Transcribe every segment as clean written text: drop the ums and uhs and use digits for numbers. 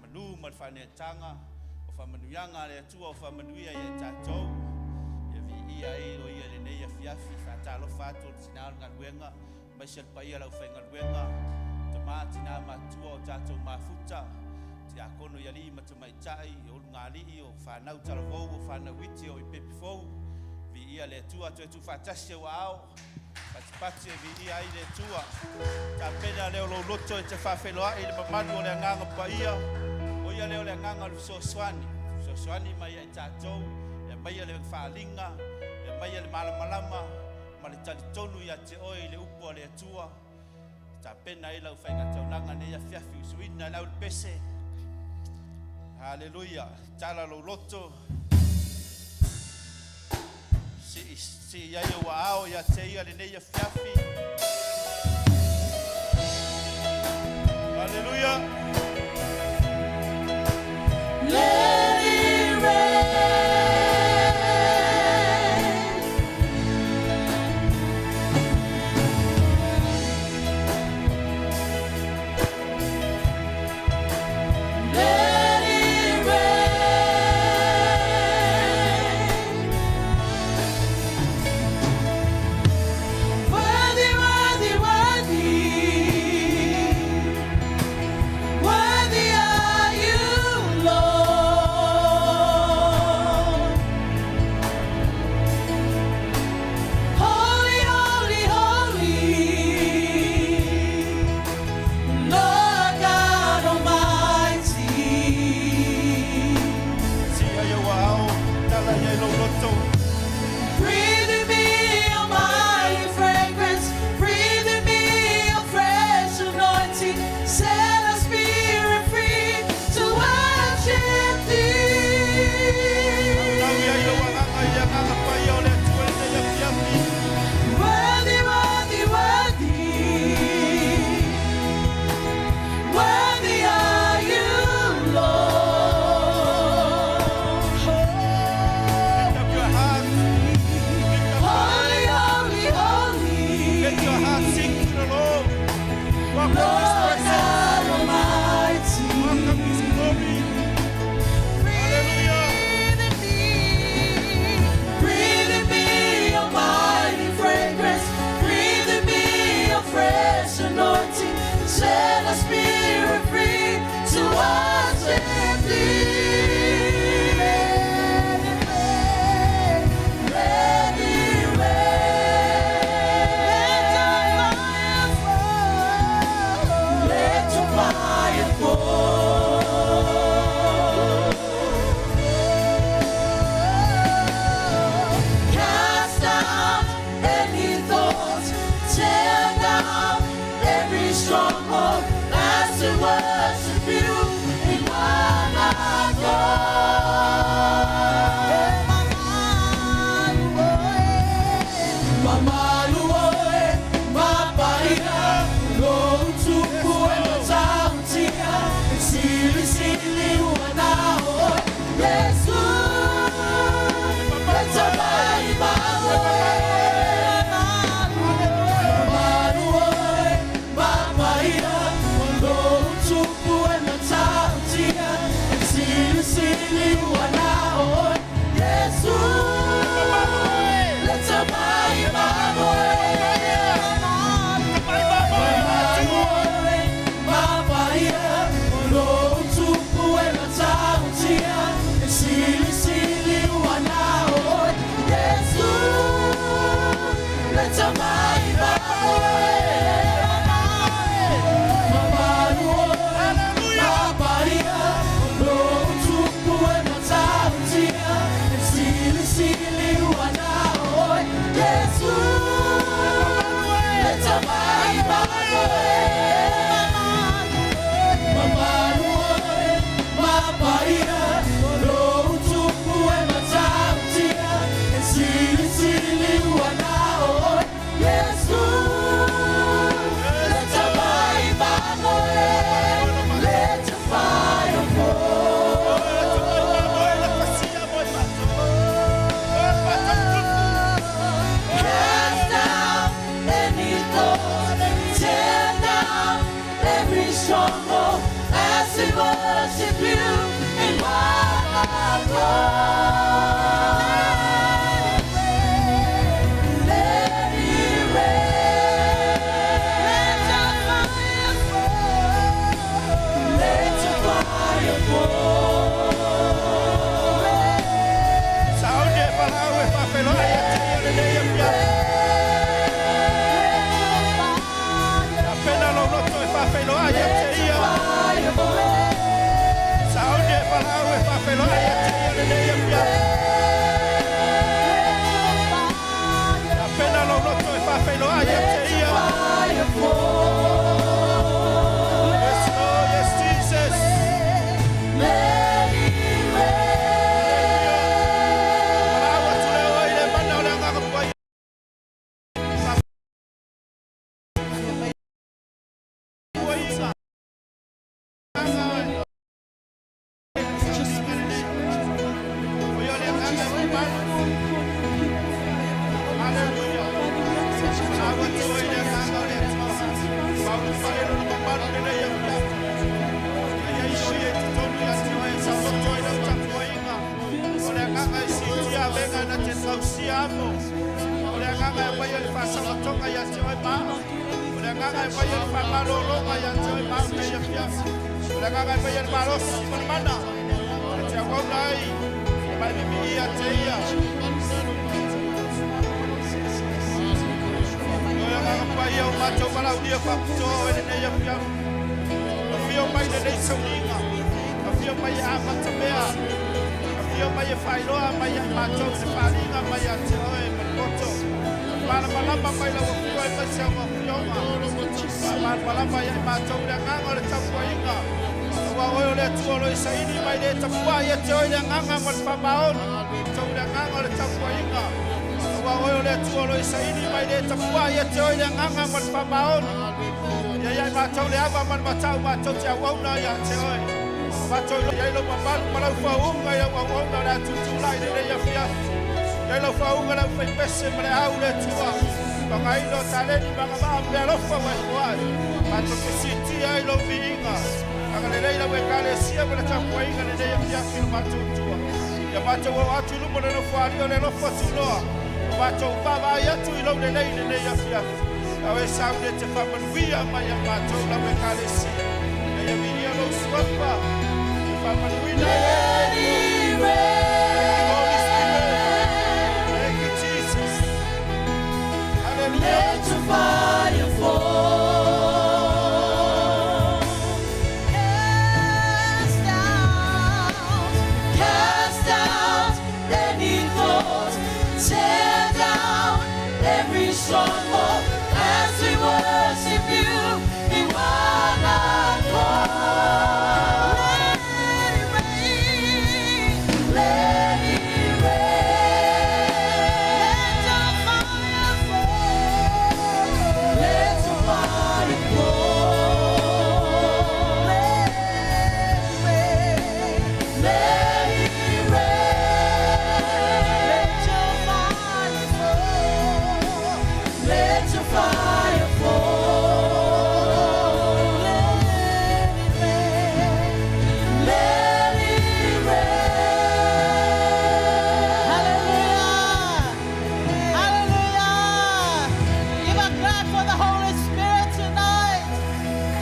manu ma le faaneetaga o faamanuiaga a le Atua o faamanuia ia i tatou, ia viia ai o Ia i lenei afiafi. Faatalofa atu o le tina o le galuega, aemaise le paia o le aufaigaluega, tama, tina matutua o tatou mafuta, tiakono i alii ma tamaitai, o ulugalii, o fanau talavou, o fanau iti, o ipepe fou, viia le Atua. Toe tuufaatasi ou aao, patipati e viia ai le Atua. Tapena lea o lou loto e te faafeiloai i le mamalu o le Agaga Paia, o ia lea o le Agaga o le fesoasoani, fesoasoani mai ia i tatou, e aumaia le faaaliga, e aumaia le malamalama ma le talitonu ia te oe i le upu a le Atua. Tapena ai lau faigataulaga i lenei afiafi, usuina e le aulepese. Haleluia. Tala lou loto, sii ai ou aao ia te ia lenei afiafi. Haleluia. Let it rain. Let it rain. Worthy, worthy, worthy. worship you in one accord. Let it rain. Let your fire fall. Let your fire fall. Sauni e valaau e faafeiloai ia te ia lenei afiafi. Tapena lou loto e faafeiloai ia te ia. Sauni e valaau e faafeiloai ia te ia lenei afiafi. Tapena lou loto e faafeiloai ia te ia. Yes, Lord, yes, Jesus. Let it Valaau atu lea oe i le mana o le Agaga Paia. Faapuaiga. O ia le Agaga e mamalu. Hallelujah. Valaau atu oe i le Agaga o le Atua. Faaulufale lona mamalu lenei afiafi. Ia i o ia i totonu ia te oe, saoloto ai lau tapuaiga. O le Agaga e siitia avega na te tausia amo. O le Agaga e aumaia le faasaolotoga ia te oe ma au. O le Agaga e aumaia le faamalologa ia te oe ma au nei afiafi. O le Agaga e aumaia le malosi ma le mana. E te auauna ai, ma e viviia te ia. O le Agaga Paia o matou valaaulia faapitoa oe lenei afiafi. Afio mai lenei sauniga. Afio mai e amatamea. Afio mai e faailoa mai ia i matou le faaliga mai ia te oe ma le poto. Malamalama mai lau afio ai mai se au afioga. Faamalamalama ia i matou le agaga o le tapuaiga. Aua oe o le Atua o lo o saili mai le tapuai ia te oe le agaga ma le faamaoni. Tou le agaga o le tapuaiga. Aua oe o le Atua o lo o saili mai le tapuai ia te oe le agaga ma le faamaoni. Ia ia i matou le ava ma le matau matou te auauna ia te oe. Matou ia i lou mamalu ma lau faauuga i lau auauna o le a tutulai lenei afiafi. Ia i lau faauuga lau faipese ma le au le Atua. Pagaina o taleni ma agavaa ma meaalofa ua e foai. Matou te siitia ai lou viiga. Agalelei lau Ekalesia ma le tapuaiga lenei afiafi lo matou Atua. Ia matou oo atu i luma o le nofoalii o le alofa tunoa. O matou vaavaai atu i lou lelei lenei afiafi. Au e sauni e te faamanuia mai ia matou lau Ekalesia. Ina ia viia lou suafa. E faamanuina ai Let it Thank you, Holy Spirit. rain. Thank you, Jesus. Hallelujah. Let your fire fall. Cast out any thought, tear down every stronghold as we worship you in one accord. Let it rain, let it rain. Let your fire fall. Let your fire fall. Let it rain. Let it rain. Let your fire fall. Let your fire fall. Let it rain. Let it rain. Hallelujah. Hallelujah. Give a clap for the Holy Spirit tonight.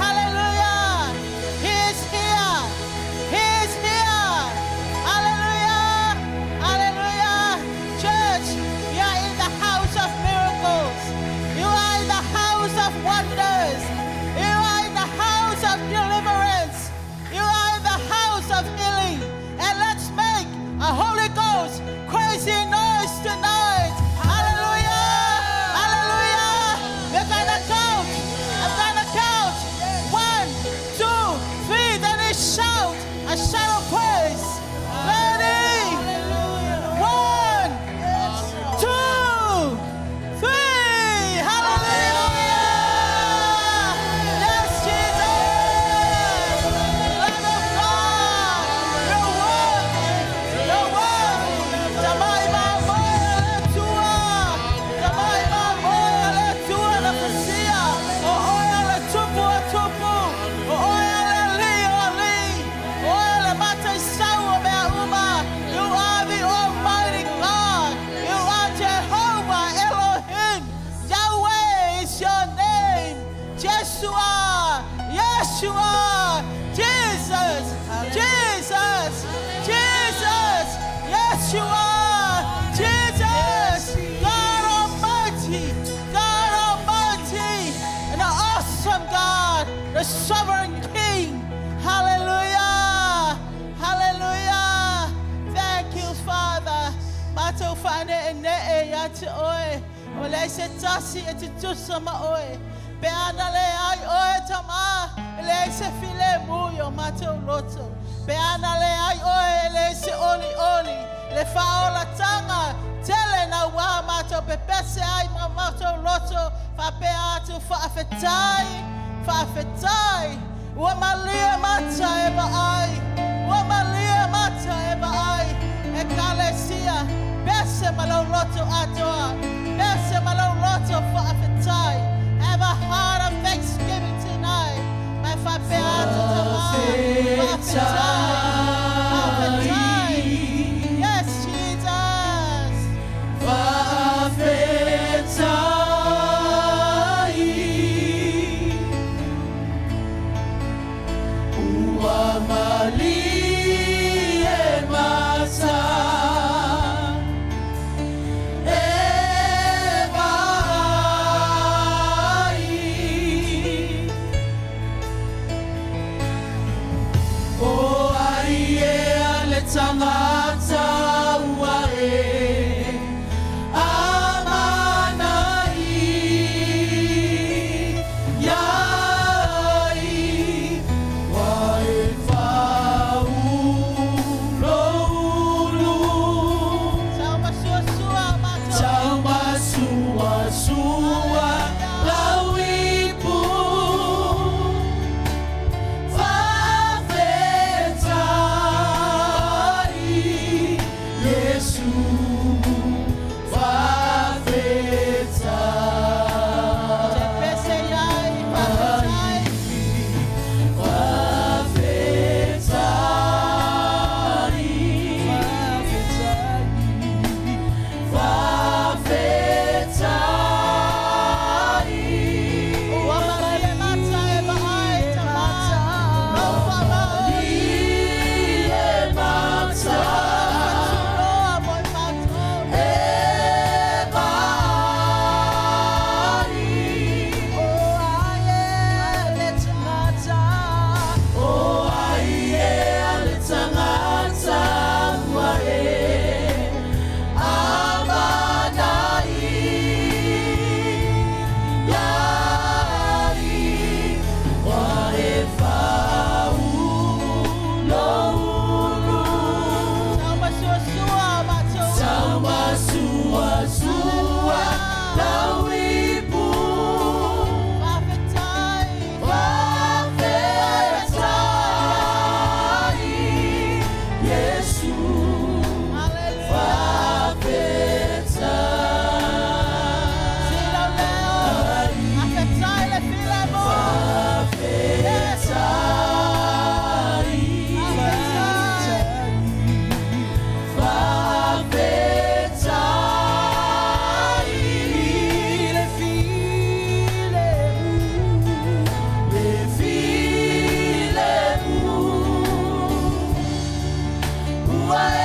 Hallelujah. He is here. He is here. Hallelujah. Hallelujah. Church, you are in the house of miracles. You are in the house of wonders. You are in the house of deliverance. You are in the house of healing. And let's make a Holy Ghost crazy noise tonight. Hallelujah. Hallelujah. We're gonna count. I'm gonna count. 1, 2, 3. Then we shout a shout of praise. Ready? 1, 2, 3. Hallelujah. Yes, Jesus. Lamb of God. You're worthy. You're worthy. Tamai mamoe le Atua. Tamai mamoe le Atua na fasia. O oe le Tupu o tupu. O oe le Alii o alii. Faane'ene'e ia te oe, ua leai se tasi e tutusa ma oe. Pe ana leai oe Tamā, e leai se filemu i o matou loto. Pe ana leai oe, e leai se olioli, le faaolataga tele nauā matou pepese ai ma matou loto faapea atu faafetai, faafetai. Ua malie mata e vaai, ua malie mata e vaai. Ekalesia, pese ma lou loto atoa, pese ma lou loto faafetai. Have a heart of thanksgiving tonight. Mai faapea atu Tamā, faafetai, faafetai. Yes, Jesus. Faafetai ua malie mata e vaai O ai ea le tagata ua e amanaia ai ua e faauluulu Taumasuasua matou. Taumasuasua lau ipu Faafetai Iesu faafetai Te pese iai, faafetai. Faafetai Faafetai Ua malie mata e vaai Tamā. Lau faamaoni. Malie mata Faatunoa mo i matou. e vaai O ai ea le tagata. O ai ea le tagata ua e amanaia ai ua e faauluulu Taumasuasua matou. Taumasuasua lau ipu Faafetai. Faafetai Iesu Hallelujah. Faafetai Sila leo. Faafetai le filemu. Faafetai Faafetai. Faafetai Le filemu Le filemu Ua e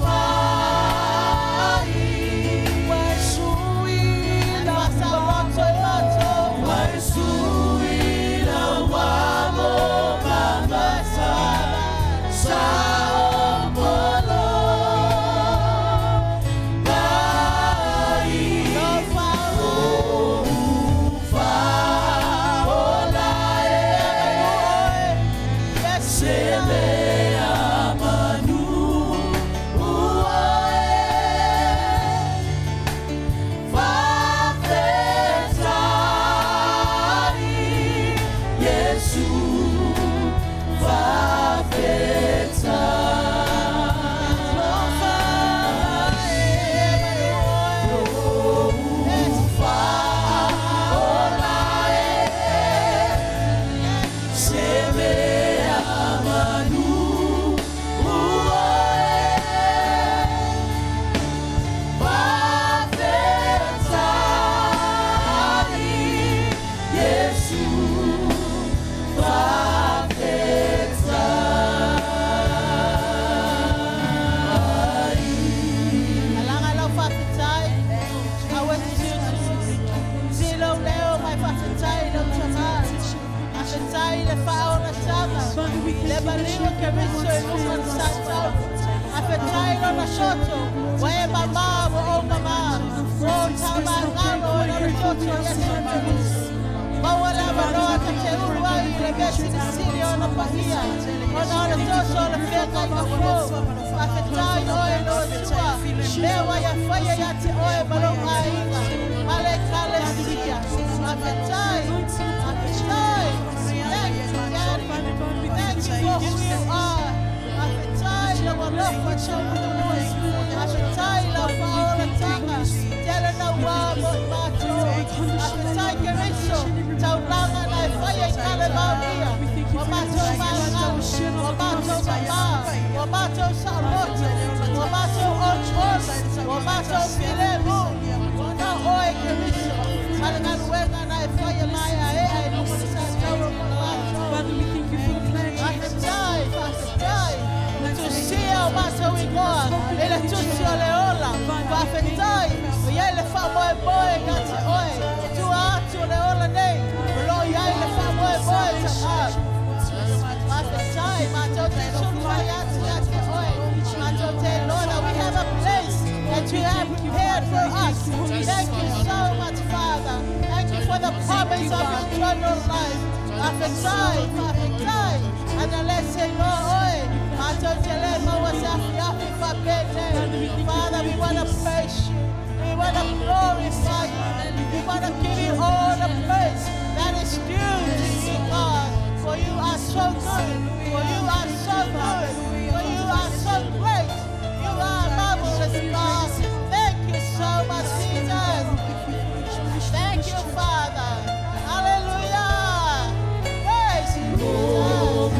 auai Ua e sui Faasa loto i matou. Ua e sui lau amo mamata Sao polo Vai Lau Faola e Yes, Se mea manu ua e Faafetai Iesu Faafetai Faola e Se mea manu ua e Faafetai Iesu Faafetai Alaga lau faafetai. Aue silo leo mai faafetai lau Tamā. Faafetai le faaolataga. Le maliu o Keriso i luga o le satau. Faafetai lona soto, ua e mamā ma ou mamā. O taumagalo i lona toto Iesu Keriso. Maua le avanoa ta te ulu ai i le mea silisili ona paia, ona o le toto o le feagaiga fou. Faafetai oe e le Atua, mea ua ia faia ia te oe ma lou aiga ma le Ekalesia. Faafetai, faafetai. Thank you, Daddy. Thank you for who you are. Faafetai lou alofa taumua. Faafetai lau faaolataga. Tele naua mo i matou. Faafetai Keriso, taulaga na e faia i Kalevaonia. Ua matou magalo, ua matou mamā, ua matou saoloto, ua matou olioli, ua matou filemu. Ona o oe Keriso, ma le galuega na e faia maeaea i luga o le sataua mo matou. Father, we thank you for the plan, Jesus. Faafetai, faafetai. Tusia o matou igoa i le tusi o le ola. Faafetai, o i ai le faamoemoe ia te oe. Tua atu o le ola nei, o lo o i ai le faamoemoe tamā. Faafetai, matou te sulufai atu ia te oe. Matou te iloa that we have a place that you have prepared for us. Thank you so much, Father. Thank you for the promise of eternal life. Faafetai, faafetai. Ana le se iloa oe. Matou te le maua se afiafi faapenei. Father, we want to praise you. We want to glorify you. We want to give you all the praise that is due to you, God. For you are so good. For you are so good. For you are so great. You are marvelous, God. Thank you so much, Jesus. Thank you, Father. Hallelujah. Praise you, Jesus.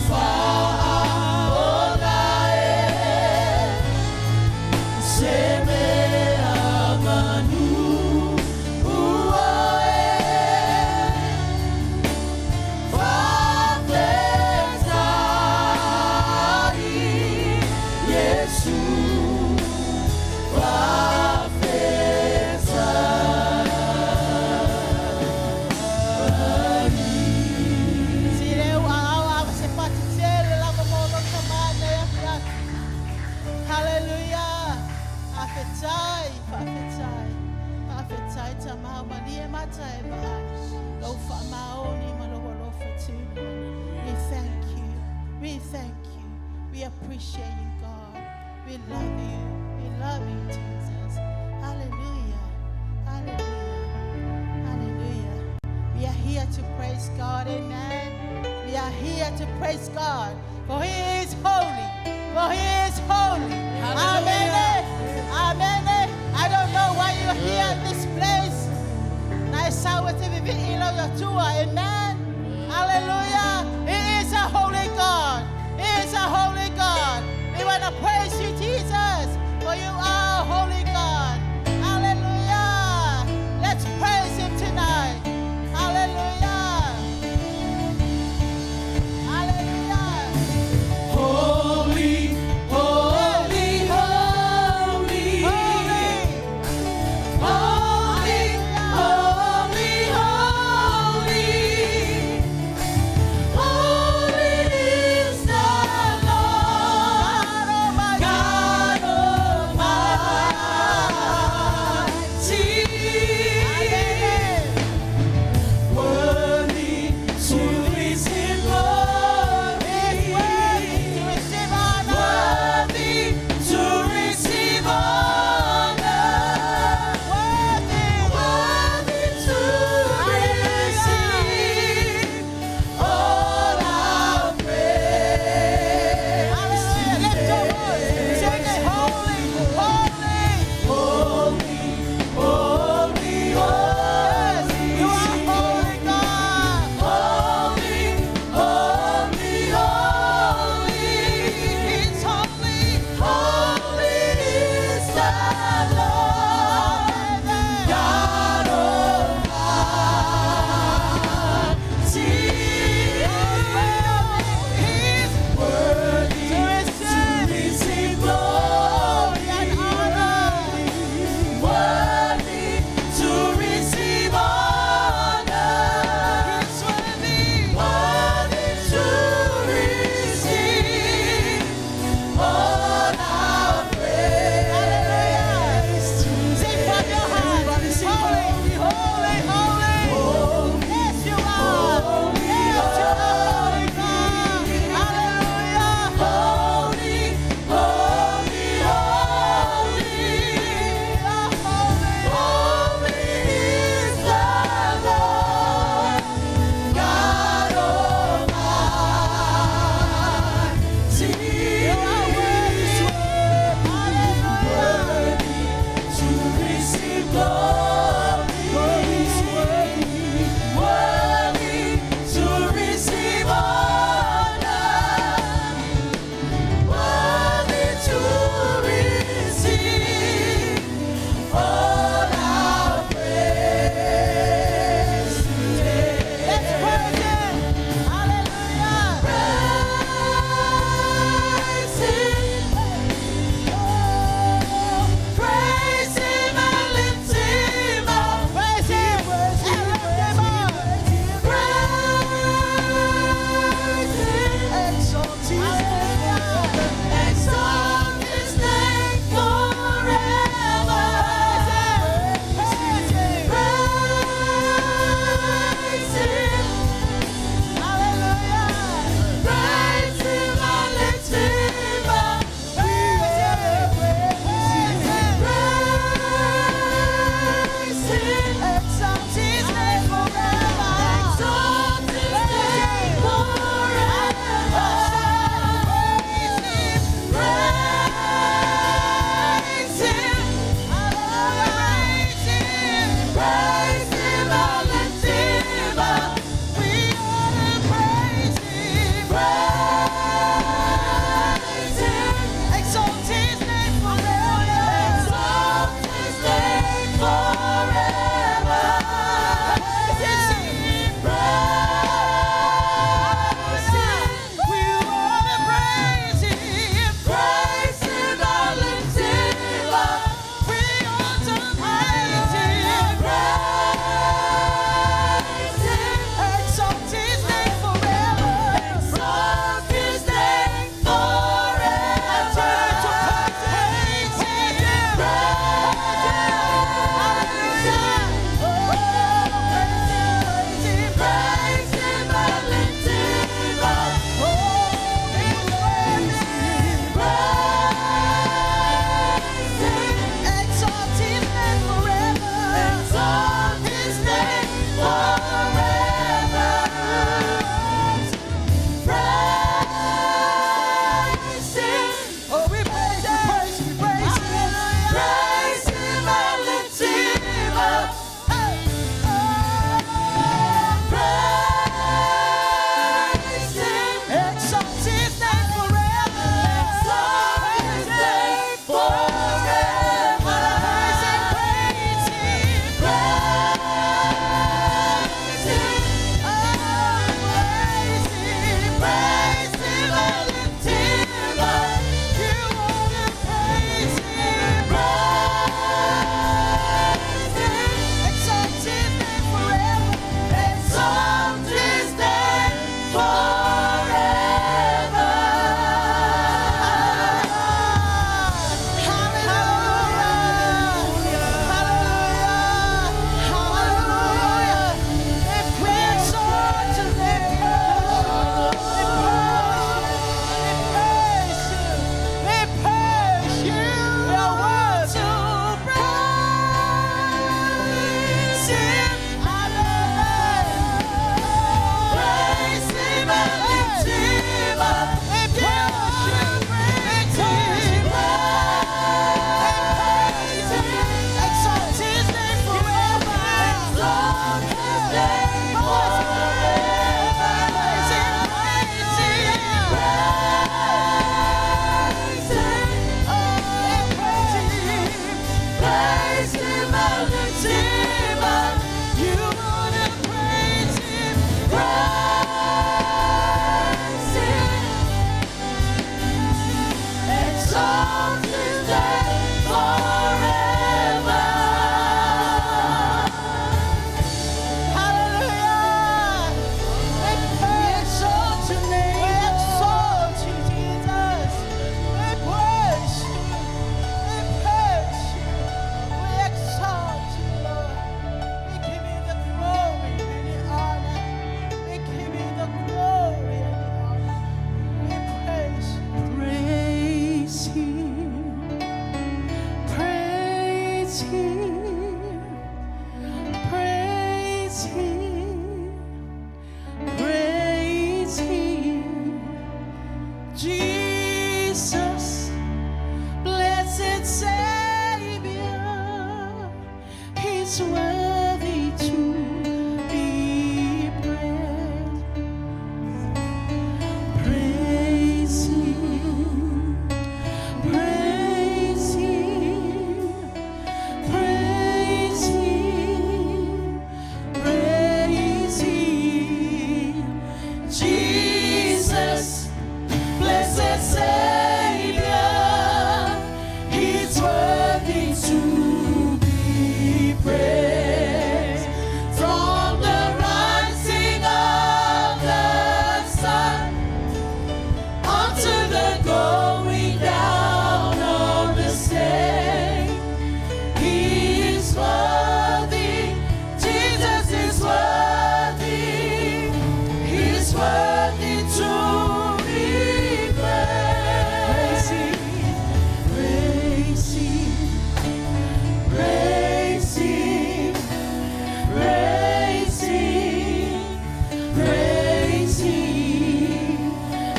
Faaola e se mea manu ua e Faafetai Iesu Faafetai Si leu a au a se patitele lava mo lo tamane afiafi. Hallelujah. Faafetai, faafetai. Faafetai tamau malie mata e vaai. Lou faamaoni ma lou alofa tu. We thank you. We thank you. We appreciate you, God. We love you. We love you, Jesus. Hallelujah. Hallelujah. Hallelujah. We are here to praise God. Amen. We are here to praise God. For He is holy. For He is holy. Amen. Amen. I don't know why you're here in this place. Na e sau e te vivii lau Atua. Amen. Hallelujah. He is a holy God. He is a holy God. We want to praise you, Jesus, for you are a holy God. Hallelujah. Let's praise him tonight. Hallelujah. Hallelujah. Holy, holy, holy. Holy. Holy, holy, holy.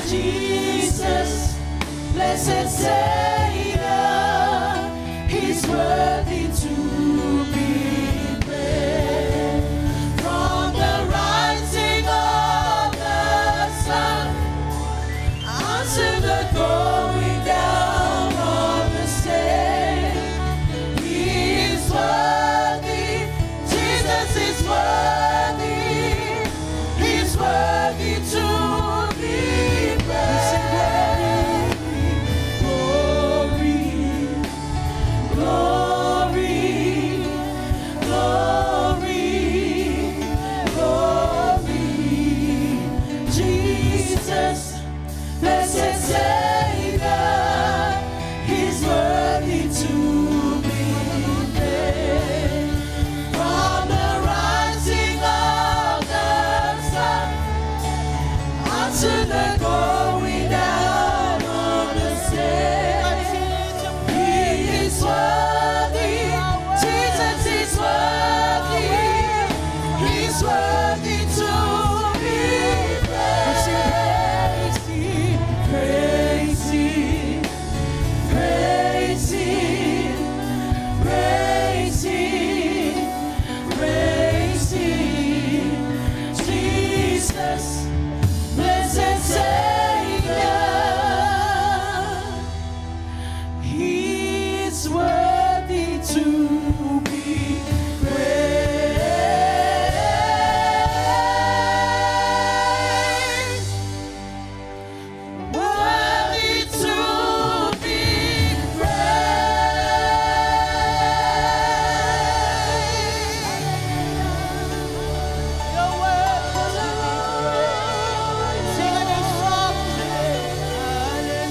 Jesus, blessed Savior, He's worthy to be praised. From the rising of the sun unto the going down of the same, He is worthy. Jesus is worthy. He's worthy to be praised. Glory, glory, glory, glory. Jesus, blessed Savior, He's worthy to be praised. From the rising of the sun unto the going down of the same, He is worthy. Jesus is worthy. He's worthy to be praised. Praise Him, praise Him, praise Him, praise Him, Jesus, blessed Savior. He's worthy to be praised. Worthy to be praised. You're worthy to be praised. Sing a new song to Him.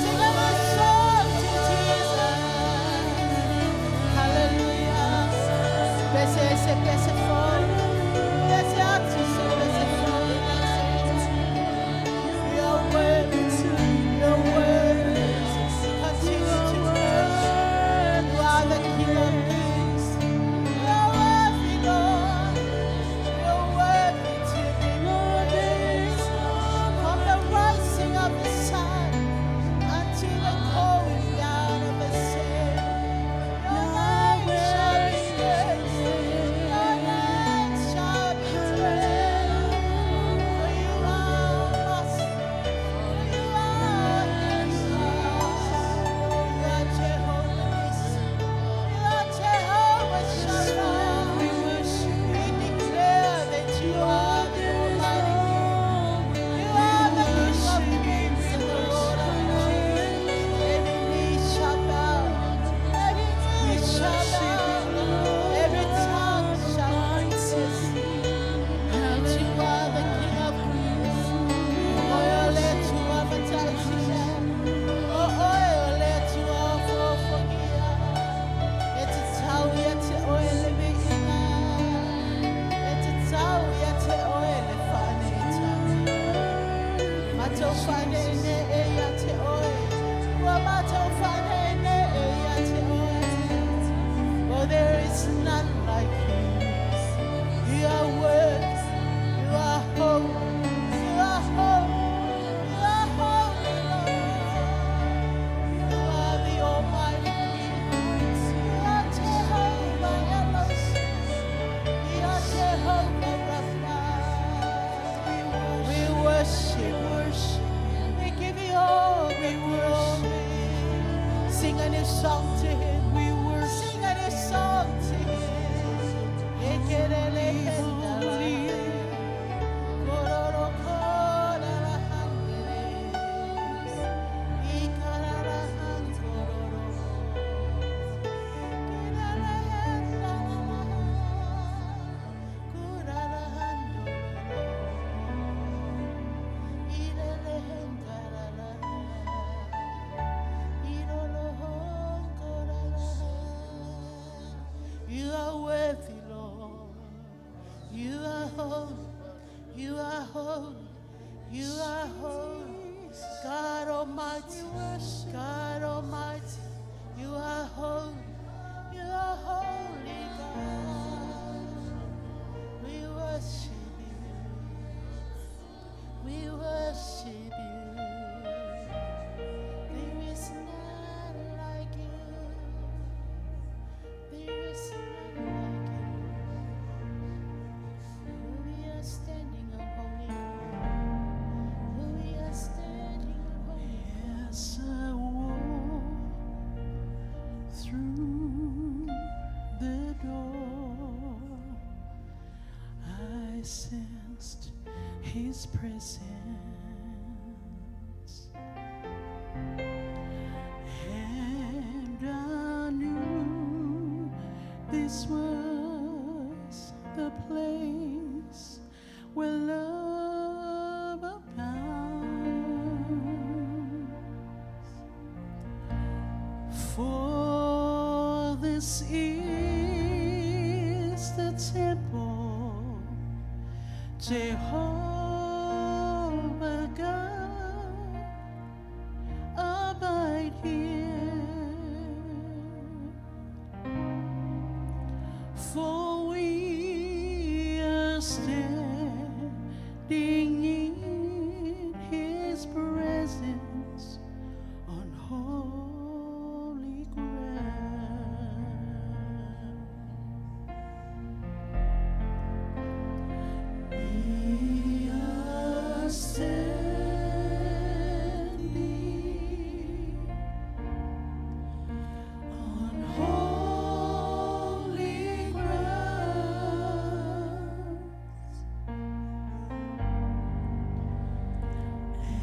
Sing a new song to Jesus. Hallelujah. Pese ese pese for. Pese atu se pese for. You're worthy to. You're worthy. Continue to worship. You are the King of Kings. You're worthy, Lord. You're worthy to be praised. From the rising of the sun unto the going down of the same. Your name shall be praised. Your name shall be praised. For you are awesome. For you are awesome. You are Jehovah Nissi. You are Jehovah Shammah. We declare that you are the Almighty King. You are the King of Kings and the Lord of Lords. Every knee shall bow. Every knee shall bow. Every tongue shall confess that you are the King of Kings. Oyo le tua matautia. O oyo le tua fofogia. E te tau ia te oe le miina. E te tau ia te oe le whaneta. Matau whanene e ia te oe. Ua matau whanene e ia te oe. Oh, there is none like you. You are worthy. You are holy. You are holy. You are holy, Lord. You are the Almighty King. You are Jehovah Elohim. You are Jehovah Rapha. We worship. We give you all the glory. Sing a new song to him. We worship. Sing a new song to him. Ekerele hendala. Kororo korara handere. Ikarara hantororo. Kirara hendala. Kurara handororo. Irele hendarara. You are worthy, Lord. You are holy. You are holy. You are holy. God Almighty. God Almighty. You are holy. You are holy, God. We worship you. We worship you. His presence. And I knew this was the place where love abounds. For this is the temple, Jehovah God, abide here. For we are standing in His presence on holy ground. We are standing on holy ground,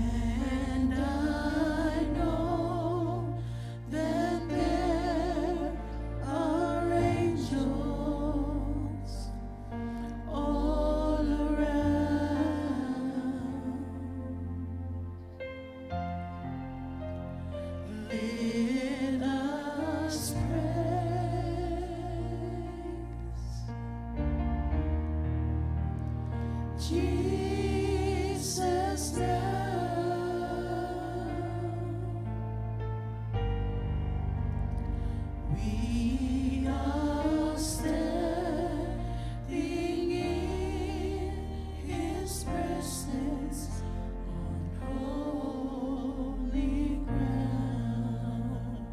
and I know that there are angels all around. Let us praise Jesus now. We are standing in His presence on holy ground.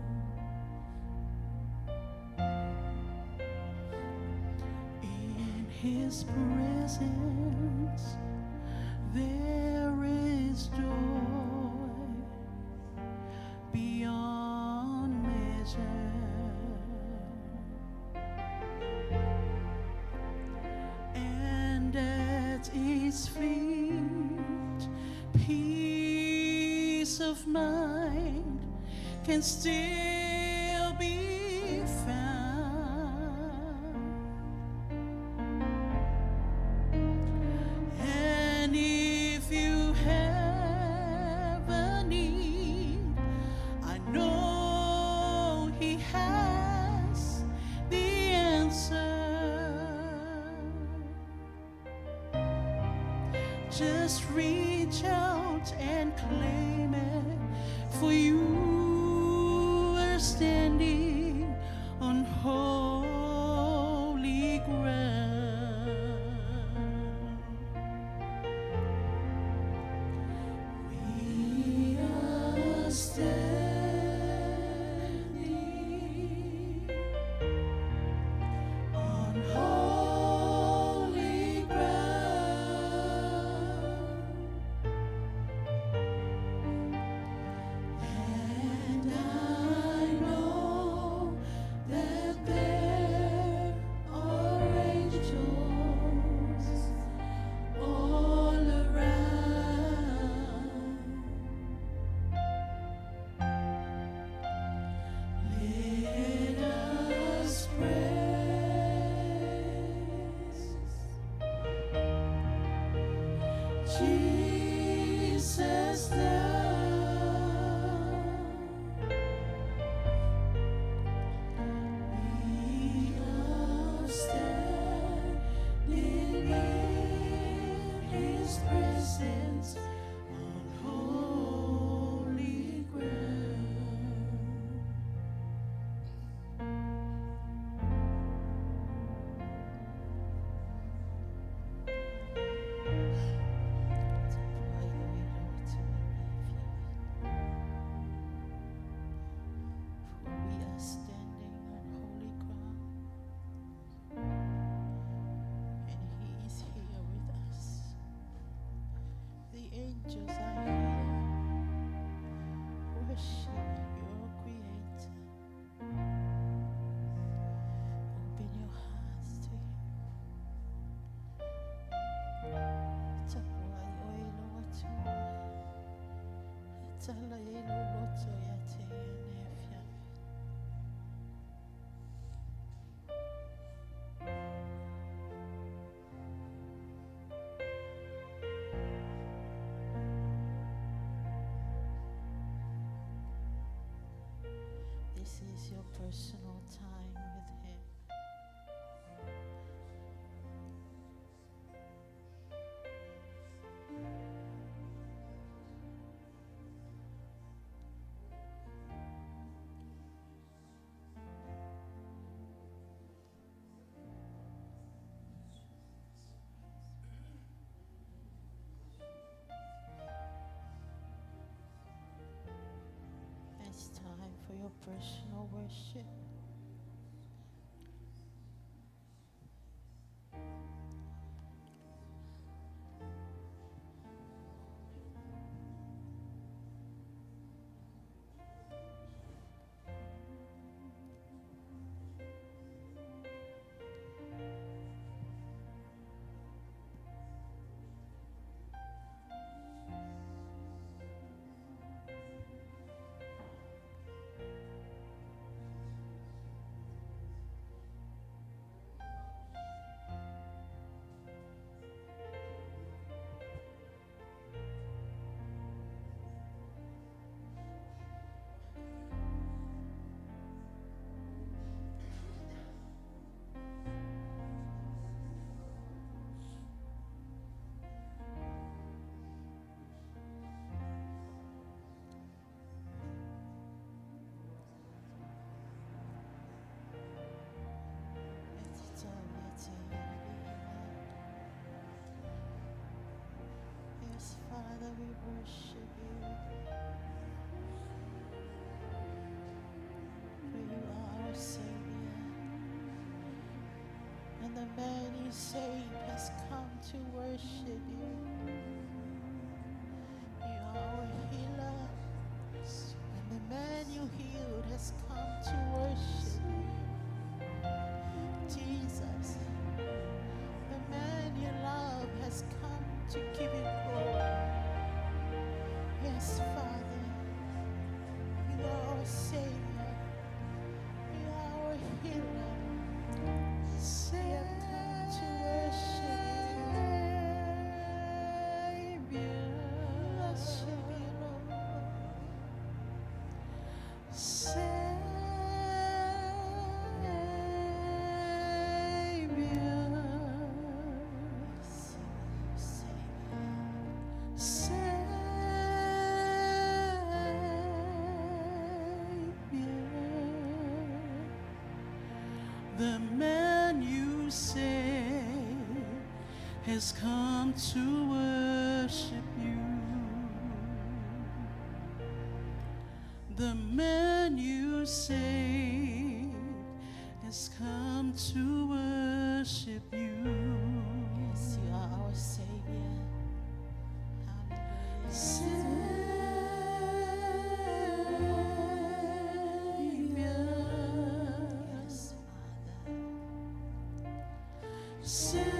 In His presence there is joy beyond measure. And at His feet, peace of mind can still be found. And if you have a need, I know He has the answer. Just reach out and claim it, for you are standing on holy ground. We are standing on holy ground, and I know that there are angels all around. Let us praise Jesus now. We are standing in His presence on holy ground. For we are standing on holy ground, and He is here with us. The angels are here, worship your Creator. Open your hearts to Him. tatala i ai lou loto ia te Ia i lenei afiafi. This is your personal time with Him. It's time for your personal worship. E tatau ia te Ia le viiga. Yes, Father, we worship you. For you are our Savior. And the man you saved has come to worship you. You are our healer. And the man you healed has come to worship you. Jesus, the man you love has come to give you glory. Yes, Father, you are our Savior. You are our healer. We have come to worship you. Worship you, Lord. Savior, Savior. Savior, the man you saved has come to worship you. The man you saved has come to worship you. Yes, you are our Savior. Hallelujah. Savior, Yes, Father. Savior,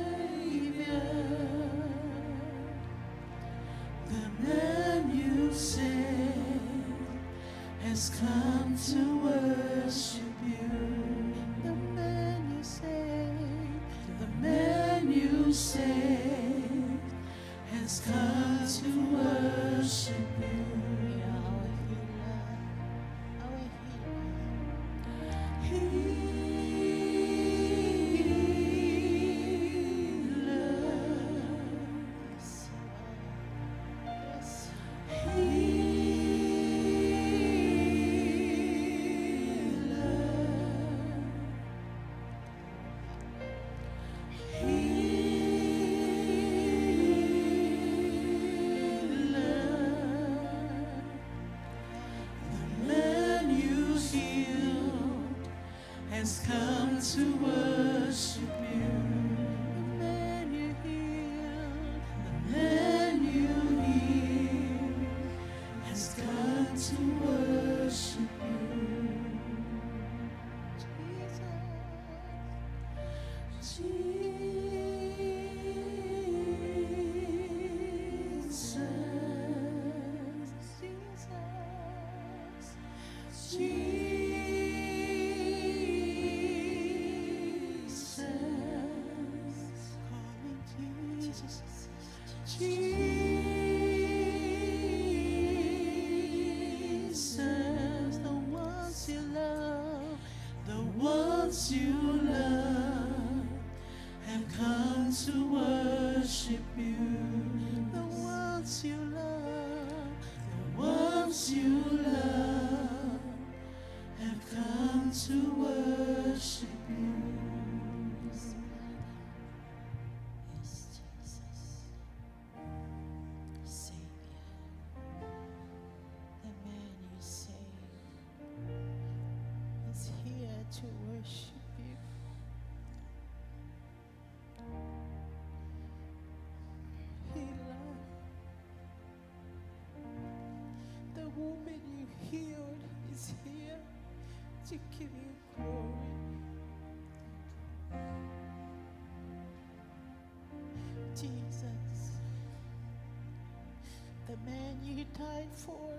Savior, the man you saved has come to worship you. The man you saved, the man you saved has come to worship you. You are our healer. Our healer. Healer, Yes, you are. Yes, healer, healer. The man you healed has come to worship you. The man you healed, the man you healed has come to worship Jesus, calling Jesus, Jesus, the ones you love, the ones you love have come to worship you. The ones you love, the ones you love have come to worship you. Yes, Jesus. Savior. The man you saved is here to worship you. Healer. The woman you healed is here to give you glory. Jesus, the man you died for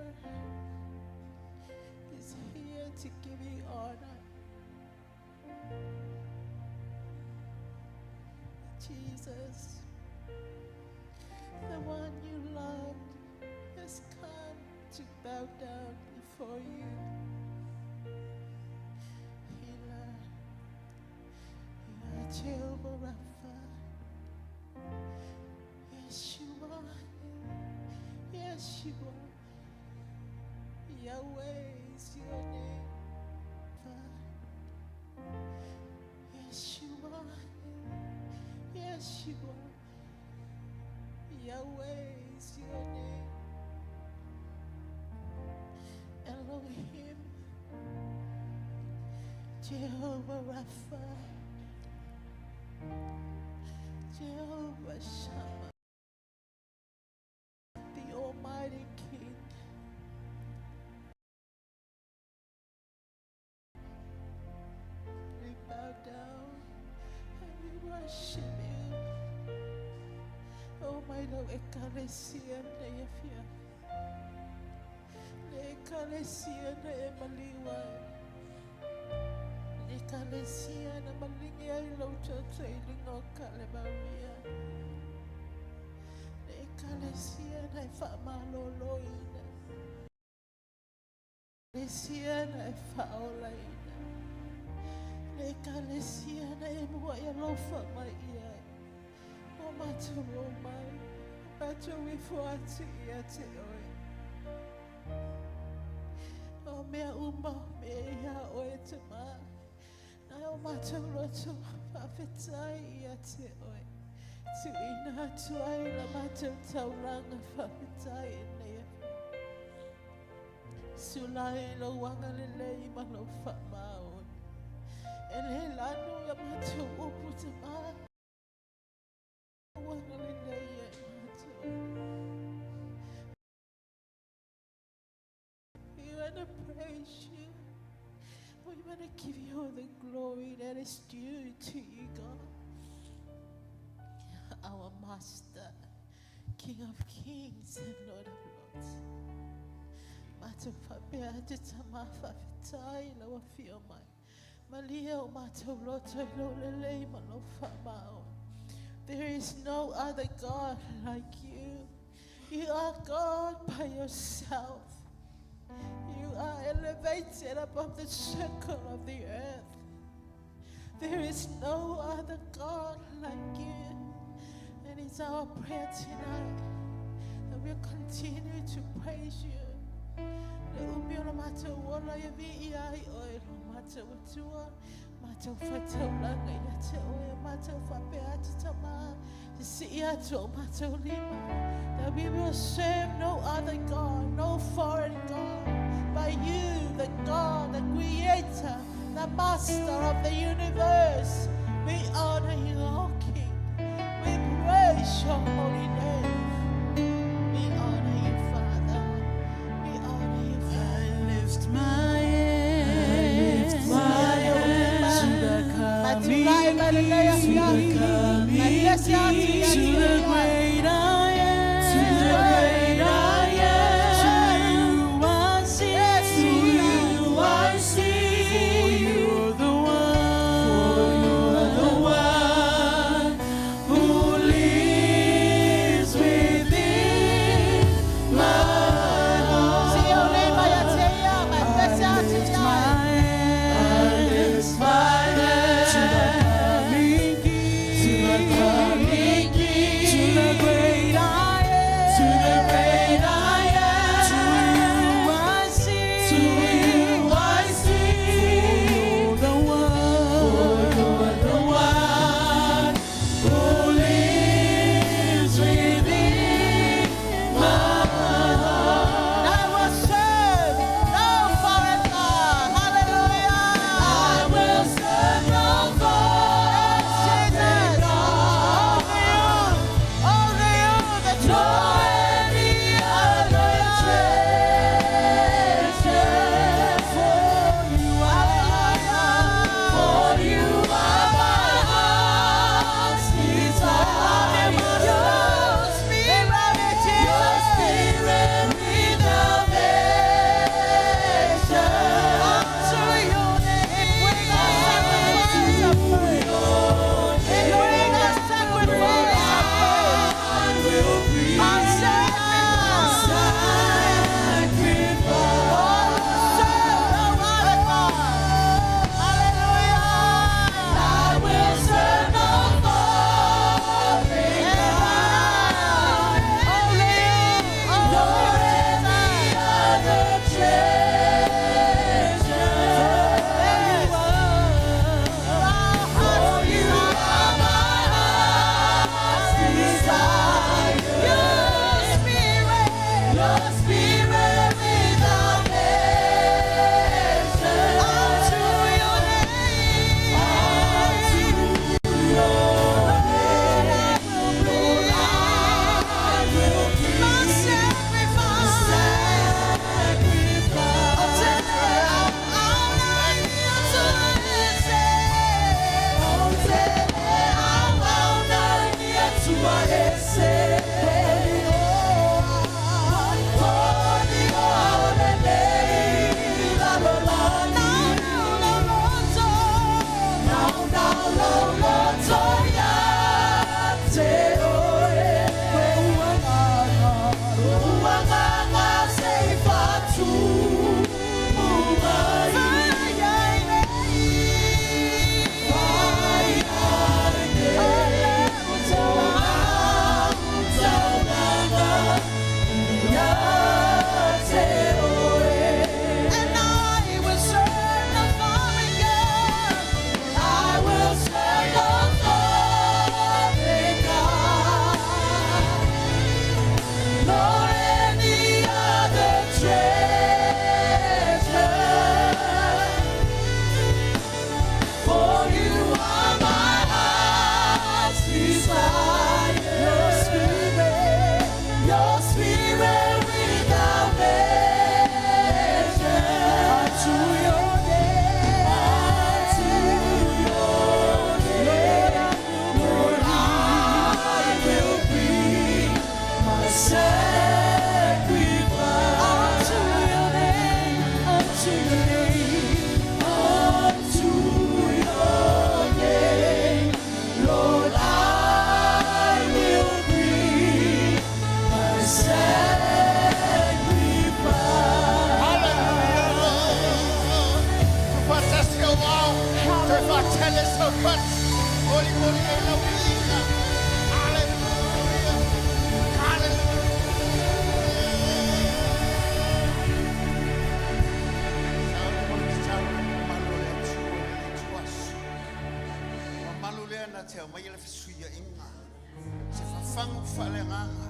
is here to give you honor. Jesus, the one you loved has come to bow down before you. Healer, you are Jehovah Rapha. Yes, you are. Yes, you are. Yahweh is your name. Yes, you are. Yes, you are. Yahweh is your name. Elohim, Jehovah Rapha, Jehovah Shammah, the Almighty King. We bow down and we worship you. Oh my Lord, ekalesia na yafia. Le ekalesia na emaliwa. Le ekalesia na malingi ay lauchocho ilingo kale Maria. Le ekalesia na ifamaloloina. Ekalesia na ifaolaina. Le ekalesia na emua i alofa mai ia. O mātou o mai, o mātou i fuati ia te oe. O mea uma, mea ia oe te mā. Nā o mātou roto, whawhetai ia te oe. Tu ina atu ai la mātou tauranga whawhetai e nei. Sulai lo wanga le lei ma lo whamao. E le lanu ia mātou upu te mā. Wanga le lei e mātou. We want to praise you. We want to give you all the glory that is due to you, God. Our Master, King of Kings and Lord of Lords. Mātou whapea te tama whawhetai lau awhio mai. Malia o mātou loto i lau lelei ma lau whamao. There is no other God like you. You are God by yourself. You are elevated above the circle of the earth. There is no other God like you. And it's our prayer tonight that we'll continue to praise you. Le umi o la mātou ola ia vi ia i oe lo mātou atua, mātou whataulanga ia te oe, mātou whapea te tama, te si ia atu o mātou lima. That we will serve no other God, no foreign God, but you, the God, the Creator, the Master of the universe. We honor you, O King. We praise your holy name. We honor you, Father. We honor you, I Father. lift my hands to the coming King, to the coming King, to the great I am, to the great I am. To you I sing, to you I atu. Molimoli ai lau viiga. Haleluia. Haleluia. Mamalu lea na te aumaia le fesuiaiga, se fafagu faaleagaga,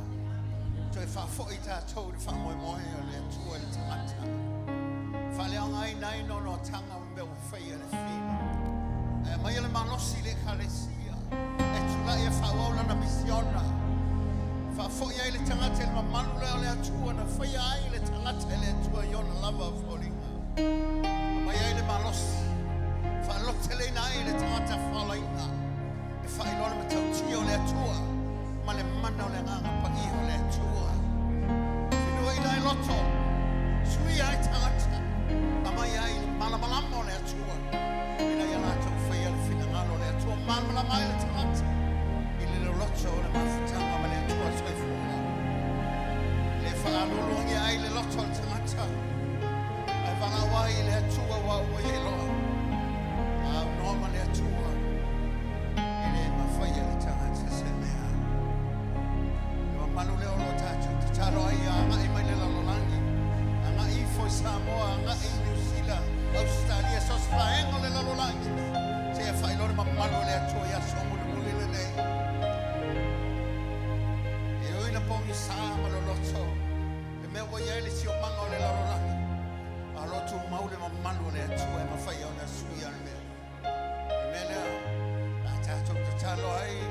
toe faafoi tatou i le faamoemoe o le Atua i le tagata. Faaleaogaina ai noanoataga ma mea ua faia e le fili. Ae aumaia le malosi i le Ekalesia e tulai e faaauau lana misiona. Faafoi ai le tagata i le mamalu lea o le Atua na faia ai le tagata e le Atua i ona lava foliga. Aumai ai le malosi, faaloteleina ai le tagata faolaina, e faailoa le matautia o le Atua ma le mana o le Agaga Paia o le Atua. Fenuaina ai loto, suia ai tagata, aumai ai le malamalama o le Atua, ina ia latou faia le finagalo o le Atua, malamalama ai le tagata i le loloto o le mafutaga ma le Atua soifua. E le faalualuagia ai le loto o le tagata, ae valaau ai i le Atua ua ua ia iloa. A aunoa ma le Atua, e le mafai e le tagata se mea. Le mamalu lea o lo o tatou tatalo ai ia agai mai le lalolagi, agai ifo i Samoa, agai i Niu Sila, Ausetalia, so o se vaega o le lalolagi, seia faailoa le mamalu o le Atua i aso mulimuli lenei. E ui ina pogisa ma loloto le mea ua i ai le siomaga o le lalolagi, a o lo o tumau le mamalu o le Atua e mafai ona suia le mea. O le mea lea, a tatou tatalo ai i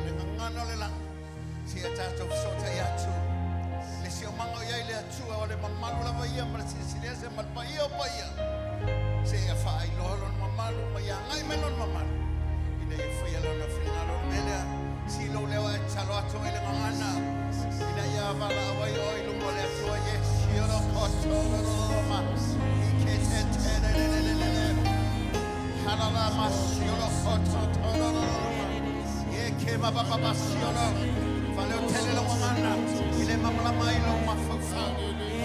le gagana o le lagi, seia tatou fesootai atu. Le siomaga o i ai le Atua, o le mamalu lava ia ma le silisili ese ma le paia o paia, seia faailoa lona mamalu ma ia agai mai lona mamalu, ina ia faia lona finagalo. O le mea lea, sii lou leo ae tatalo atu ai le gagana, ina ia valaau ai oe i luma o le Atua. Ye siolo koto lo lo lo ma, i ke te te le le le le le le. Halala ma siolo koto to lo lo lo ma. Ye ke ma ba ba ba siolo. Faaleo tele lau gagana, i le malamalama ai lou mafaufau.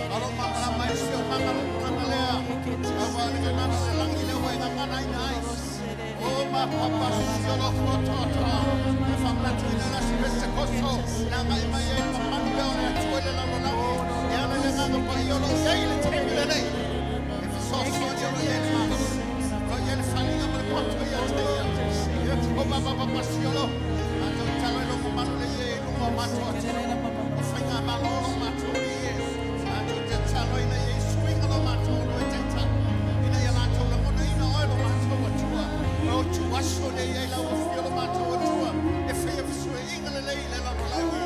A o lou malamalama ai le siomaga o le gagana lea. Aua o le gagana o le lagi lea ua e gaganaina ai. O ma papa siolo koto to. E faamanatuina le aso Petekoso, na agai mai ai le mamalu lea o le Atua i le lalolagi. E ala i le Agaga Paia o lo o i ai i le taimi lenei. E fesoasoani o lo o i ai le malosi. O lo o i ai le faliga ma le poto ia te ia. Ia ko ba ba ba ba siolo. Matou tatalo i lou mamalu le ia i luga o matou atunuu. O faigamalo o lo matou alii e. Matou te tatalo ina ia i suiga lo matou alu e taitai. Ina ia latou lagonaina oe lo matou Atua. O tuaso nei ai lau afio lo matou Atua e faia fesuiaiga lelei i le lalolagi.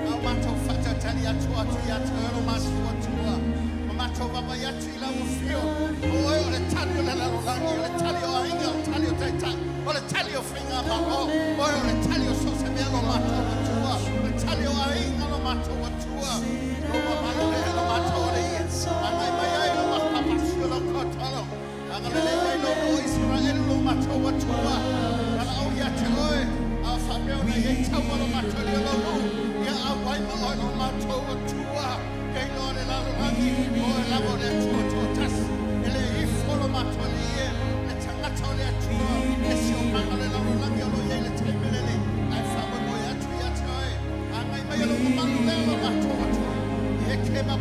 A o matou faatalitali atu atu ia te oe lo matou Atua. Ma matou vaavaai atu i lau afio. O oe o le tali o le lalolagi, o le tali o aiga, o le tali o taitai, o le tali o faigamalo, o oe o le tali o so o se mea lo matou Atua, o le tali o aiga lo matou Atua. Lou mamalu lea lo matou Alii, agai mai ai lo mapapasi o lau kotolo, agalelei mai lou nuu o Isaraelu lo matou Atua. Valaau ia te oe, a o faapea ona i ai taua lo matou alii o lou nuu, ia auai ma oe lo matou Atua. Ia iloa le lalolagi, o oe lava o le Atua toatasi, e le ifo lo matou Alii e, le tagata o le Atua, le siomaga o le lalolagi o lo o i ai i le taimi lenei, ae faamoemoe atu ia te oe, agai mai e lou mamalu lea lo matou Atua. Ye ke ba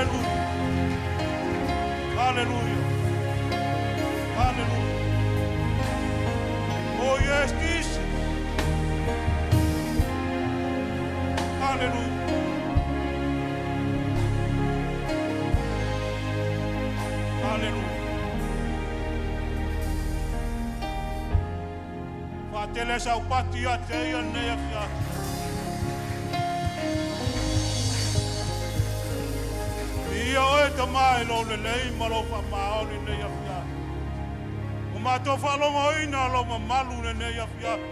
Haleluia. Haleluia. Haleluia. Oh yes, Jesus. Haleluia. Haleluia. Faatele saupati ia te ia lenei afiafi. Ia oe tama i lou lelei ma lou faamaoni lenei afiafi. Ua matou faalogoina lou mamalu lenei afiafi.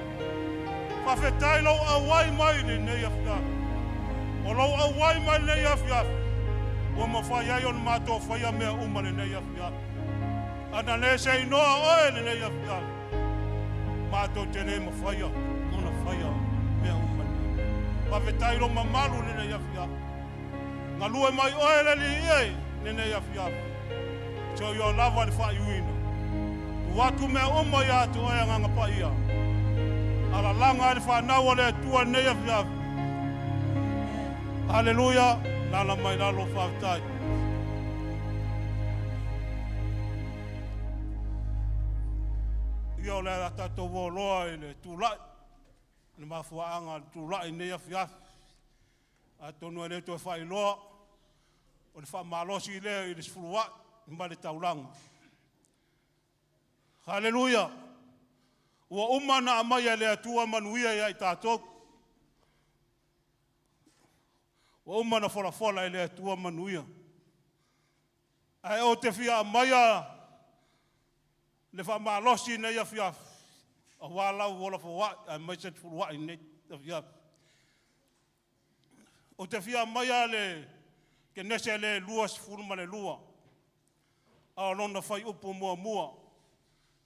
Faafetai lou auai mai lenei afiafi. O lou auai mai lenei afiafi, ua mafai ai ona matou faia mea uma lenei afiafi. Ana le seinoa oe lenei afiafi, matou te le mafaia ona faia mea uma nei. Faafetai lou mamalu lenei afiafi. Galue mai oe le Alii e lenei afiafi. Seia lava le faaiuina. Tuu atu mea uma ia te oe Agaga Paia. Alalaga ai le fanau a le Atua lenei afiafi. Haleluia, lala mai lalo faafetai. Ia o le a tatou oloa i le tulai, le mafuaaga o le tulai nei afiafi. Atonu e le toe faailoa, o le faamalosi lea i le sefuluai ma le taulaga. Haleluia! Ua uma na aumai e le Atua manuia ia i tatou. Ua uma na folafola e le Atua manuia. Ae ou te fia aumaia le faamalosi nei afiafi, aua lau ola foai, aemaise le sefuluai nei afiafi. Ou te fia aumaia le Kenese le 22, a o lona fuaiupu muamua,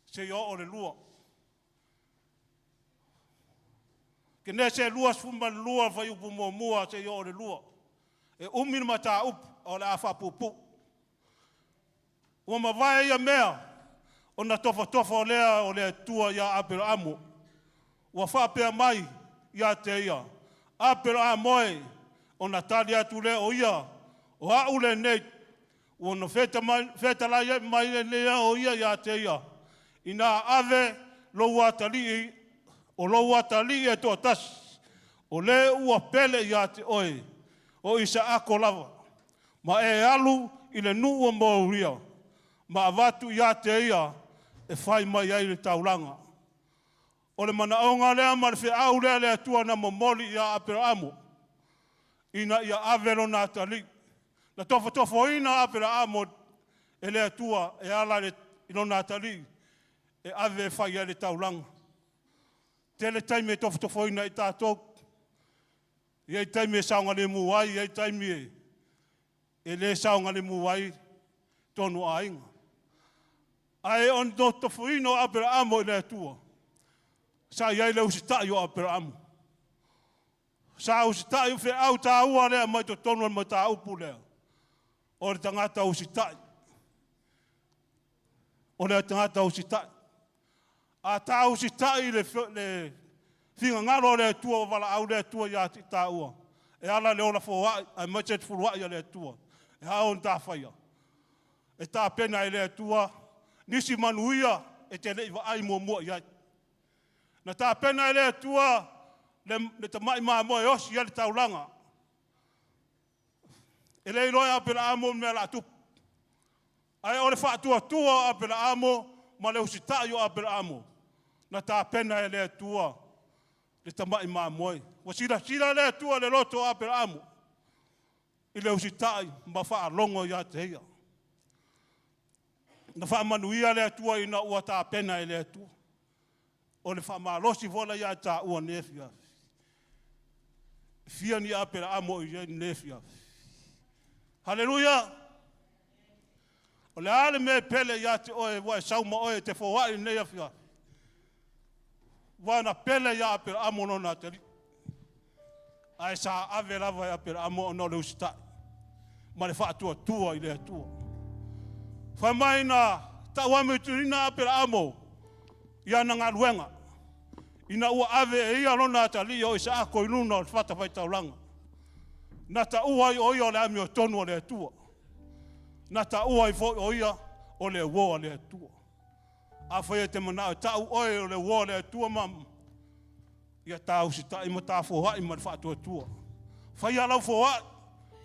seia oo le 2. Kenese 22, fuaiupu muamua, seia oo le 2. E umi le mataupu, o le a faapuupuu. Ua mavae ia mea, ona tofatofa o lea o le Atua ia Aperaamo. Ua faapea mai ia te ia, Aperaamo e, ona tali atu lea o ia, o au lenei. Ua na fetalai mai lea o ia ia te ia, ina ave lou atalii, o lou atalii e toatasi, o le ua pele ia te oe, o Isaako lava, ma e alu i le nuu o Moria, ma avatu ia te ia e fai mai ai le taulaga. O le manaoga lea ma le feau lea le Atua na momoli ia Aperaamo, ina ia ave lona atalii. Na tofotofoina Aperaamo e le Atua e ala i lona atalii e ave e fai ai le taulaga. Tele taimi e tofotofoina i tatou. E i ai taimi e saogalemu ai, e i ai taimi e le saogalemu ai tonu aiga. Ae o le tofotofoina o Aperaamo i le Atua, sa i ai le usitai o Aperaamo. Sa usitai feau tāua lea mai totonu o le mataupu lea. O le tagata usitai. O le tagata usitai. A tā usitai le finagalo o le Atua o valaau le Atua ia te tāua. E ala le ola foai, aemaise le fuluai a le Atua. E ao ona tafaia. E tapena e le Atua, nisi manuia e te lei vaai muamua i ai. Na tapena e le Atua le tamai mamoe e osi ai le taulaga. E le iloa e Aperaamo mea la tupu. Ae o le faatuatua o Aperaamo ma le usitai o Aperaamo, na tapena e le Atua le tamai mamoe. Ua silasila le Atua le loto o Aperaamo i le usitai ma faalogo ia te ia. Na faamanuia le Atua ina ua tapena e le Atua. O le faamalosi foi la ia taua nei afiafi. Fia ni Aperaamo i ai nei afiafi. Haleluia! O le a le mea e pele ia te oe ua e sau ma oe e te foai nei afiafi. Ua na pele ia Aperaamo lona atalii. Ae sa ave lava e Aperaamo ona o le usitai ma le faatuatua i le Atua. Fai mai na tauamituina Aperaamo i ana galuega, ina ua ave e ia lona atalii o Isaako i luna o le fatafaitaulaga. Na taua ai o ia o le amiotonu o le Atua. Na taua ai foi o ia o le uo a le Atua. Afai e te manao e tau oe o le uo a le Atua ma ia ta usitai ma ta foai ma le faatuatua. Faia lau foai,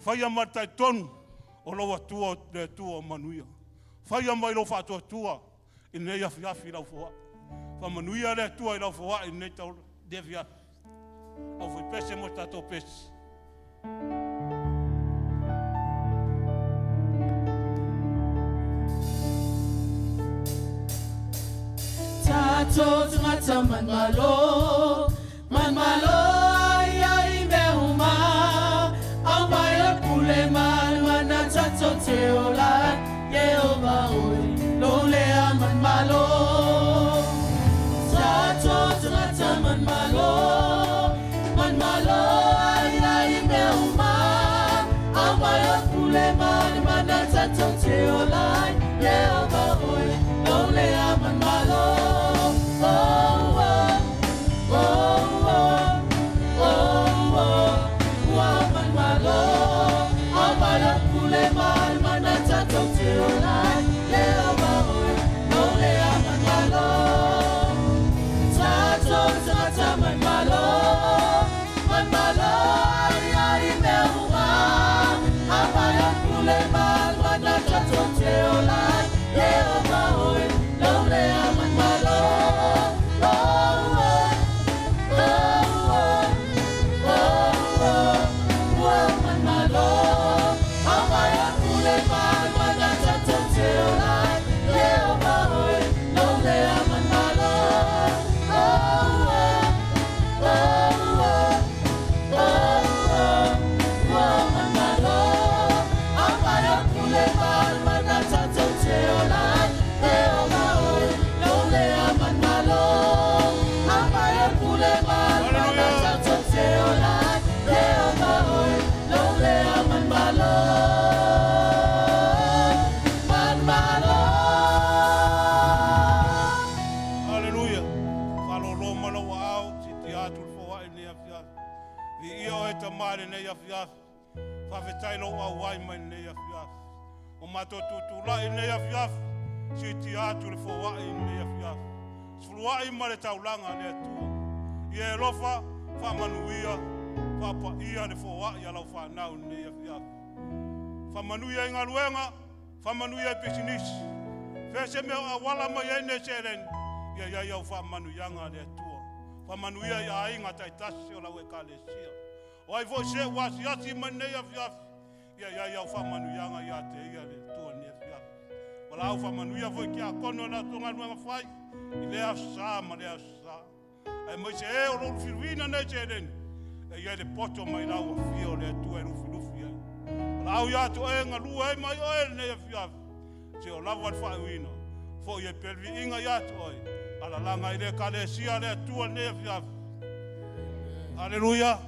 faia ma le talitonu o lou Atua le Atua o manuia. Faia mai lou faatuatua i lenei afiafi lau foai. Faamanuia le Atua i lau foai i lenei afiafi. Au fai pese mo tatou pese. Tatou tagata manumalo, manumalo ai ai mea uma, aumai o le pule ma le mana tatou te ola ai, Ieova oe, lou lea manumalo. Tatou tagata manumalo, manumalo ai ai mea uma, aumai o le pule ma le mana tatou te ola ai, Ieova oe, lou lea manumalo. Oh, oh, oh, oh, oh, oh, ua manumalo, aumai o le pule ma le mana tatou te ola ai, Ieova oe, lou lea manumalo. Tatou tagata manumalo, manumalo ai ai mea uma, aumai o le pule ma le mana tatou te ola ai, Ieova oe, lou lea manumalo. Oh, oh, oh, oh, oh, oh, ua manumalo, aumai o le pule ma le mana tatou te ola ai, Ieova oe, lou lea manumalo. Oh, oh, oh, oh, oh, oh, ua manumalo, aumai o le pule ma le mana tatou te ola ai, Ieova oe, lou lea manumalo. Aumai o le pule ma le mana tatou te ola ai, Ieova oe, lou lea manumalo. Manumalo. Haleluia. Faalōlō ma lou aao, siitia atu le foai i lenei afiafi. Viia oe Tama i lenei afiafi. Faafetai lou auai mai lenei afiafi. O matou tutulai i lenei afiafi, siitia atu le foai i lenei afiafi. Sefuluai ma le taulaga a le Atua. Ia e alofa, faamanuia, faapaia le foai a lau fanau i lenei afiafi. Faamanuia i galuega, faamanuia i pisinisi. Fea se mea o auala mai ai nei seleni, ia iai au faamanuiaga a le Atua. Faamanuia i aiga taitasi o lau ekalesia. O ai foi se ua asiasi mai lenei afiafi, ia iai au faamanuiaga ia te ia le Atua lenei afiafi. Valaau faamanuia foi tiakono o latou galuega fai, i lea aso sa ma lea aso sa. Aemaise e o lo o lufilufiina nei seleni, e iai le poto mai lau afio o le Atua e lufilufi ai. Valaau ia te oe galue ai mai oe lenei afiafi, se o lava le faauiina, foi e pea le viiga ia te oe, alalaga i le ekalesia a le Atua lenei afiafi. Haleluia.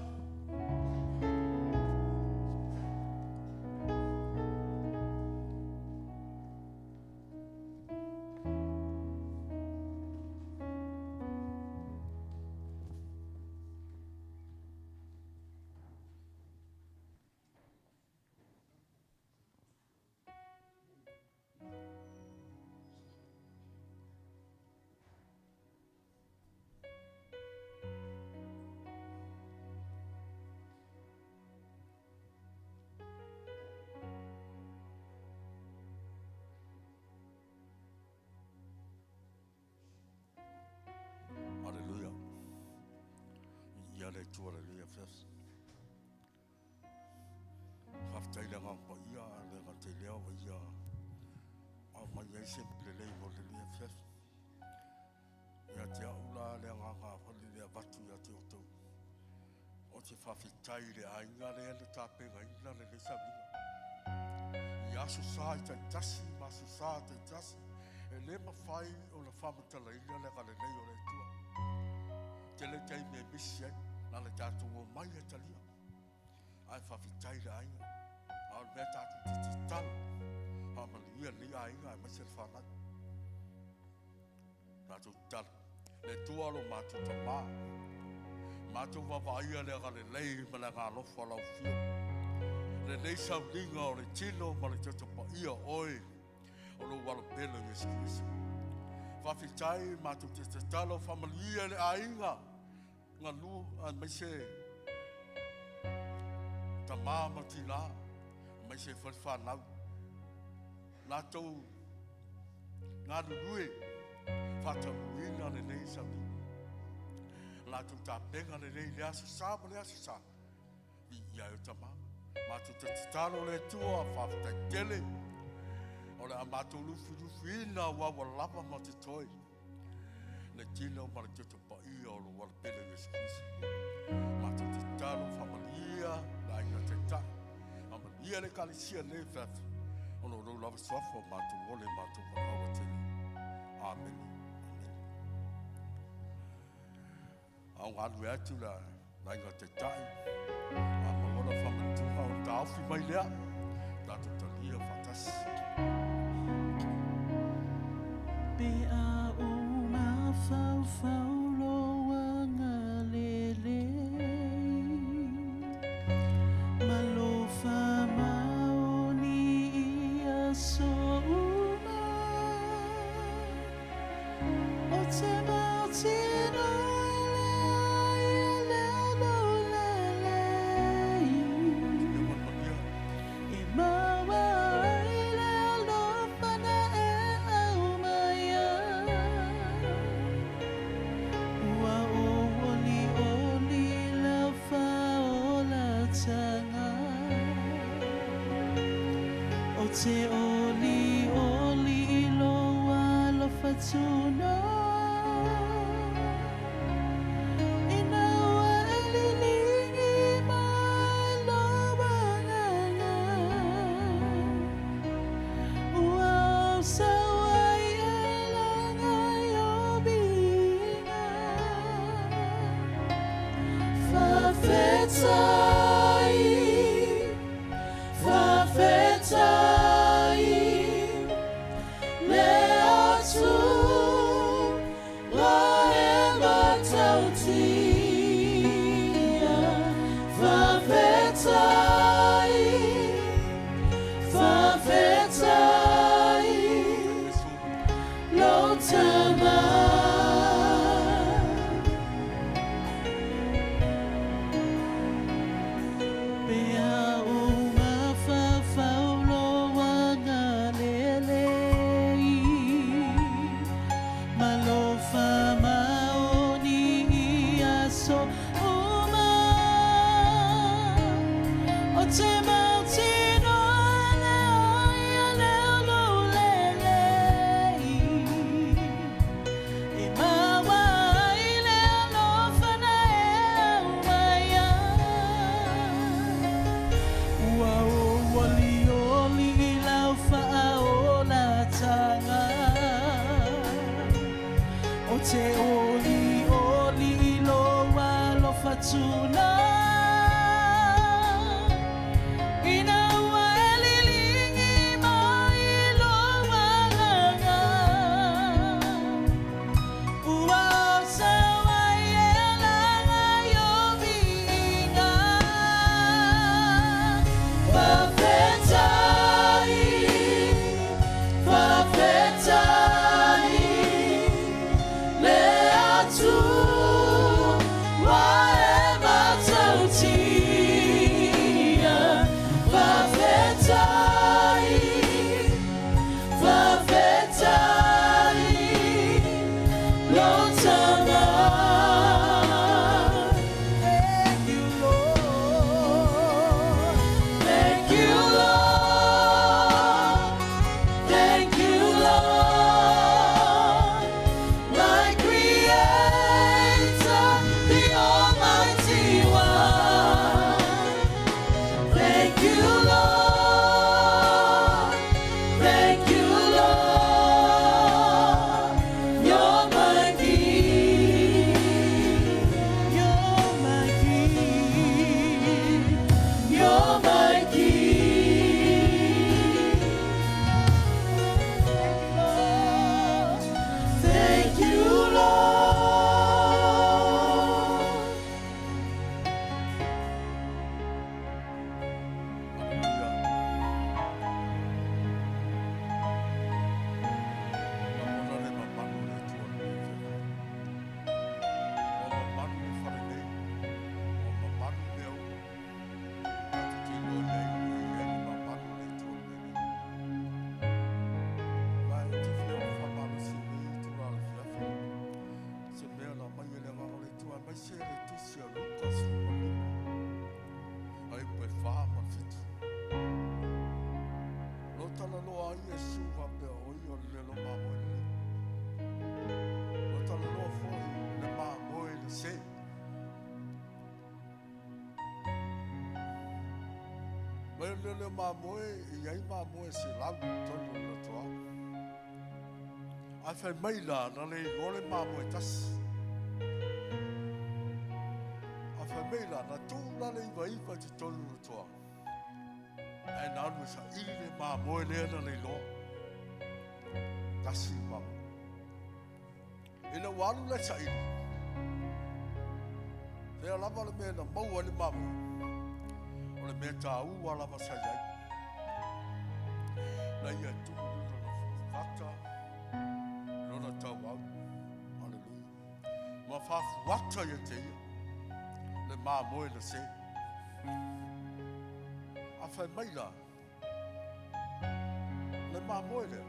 Aleluia. Viia le Atua i lenei afiafi. Faafetai i le Agaga Paia e le gata i lea ua Ia aumai ai se lelei mo lenei afiafi. Ia te au la le agaga foi lele e avatu ia te outou. O te faafetai i le aiga lea na tapenaina lenei sauniga. I aso sa i taitasi ma aso sa taitasi, e le mafai ona faamatalaina le agalelei o le Atua. Tele taimi e misi ai, na le tatou omai e talia. Ae faafetai i le aiga. A o le mea tatou te tatalo, faamanuia lenei aiga aemaise le fanau. Tatou tatalo. Le Atua o lo matou Tamā, matou vaavaaia le agalelei ma le agalofa o lau Afioga. Lenei sauniga o le tino ma le toto paia o oe o lou alo pele o Iesu Keriso. Faafetai matou te tatalo faamanuia i le aiga galu aemaise tama ma tina aemaise foi le fanau latou galulue faataunuuina lenei sauniga. Latou tapena lelei i le aso sa ma le aso sa. Viia ai o Tama. Matou te tatalo le Atua, faafetai tele. O le a matou lufilufiina ua ua lava ma totoe le tino ma le toto paia o lou alo pele Iesu Keriso. Matou te tatalo faamanuia le aiga taitai, faamanuia le ekalesia i lenei afiafi, ona o lou lava suafa o matou ola e matou valaau atu ai nei. Amene. Amene. A o galulue atu le aiga taitai, a maua lau faamanatuga ona taofi mai lea, tatou talia faatasi. Pe a ou mafaufau lou agalelei, ma lou faamaoni i aso uma, ou te mautinoa e leai e lelo lelei. Ia manuia. E maua ai le alofa na e aumaia. Ua ou olioli i lau faaolataga. Ou te olioli i lou alofa tunoa. Ina ua e liligi mai lou agaga. Ua ou sau ai e laga i ou viiga. Faafetai, faafetai, le Atua e matautia. Faafetai, faafetai, Iesu. lou Tama. Pe a ou mafaufau lou agalelei, ma lou faamaoni i aso uma. Ou te mautinoa e leai e lelo lelei. E maua ai le alofa na e aumaia. Ua ou olioli i lau faaolataga. Ou te olioli i lou alofa tunoa. Mai o le leo mamoe, e i ai mamoe 100 i totonu o le lotoa. Ae fai mai la, na le iloa le mamoe tasi. Ae fai mai la, na tuu la le 99 i totonu o le lotoa. Ae na alu e saili le mamoe lea na le iloa. Tasi le mamoe. Ina ua alu la e saili, fea lava le mea na maua ai le mamoe, o le mea taua lava sa i ai. Na ia tuu i lona fata, lona tauau. Haleluia. Ma faafuata ia te ia, le mamoe na se. A fai mai la, le mamoe lea,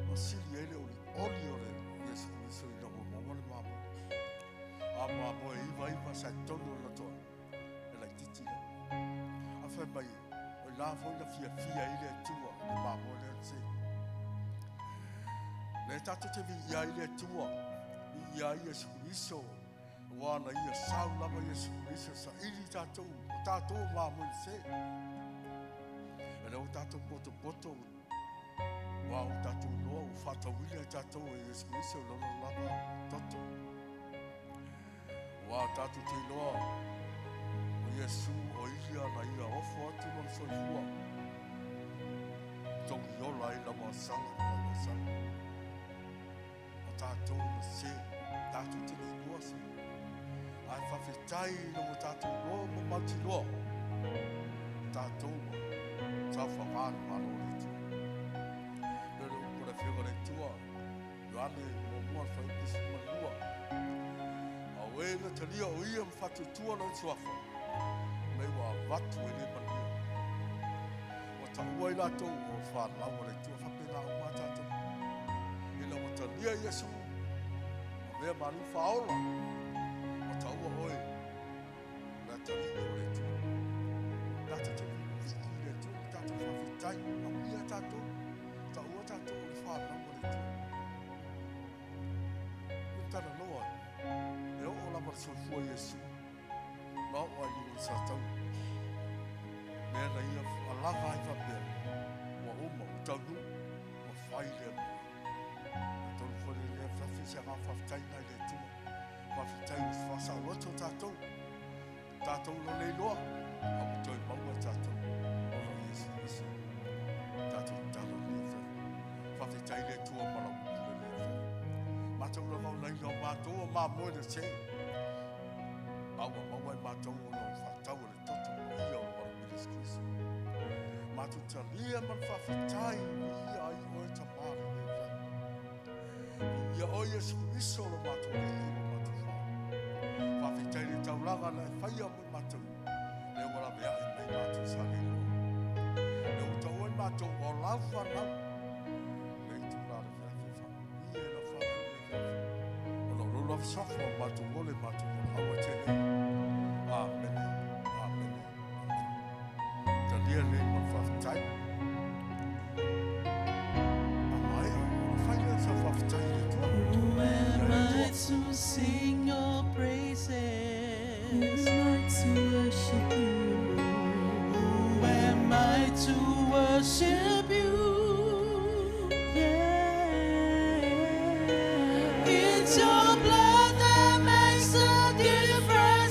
na sili ai le olioli o le Iesu Keriso ina ua maua le mamoe. A mamoe 99 sa i totonu o le lotoa, e laitiiti lea. A fai mai, o i la foi na fiafia ai le Atua i le mamoe lea na se. Lea tatou te viia ai le Atua, viia ai Iesu Keriso, ua na ia sau lava Iesu Keriso saili tatou, o tatou o mamoe na se. E lea ua tatou potopoto, ua o tatou iloa ua faatauina i tatou e Iesu Keriso i lona lava toto. Ua tatou te iloa o Iesu o ia na ia ofo atu lona soifua, togi ola ai lau asala ma lau asala. O tatou na se, tatou te le iloa se. Ae faafetai ina ua tatou iloa ma mautinoa, o tatou ua saofaga le Malo o le Atua. Le le upu a le Afioga i le Atua, Ioane muamua le fuaiupu 12. A o e na talia o ia ma faatuatua lona suafa, mai ua avatu e le manuia. Ua taua i latou o fanau a le Atua faapena uma tatou. Ina ua talia Iesu, avea ma Alii faaola, ua taua oe le atalii o le Atua. Tatou te viivii i le Atua, tatou faafetai, amuia tatou, taua tatou o le fanau a le Atua. Le talanoa e oo lava le soifua Iesu, na oo ai luga o le sataua. Mea na ia alaga ai faapea, ua uma, ua taunuu, ua fai lea mea. Atonu foi lea afiafi se agaga faafetai na i le Atua. Faafetai ua faasaoloto tatou. Tatou na le iloa, a ua toe maua tatou ona o Iesu Keriso. Tatou tatalo i le afiafi. Faafetai le Atua ma lau upu le afiafi. Matou lagaonaina o matou o mamoe na se. A ua maua e matou ona o faatau e le toto paia o le Alii Iesu Keriso. Matou talia ma le faafetai viia ai oe Tama le afiafi. Viia oe Iesu Keriso lo matou Alii ma matou Faa. Faafetai le taulaga na e faia mo i matou. Le ua laveai mai matou sa le iloa. Le ua taua i matou o lau fanau. Le itula le afiafi faamanuia i lau fanau le afiafi. Ona o lou lava suafa o matou ole matou valaau ai tenei. Amene, amene, amene. Talia lelei ma le faafetai. A maea, ona fai lea o sau faafetai i le Atua. Who am Le I Atua. to sing your praises? Who am I to worship you, Lord? Who am I to worship you? Yeah. It's your blood that makes the difference.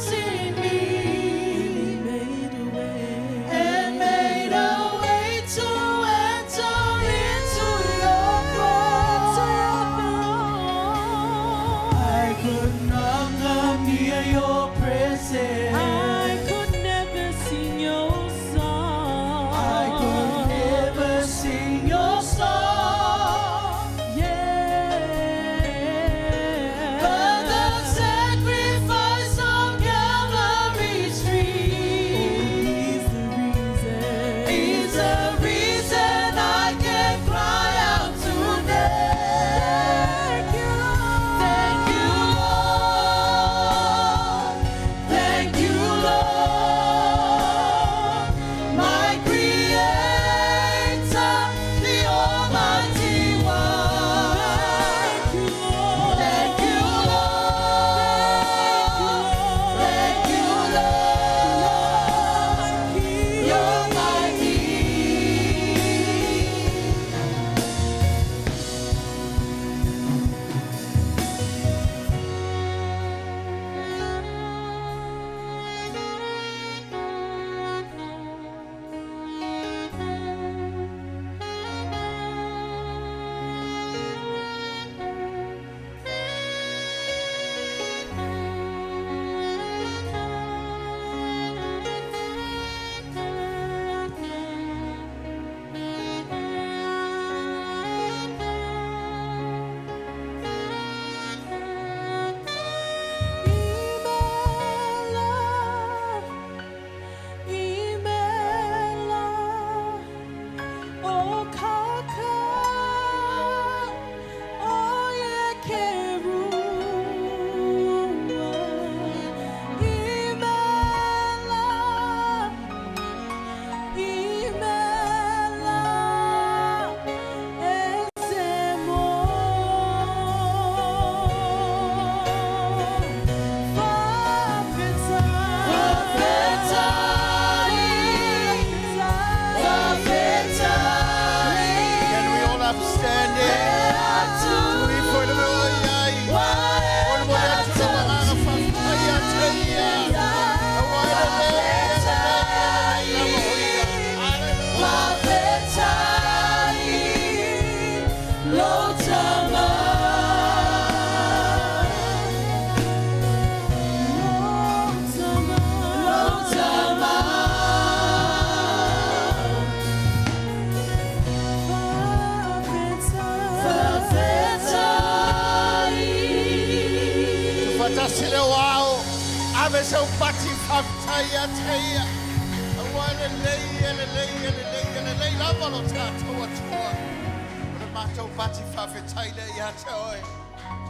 sau pati faafetai ia te ia. Aua e lelei, e lelei, e lelei, e lelei lava lo tatou Atua. O le matou pati faafetai lea ia te oe.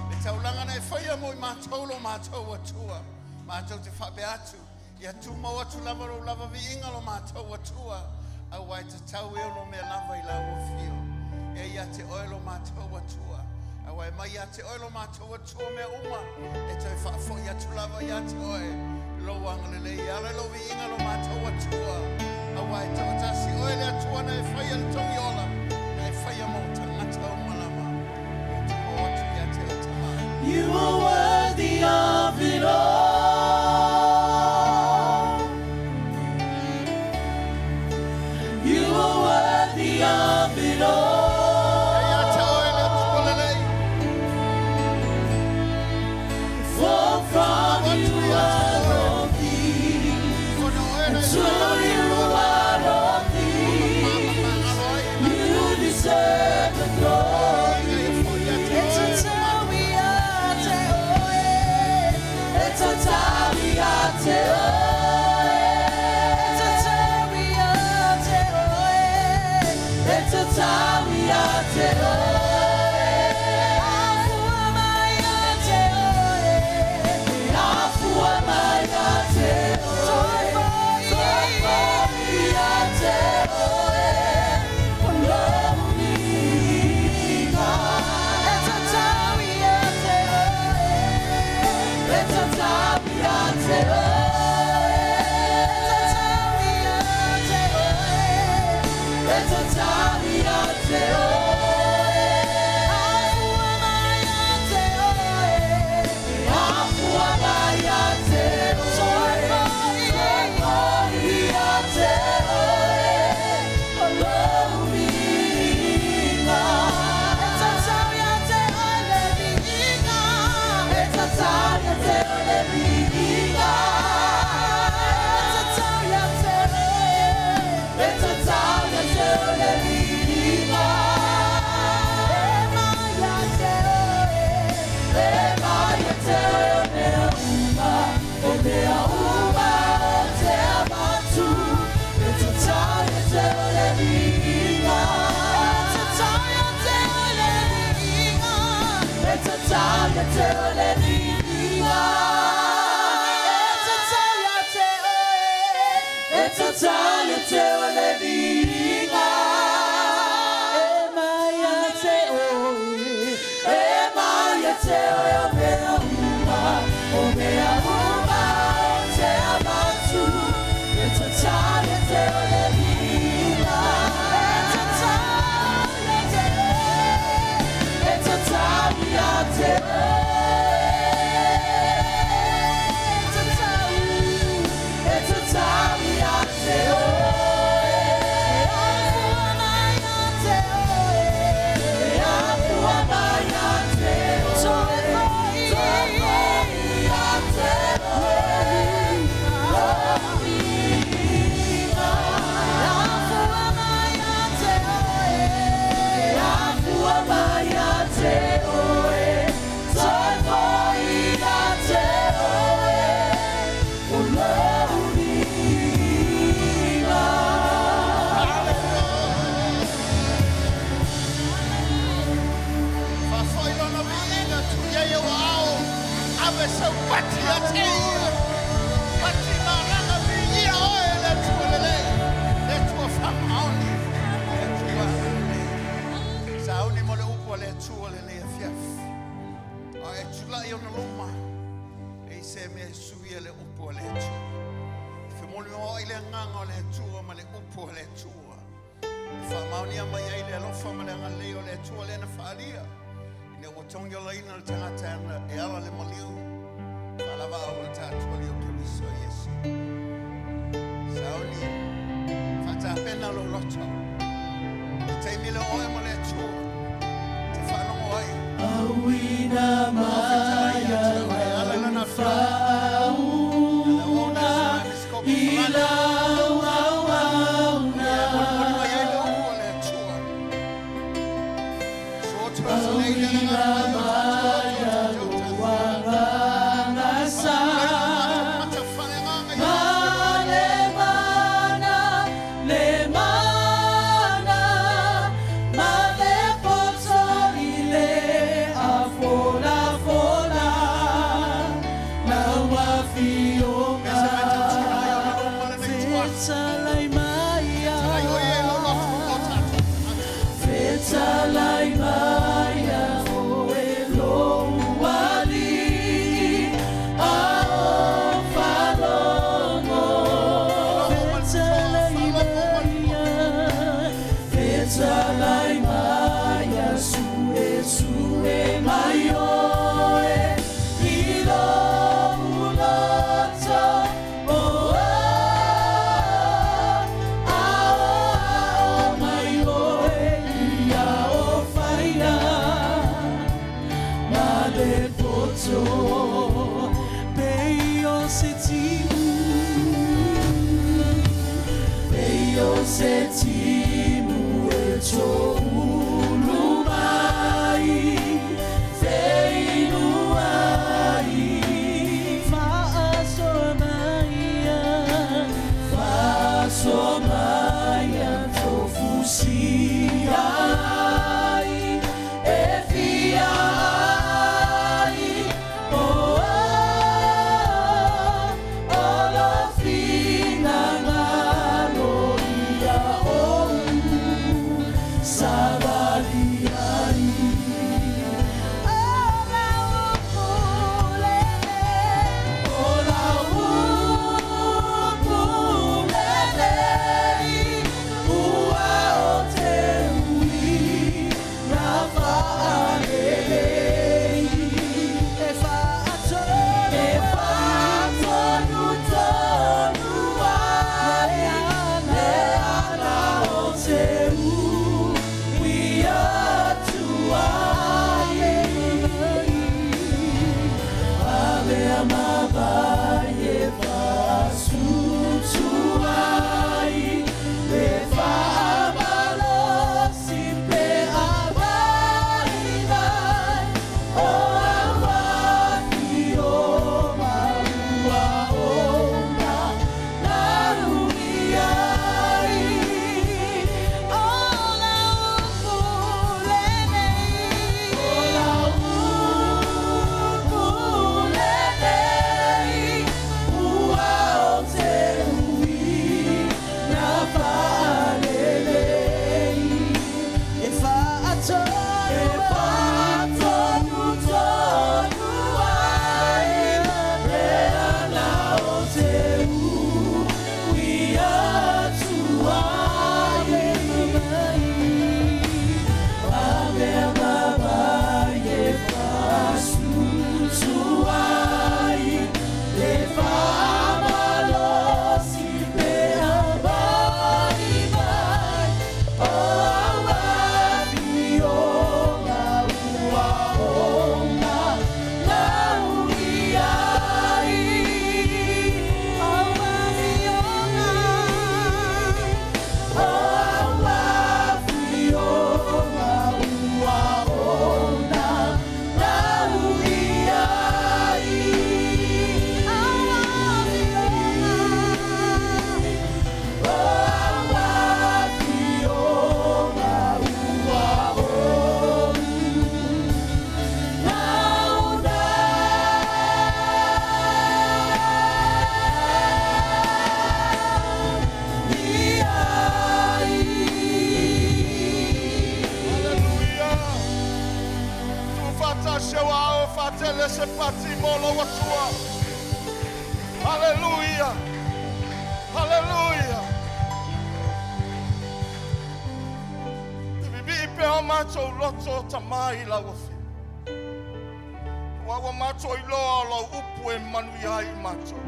Le taulaga na e faia mo i matou lo matou Atua. Matou te faapea atu, ia tumau atu lava lou lava viiga lo matou Atua, aua e tatau e ono mea lava i lau afio. E ia te oe lo matou Atua, aua e mai ia te oe lo matou Atua mea uma, e toe faafoi atu lava ia te oe lou agalelei e ala i lou viiga lo matou Atua, aua e toatasi oe le Atua na e faia le togi ola, na e faia mo tagata uma lava. Ia tumau atu ia te oe Tama. You are worthy of it all. You are worthy of it E ia te all. oe le Atua lelei. For from you are all things, Ona oe na and e to faia you are all things. You deserve the glory. It's a tell we are te oe. It's a tell we are te oe. It's a tell we are te oe. It's a tell we are te oe. Afua mai a te oe. Afua mai a te oe. Toi foi a te oe. Faafoi lona viiga tuu i ai ou aao. Ave sau pati ia te ia. Pati malaga viia oe le Atua lelei. Le Atua faamaoni. Le Atua lelei. Sauni mo le upu a le Atua lenei afiafi. A e tulai ona luma. E i se mea e suia le upu a le Atua. Femoli o ai le agaga o le Atua ma le upu a le Atua. E faamaonia mai ai le alofa ma le agalelei o le Atua lea na faaalia. Ina ua togi olaina le tagata e ala le maliu. Faalavaau o le tatou Alii o Keriso Iesu. Sauni, faatapena lou loto. Le taimi le oe ma le Atua. Te faalogo ai. Auina mai Ala lana faauna i lau auauna. Auina mai lou agaga sa. Fetalai maia. Fetalai maia oe lou alii a o faalogo. Fetalai maia, fetalai maia, suesue mai oe i lou loto. Oh, aoao mai oe ia ofaina ma le poto pei o se timu, pei o se timu e toulu mai feinuai. Faasoa maia, faasoa maia, tofusia ai e fia ai. Oh, o lou finagalo ia ou savali ai. O lau upu lelei, o lau upu lelei, ua o te ui na faalelei. E faatonu, e faatonutonu ai le ala o te ui atu ai. Avea mavae e faasusu ai le faamalosi pe a vaivai. O au afioga ua ona naui ai. O lau upu lelei, o lau upu lelei, ua o te ui na faalelei. E faatonu, e faatonutonu ai le ala o te ui atu ai. Avea mavae e faasusu ai le faamalosi pe a vaivai. O au afioga ua ona naui ai. Au afioga, o au afioga ua ona naui ai. Au afioga, o au afioga ua ona naui ai. Hallelujah. Tuufaatasi o ao faatele se pati mo lou Atua. Hallelujah. Hallelujah. Te pipii pea o matou loto tamā i lau afio. Ua ua matou iloa o lau upu e manuia ai matou.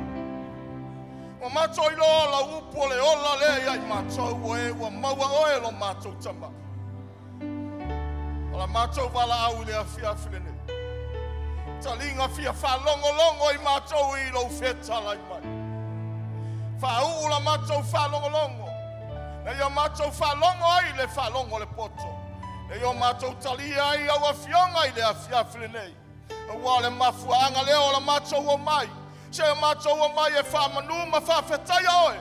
Ua matou iloa o lau upu o le ola lea ia i matou o e ua maua oe lo matou tama. O la matou valaau i le afiafi lenei. Taliga fia faalogologo i matou i lou fetalai mai. Faauu la matou faalogologo. Na ia matou faalogo ai le faalogo o le poto. Na ia matou talia ai au afioga i le afiafi lenei. Ua le mafuaaga lea o la matou o mai. Se o matou o mai e faamanu ma faafetaia oe.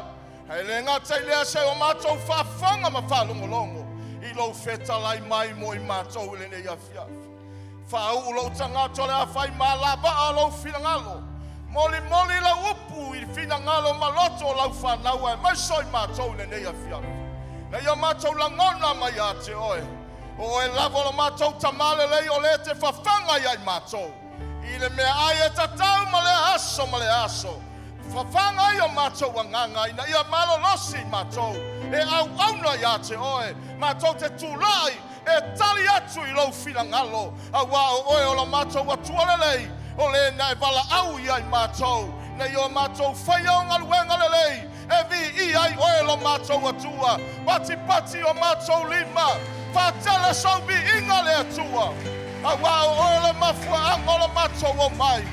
Ae le gata i lea se o matou faafofoga ma faalogologo i lou fetalai mai mo i matou i lenei afiafi. Faauu lou tagata o le a fai ma lavaa lou finagalo. Molimoli lau upu i finagalo ma loto o lau fanau aemaise o i matou i lenei afiafi. Ina ia matou lagona mai ia te oe, o oe lava o lo matou Tama lelei o le e te fafaga ia i matou i le meaai e tatau ma lea aso ma lea aso. Fafaga ai o matou agaga ina ia malolosi i matou e auauna ia te oe, matou te tulai e tali atu i lou finagalo, auā o oe o lo matou Atua lelei, o le na e valaau ia i matou, ina ia o matou faia o galuega lelei, e viia ai oe lo matou Atua. Patipati o matou lima, faatele sou viiga le Atua, auā o oe le mafuaaga o lo matou omai.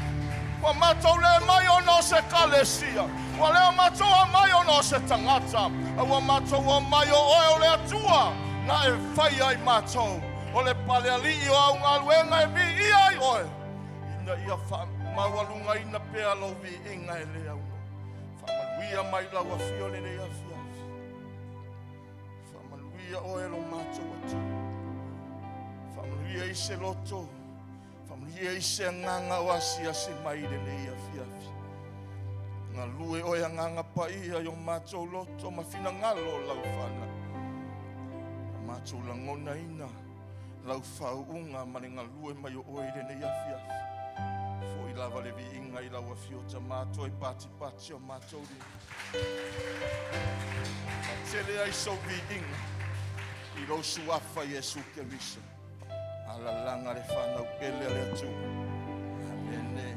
Ua matou le mai ona o se ekalesia, ua le o matou omai ona o se tagata, a ua matou omai o oe o le Atua na e faia i matou, o le palealii o au galuega e viia ai oe, ina ia faamaualugaina pea lou viiga e le aunoa. Faamanuia mai lau afio i lenei afiafi. Faamanuia oe lo matou Atua. Faamanuia i se loto. Faamanuia i se agaga o asiasi mai i lenei afiafi. Galue oe agaga paia i o matou loto ma finagalo o lau fanau. Matou lagonaina lau faauuga ma le galue mai o oe i lenei afiafi. Fo'i lava le viiga i lau afio Tama toe patipati o matou lima. Faatele ai sou viiga i lou suafa Iesu Keriso. Alalaga le fanau pele a le Atua. Amene.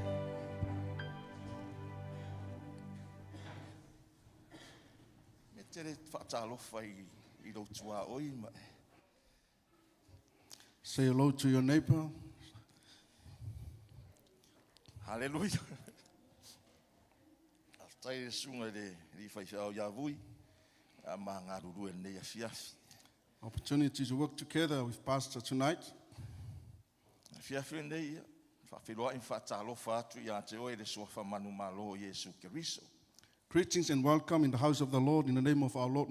Me te le faatalofa i lou tuaoi ma e. Say hello to your neighbor. Haleluia. Faafetai le susuga i le alii faifeau ia Vui, a ma galulue i lenei afiafi. Opportunity to work together with Pastor tonight. Afiafi lenei ia, faafeiloai ma faatalofa atu ia te oe le suafa manumalo o Iesu Keriso. Greetings and welcome in the house of the Lord in the name of our Lord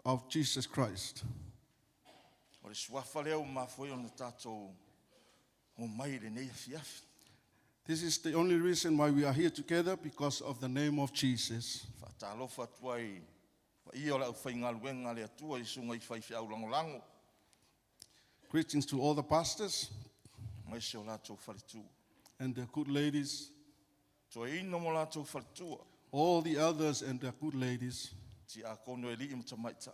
of Jesus Christ. O le suafa lea ua mafua ai ona tatou omai i lenei afiafi. This is the only reason why we are here together, because of the name of Jesus. Faatalofa atu ai paia o le aufaigaluega a le Atua i susuga i faifeau lagolago. Greetings to all the pastors Aemaise o latou faletua. and the good ladies, Toeaina ma latou faletua. all the elders and the good ladies, Tiakono e alii ma tamaitai.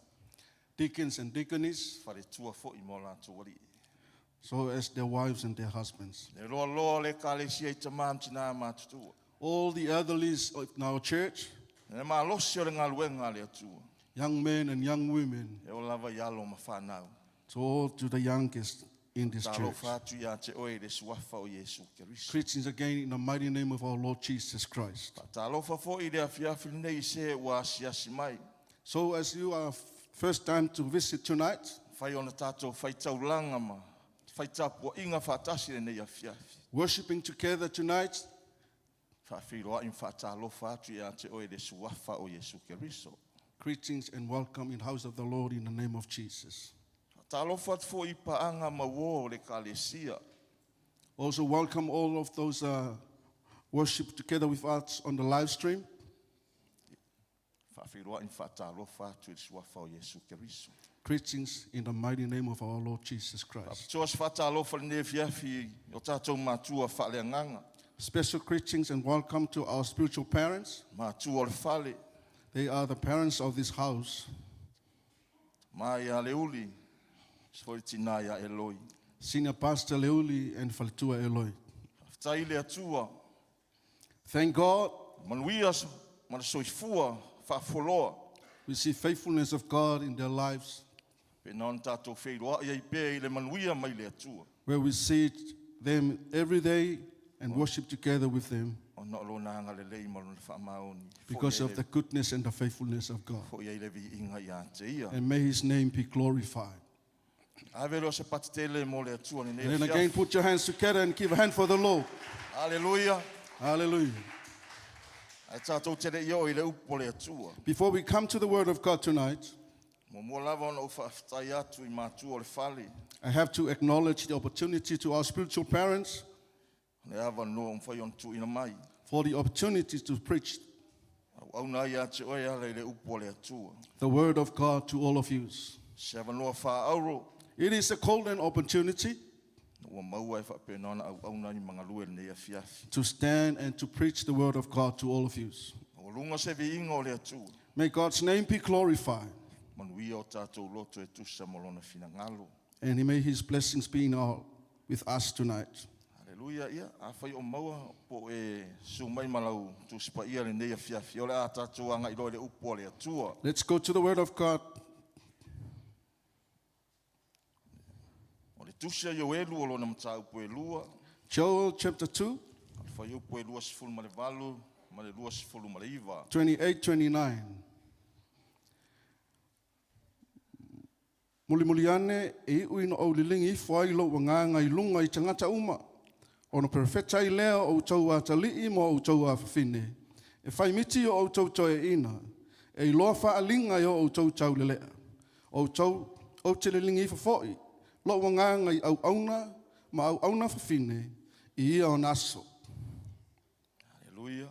deacons and deaconess, Faletua foi ma o latou alii. so as their wives and their husbands. Le loaloa o le ekalesia i tama ma tina matutua. All the elderlies in our church, Le malosi o le galuega a le Atua. young men and young women, E oo lava i alo ma fanau. to all to the youngest in this church. Talofa atu ia te oe i le suafa o Iesu Keriso. Greetings again in the mighty name of our Lord Jesus Christ. Faatalofa foi i le afiafi lenei i se ua asiasi mai. So as you are first time to visit tonight, Fai ona tatou faitaulaga ma faitapuaiga faatasi lenei afiafi. worshiping together tonight, Faafeiloai ma faatalofa atu ia te oe i le suafa o Iesu Keriso. greetings and welcome in house of the Lord in the name of Jesus. Faatalofa atu foi i paaga ma uō o le ekalesia. Also welcome all of those worship together with us on the live stream. Faafeiloai ma faatalofa atu i le suafa o Iesu Keriso. Greetings in the mighty name of our Lord Jesus Christ. Faapitoa se faatalofa lenei afiafi i o tatou matua faaleagaga. Special greetings and welcome to our spiritual parents. Matua o le fale. They are the parents of this house. Ma ia Leuli, se foi tina ia Eloi. Senior Pastor Leuli and Faletua Eloi. Faafetai i le Atua. Thank God Manuia ma le soifua faafoloa. we see faithfulness of God in their lives, Pe na ona tatou feiloai ai pea i le manuia mai le Atua. where we see them every day and worship together with them Ona o lona agalelei ma lona faamaoni. because of the goodness and the faithfulness of God. Fo'i ai le viiga ia te ia. And may his name be glorified. Ave lea o se patitele mo le Atua lenei And then again, afiafi. put your hands together and give a hand for the Lord. Haleluia. Hallelujah. Ae tatou te le i oo i le upu o le Atua. Before we come to the word of God tonight, Muamua lava ona ou faafetai atu i matua o le fale. I have to acknowledge the opportunity to our spiritual parents Le avanoa ua mafai ona tuuina mai. for the opportunity to preach Auauna ai ia te oe e ala i le upu a le Atua. the word of God to all of you. Se avanoa faaauuro It is a golden opportunity ua maua e faapena ona auauna ai ma galue i lenei afiafi. to stand and to preach the word of God to all of you. Maualuga se viiga o le Atua. May God's name be glorified Manuia o tatou loto e tusa ma lona finagalo. and may his blessings be in all with us tonight. Haleluia. Ia, afai o maua po o e susu mai ma lau Tusi Paia i lenei afiafi, o le a tatou agai loa i le upu a le Atua. Let's go to the word of God. O le tusi a Ioelu o lona mataupu e lua, Joel chapter 2, le fuaiupu e 28 ma le 29. 28 29. Mulimuli ane e iu ina ou liligi ifo ai lou agaga i luga i tagata uma, ona perofeta ai lea o outou atalii ma outou afafine, e fai miti o outou toeaiina, e iloa faaaliga e o outou taulelea. Outou, ou te liligi ifo foi lou agaga i auauna ma auauna fafine i ia ona aso. Haleluia.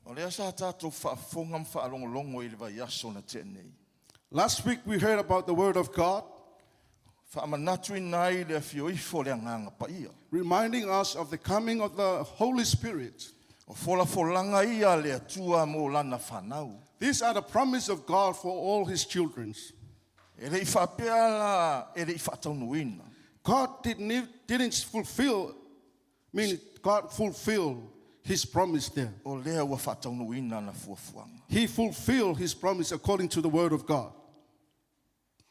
O lea sa tatou faafofoga ma faalogologo i le vaiaso na tea nei. Last week we heard about the word of God, Faamanatuina ai le afio ifo o le Agaga Paia. reminding us of the coming of the Holy Spirit. O folafolaga ia a le Atua mo lana fanau. These are the promise of God for all his children. E le i faapea la e le i faataunuuina. God didn't fulfill, meaning God fulfilled his promise there. O lea ua faataunuuina ana fuafuaga. He fulfilled his promise according to the word of God.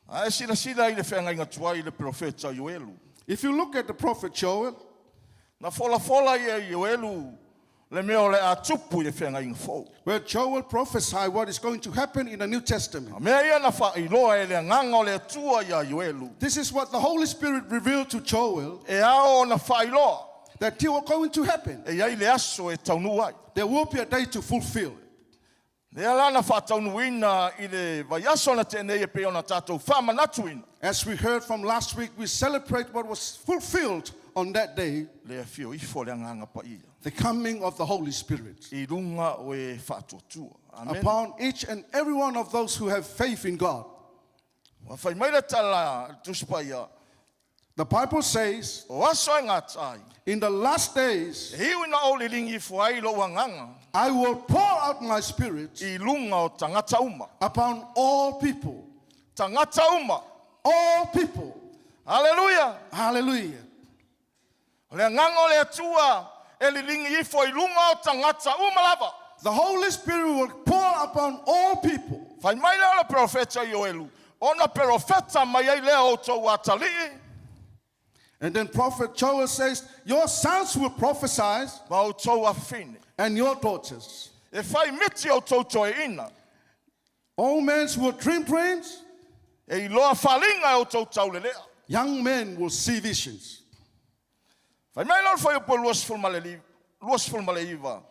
A e silasila i le feagaiga tuai i le perofeta Ioelu. If you look at the prophet Joel, Na folafola ia e Ioelu le mea o le a tupu i le feagaiga fou. where Joel prophesied what is going to happen in the New Testament. A mea ia na faailoa e le agaga o le Atua iā Ioelu. This is what the Holy Spirit revealed to Joel E ao ona faailoa that it was going to happen. e i ai le aso e taunuu ai. There will be a day to fulfill it. Lea la na faataunuuina i le vaiaso na tea nei e pei ona tatou faamanatuina. As we heard from last week, we celebrate what was fulfilled on that day, Le afio ifo o le Agaga Paia. the coming of the Holy Spirit I luga o e faatuatua. Amen. upon each and every one of those who have faith in God. Ua fai mai le tala a le Tusi Paia, The Bible says, o aso e gata ai, in the last days, e iu ina ou liligi ifo ai lou agaga I will pour out my spirit i luga o tagata uma. upon all people. Tagata uma. All people. Haleluia! Hallelujah. O le agaga o le Atua e liligi ifo i luga o tagata uma lava. The Holy Spirit will pour upon all people. Fai mai lea o le perofeta Ioelu, ona perofeta mai ai lea o outou atalii And then Prophet Joel says, Your sons will prophesy ma outou afafine. and your daughters. E fai miti outou toeaiina, All men will dream dreams, e iloa faaaliga e outou taulelea. young men will see visions. Fai mai la o le fuaiupu e 29,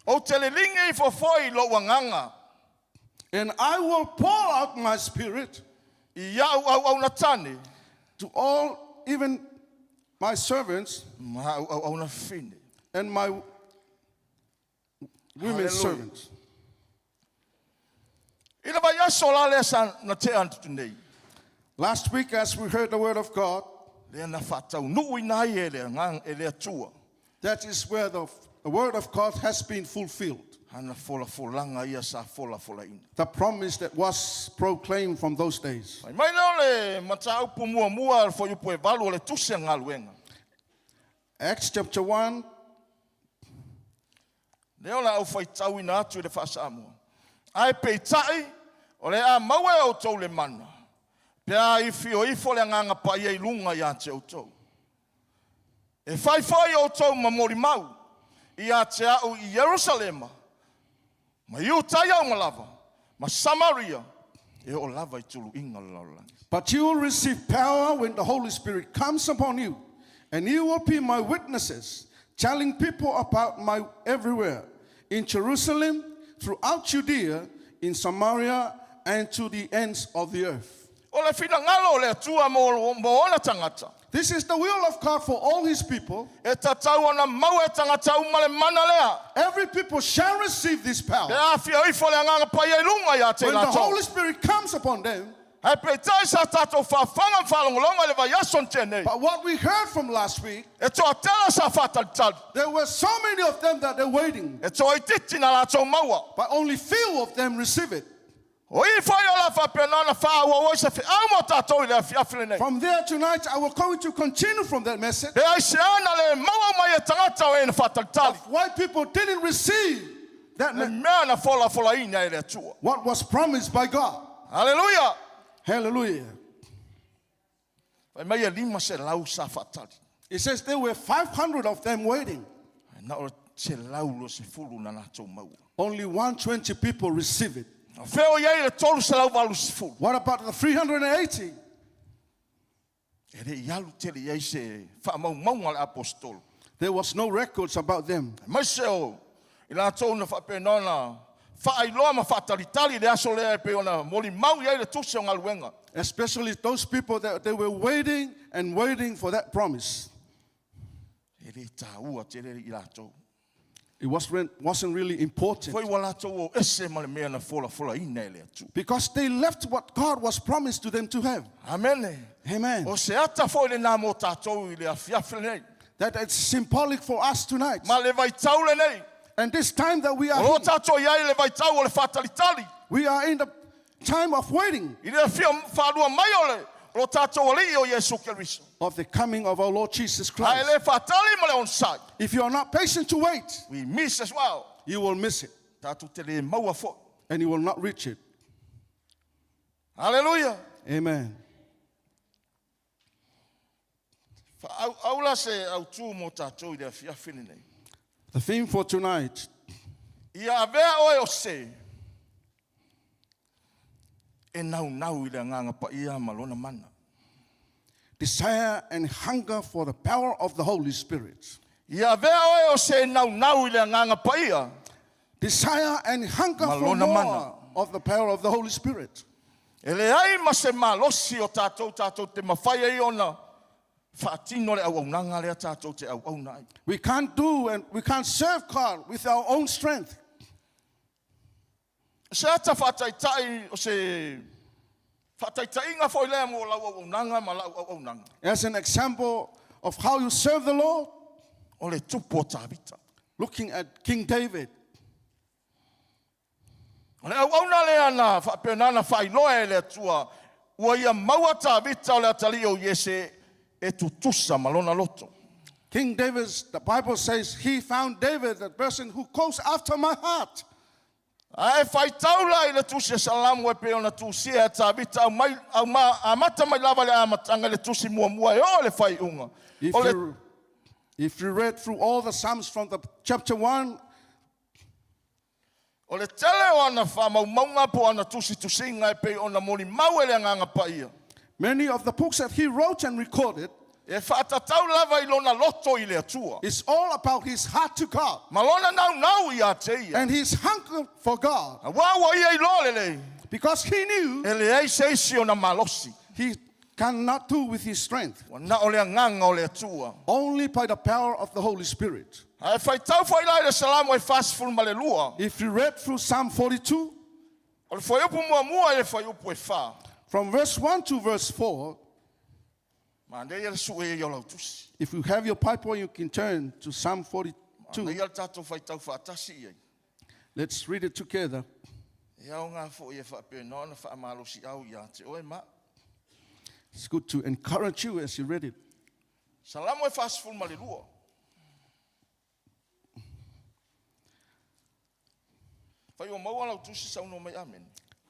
Ou te liligi ifo foi lou agaga And I will pour out my spirit i au auauna tane to all, even my servants ma au auauna fafine. and my women Hallelujah. servants. I le vaiaso la lea sa na tea atu nei, Last week, as we heard the word of God, lea na faataunuuina ai e le agaga e le Atua that is where the word of God has been fulfilled. ana folafolaga ia sa folafolaina. The promise that was proclaimed from those days. Fai mai lea o le mataupu muamua a le fuaiupu e valu o le tusi a galuega. Acts chapter 1, Lea o le a ou faitauina atu i le faa-Samoa. Ae peitai, o le a maua e outou le mana, pe a ifio ifo le Agaga Paia i luga ia te outou. E fai foi outou ma molimau ia te a'u i Ierusalema, ma Iutaia uma lava, ma Samaria, e oo lava i tuluiga o le lalolagi. But you will receive power when the Holy Spirit comes upon you, and you will be my witnesses, telling people about my everywhere, in Jerusalem, throughout Judea, in Samaria, and to the ends of the earth. O le finagalo o le Atua mo, mo ona tagata. This is the will of God for all his people. E tatau ona maua e tagata uma le mana lea. Every people shall receive this power. Pe a afio ifo le agaga paia i luga ia te When the latou. Holy Spirit comes upon them, Ae peitai sa tatou faafaga ma faalogologo i le vaiaso na tea nei. but what we heard from last week, E toatele sa faatalitali. there were so many of them that they're waiting, E toaitiiti na latou maua. but only few of them receive it. O i foi o le a faapena ona faaauau ai se feau mo tatou i le afiafi lenei. From there tonight, I will going to continue from that message Pe aisea na le maua mai e tagata o e na faatalitali. of why people didn't receive that Le mea na folafolaina e le Atua. what was promised by God. Haleluia! Hallelujah. Fai mai e 500 sa faatali. It says there were 500 of them waiting. Ae na o le 120 na latou maua. Only 120 people receive it. O fea o i ai le 380? What about the 380? E le i alu tele i ai se faamaumauga a le aposetolo. There was no records about them. Aemaise o i latou na faapena ona faailoa ma faatalitali i le aso lea e pei ona molimau i ai le tusi o galuega. Especially those people that they were waiting and waiting for that promise. E le taua tele i latou. It wasn't really important Foi ua latou o ese ma le mea na folafolaina e le Atua. because they left what God was promised to them to have. Amene. Amen. O se ata foi lenā mo tātou i le afiafi lenei. That it's symbolic for us tonight. Ma le vaitau lenei. And this time that we O are lo here, tātou i ai le vaitau o le faatalitali. we are in the time of waiting I le afio faalua mai o le lo tātou alii o Iesu Keriso. of the coming of our Lord Jesus A e Christ. le faatali ma le onosai. If you are not patient to wait, We miss as well. you will miss it Tātou te le maua foi. and you will not reach it. Hallelujah. Amen. Whaau la se au tū mō tātou i le afiafi lenei. The theme for tonight Ia avea oe o se e naunau i le agaga paia ma lona mana. desire and hunger for the power of the Holy Spirit. Ia avea oe o se e naunau i le agaga paia Desire and hunger Ma for lona mana. more of the power of the Holy Spirit. E leai ma se malosi o tātou tātou te mawhai ai ona faatino le auaunaga lea tātou te auauna ai. We can't do and we can't serve God with our own strength. Se ata faataitai o se faataitaiga foi lea mo lau auaunaga ma lau auaunaga. As an example of how you serve the Lord, O le tupu o Tavita. looking at King David, O le auauna lea na faapena na faailoa e le Atua, ua ia maua Tavita o le atalii o Iese e tutusa ma lona loto. King David, the Bible says he found David, the person who goes after my heart. Ae faitau la i le tusi a Salamo e pei ona tusia e Tavita au mai, au ma, amata mai lava le amataga i le tusi muamua e oo i le faaiuga. If O le, you, if you read through all the Psalms from the chapter 1, o le tele o ana faamaumauga po o ana tusitusiga e pei ona molimau e le Agaga Paia. many of the books that he wrote and recorded, E faatatau lava i lona loto i le Atua. it's all about his heart to God Ma lona naunau ia te ia. and his hunger for God Auā ua ia iloa lelei, because he knew e leai se isi ona malosi. he cannot do with his strength, Ua na o le agaga o le Atua. only by the power of the Holy Spirit. Ae faitau foi la i le Salamo e 42, If you read through Psalm 42, o le fuaiupu muamua i le fuaiupu e 4. from verse 1 to verse 4, Manaia le sue ia o lau tusi. if you have your Bible, you can turn to Psalm 42. Manaia le tātou faitau faatasi i ai. Let's read it together. E ao ngā foi e faapena ona faamalosi au ia te oe ma. It's good to encourage you as you read it. Salamo e 42. Fai o maua lau tusi saunoa mai amen.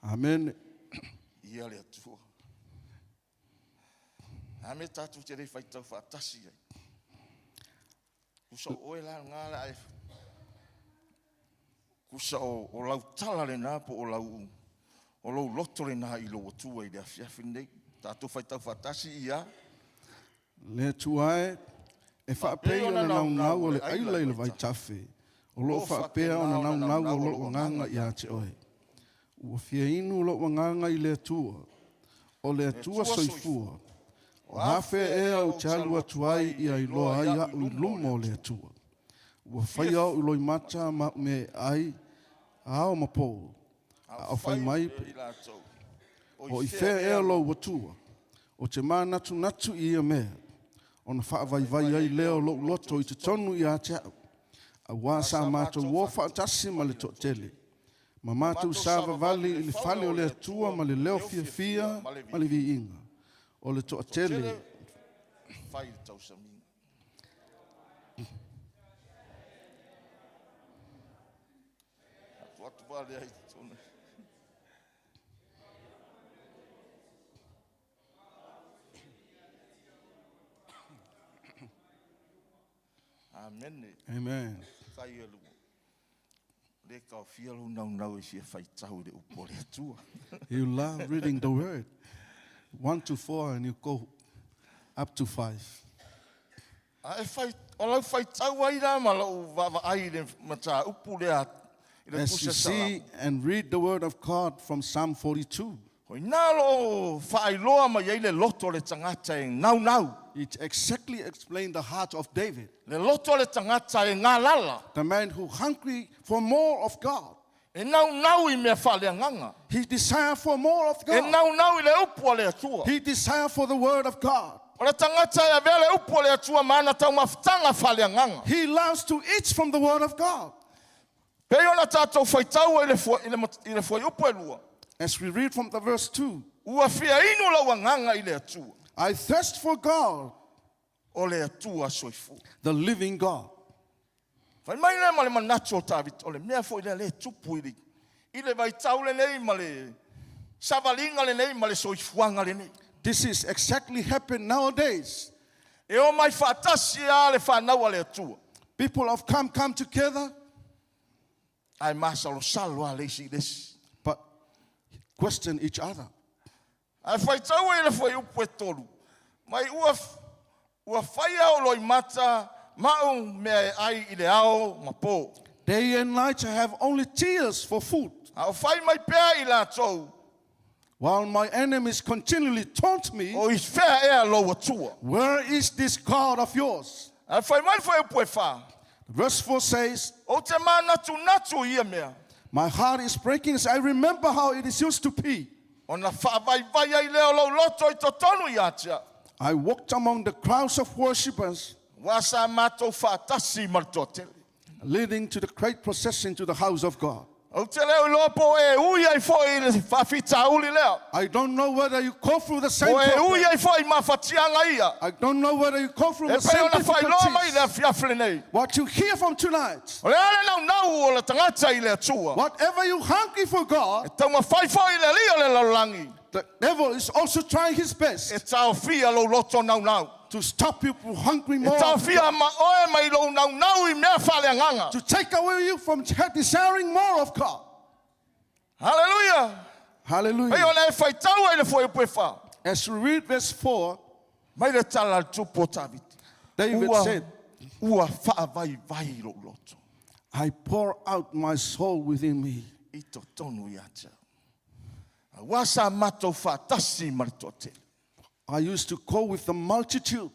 Amen. Ia le Atua. A me tātou te rei faitau faatasi ai. Kusa o oe la ngā la ai. Kusa o, o lau tala le nā po o lau, o lau loto le nā i lou Atua i le afiafi nei. Tātou faitau faatasi ia. Le Atua e, e faapea ona naunau o le aila i le vaitafe, o loo faapea ona naunau o lou agaga ia te oe. Ua fia inu lou agaga i le Atua, o le Atua soifua. O afe ea ou te alu atu ai ia iloa ai a'u i luma o le Atua. Ua faia o'u loimata ma a'u mea e ai, ao ma pō, a o fai mai, O i fea ea lou Atua? Ou te mānatunatu i ia mea, ona faavaivai ai lea o lo'u loto i totonu ia te a'u, auā sa matou o faatasi ma le toatele, ma matou savavali i le fale o le Atua ma le leo fiafia ma le viiga o le toatele. Fai le tausamiga. Atu atu vale ai totonu. Amene. Amen. Tai e lua. Le taofia lou naunau e fia faitau i le upu a le Atua. You love reading the word. 1 to 4 and you go up to 5. A e fai, o lau faitau ai la ma lau vaavaai i le mataupu lea i le As you Tusi a Salamo. see and read the word of God from Psalm 42, O i ina o lo o faailoa mai ai le loto o le tagata e naunau, it exactly explains the heart of David, le loto o le tagata e galala, the man who hungry for more of God. e naunau i mea faaleagaga, He desire for more of e God. naunau i le upu a le Atua. He desire for the word of God. O le tagata e avea le upu a le Atua ma ana taumafataga faaleagaga. He loves to eat from the word of God. Pei ona tatou faitau ai i le fua- i le mat- i le fuaiupu e lua, As we read from the verse 2, ua fia inu lou agaga i le Atua, I thirst for God, o le Atua soifua. the living God. Fai mai lea ma le manatu o Tavita, o le mea foi lea lea e tupu i le, i le vaitau lenei ma le savaliga lenei ma le soifuaga lenei. This is exactly happen nowadays. E o mai faatasi lava le fanau a le Atua, People of come together, ae masalosalo lava le isi i le isi. but question each other. Ae faitau ai i le fuaiupu e tolu, mai ua, ua faia ou loimata ma au mea e ai i le ao ma pō. Day and night I have only tears for food, A o fai mai pea i latou, while my enemies continually taunt me. o i fea ea lou Atua. Where is this God of yours? Ae fai mai le fuaiupu e whā, Verse 4 says, Ou te mānatunatu i ia mea, My heart is breaking as I remember how it is used to be. ona faavaivai ai lea o lou loto i totonu ia te au. I walked among the crowds of worshippers, Ua sa matou faatasi ma le toatele. leading to the great procession to the house of God. Ou te le o iloa po o e ui ai foi i le faafitauli lea. I don't know whether you go through the same Po o e problem. ui ai foi i mafatiaga ia. I don't know whether you go through E the pei same ona faailoa mai i le difficulties. afiafi lenei. What you hear from tonight, O le a le naunau o le tagata i le Atua. whatever you hungry for God, E taumafai foi i le Alii o le lalolagi. the devil is also trying his E best taofia lou loto naunau. to stop you from hungry E more, taofia ma oe mai lou naunau i mea faaleagaga. to take away you from desiring more of God. Haleluia! Pei Hallelujah. ona e faitau ai le fuaiupu e whā. As we read verse 4, Mai le tala a le tupu o Tavita. David Ua, said, ua faavaivai lou loto I pour out my soul within me. i totonu ia te au. Auā sa matou faatasi ma le toatele. I used to go with the multitude.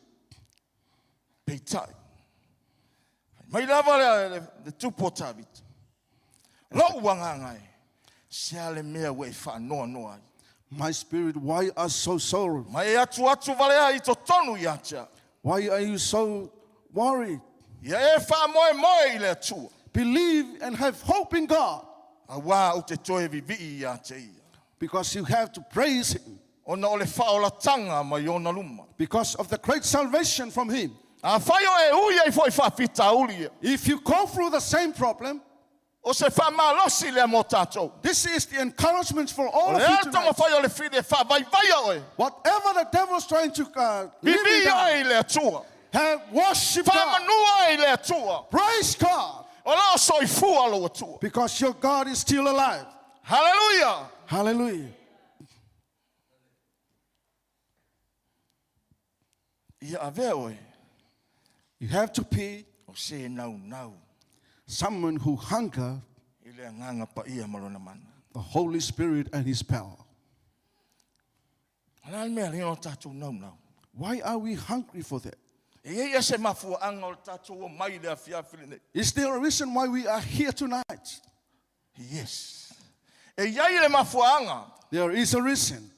Peitai. Fai mai lava le, le, le tupu o Tavita. Lou agaga e, se a le mea ua e faanoanoa ai. My spirit, why are so sorrow? Ma e atu atu valea i totonu ia te au. Why are you so worried? Ia e faamoemoe i le Atua. Believe and have hope in God Auā ou te toe vivii ia te ia. because you have to praise Him Ona o le faaolatanga mai ona luma. because of the great salvation from Him. Afai o e ui ai foi faafitauli ia. If you go through the same problem, O se faamalosi lea mo tatou. this is the encouragement for O all le of you a tonight. taumafai o le fili e faavaivaia oe. Whatever the devil's trying to lead you Vivii down, oe i le Atua. have worship God, Faamanua oe i le Atua. praise God, O loo soifua lou Atua. because your God is still alive. Haleluia! Hallelujah. Ia avea oe. You have to be O se naunau someone who hunger i le agaga paia ma lona mana. the Holy Spirit and His power. O le a le mea lea o tatou naunau. Why are we hungry for that? E iai ia se mafuaaga o le tatou omai i le afiafi lenei. Is there a reason why we are here tonight? Yes. E iai le mafuaaga. There is a reason.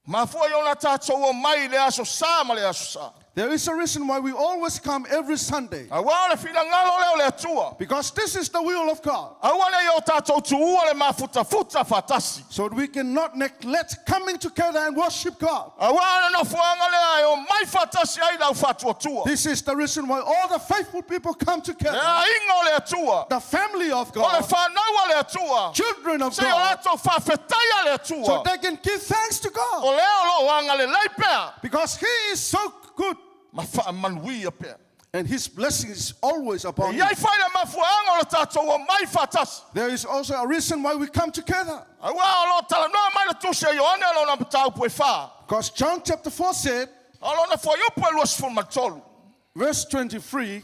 Mafua i ona tatou omai i le Aso Sa ma le Aso Sa. There is a reason why we always come every Sunday. Auā o le finagalo lea o le Atua. Because this is the will of God. Aua ne i o tatou tuua le mafutafuta faatasi. So we cannot neglect coming together and worship God. Auā o le nofoaga lea e omai faatasi ai le aufaatuatua. This is the reason why all the faithful people come together. Le aiga o le Atua. The family of O le God. fanau a le Atua. Children of Se i o God. latou faafetaia le Atua. So they can give thanks to God. O lea o lo o agalelei pea. Because he is so good. Ma faamanuia pea. And his blessing is always upon E i ai you. fai le mafuaaga o le tatou omai faatasi. There is also a reason why we come together. Auā o lo o talanoa mai le Tusi a Ioane lona mataupu e fa. Because John chapter 4 said, O lona fuaiupu e 23. verse 23,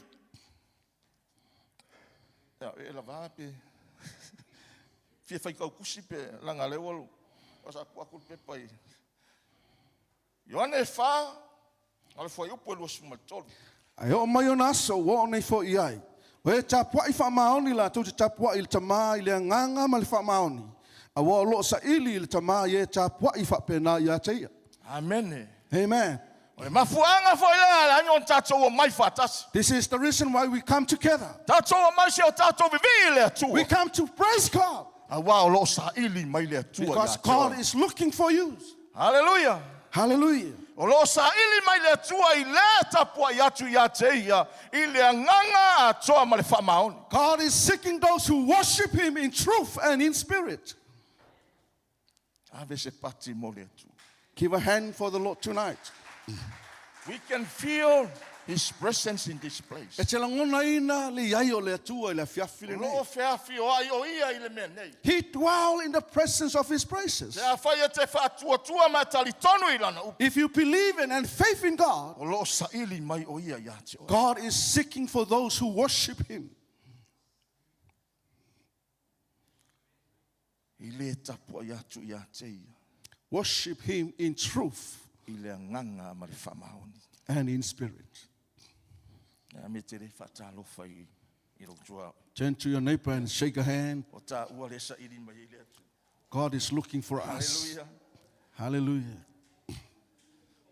Ia, e lava pe fia fai kau kusi pe langa le walu. O sa ku aku le pepa i. Ioane e fa, o le fuaiupu e 23. Ae oo mai ona aso ua oo nei foi i ai, o e tapuai faamaoni latou te tapuai i le Tama i le agaga ma le faamaoni, aua o lo o saili i le Tama i e tapuai faapena ia te ia. Amene. Amen. O le mafuaaga foi lea e ala ai ona tatou omai faatasi. This is the reason why we come together. Tatou omai se o tatou vivii i le Atua. We come to praise God. Aua o lo o saili mai le Atua ia Because te God oe. is looking for you. Haleluia. Hallelujah. O lo o saili mai le Atua i le tapuai atu ia te ia i le agaga atoa ma le faamaoni. God is seeking those who worship him in truth and in spirit. Ave se pati mo le Atua. Give a hand for the Lord tonight. We can feel His presence in this place. E te lagonaina le i ai o le Atua i le afiafi O lo lenei. o feafioai o ia i le mea nei. He dwell in the presence of his praises. Pe afai e te faatuatua ma e talitonu i lana upu. If you believe in and faith in God, O lo o saili mai o ia ia te oe. God is seeking for those who worship him. I le tapuai atu ia te ia. Worship him in truth. I le agaga ma le faamaoni. And in spirit. A me te le faatalofa i, i lou tuaoi. Turn to your neighbor and shake a hand. O taua le saili mai ai le Atua. God is looking for us. Hallelujah. Hallelujah.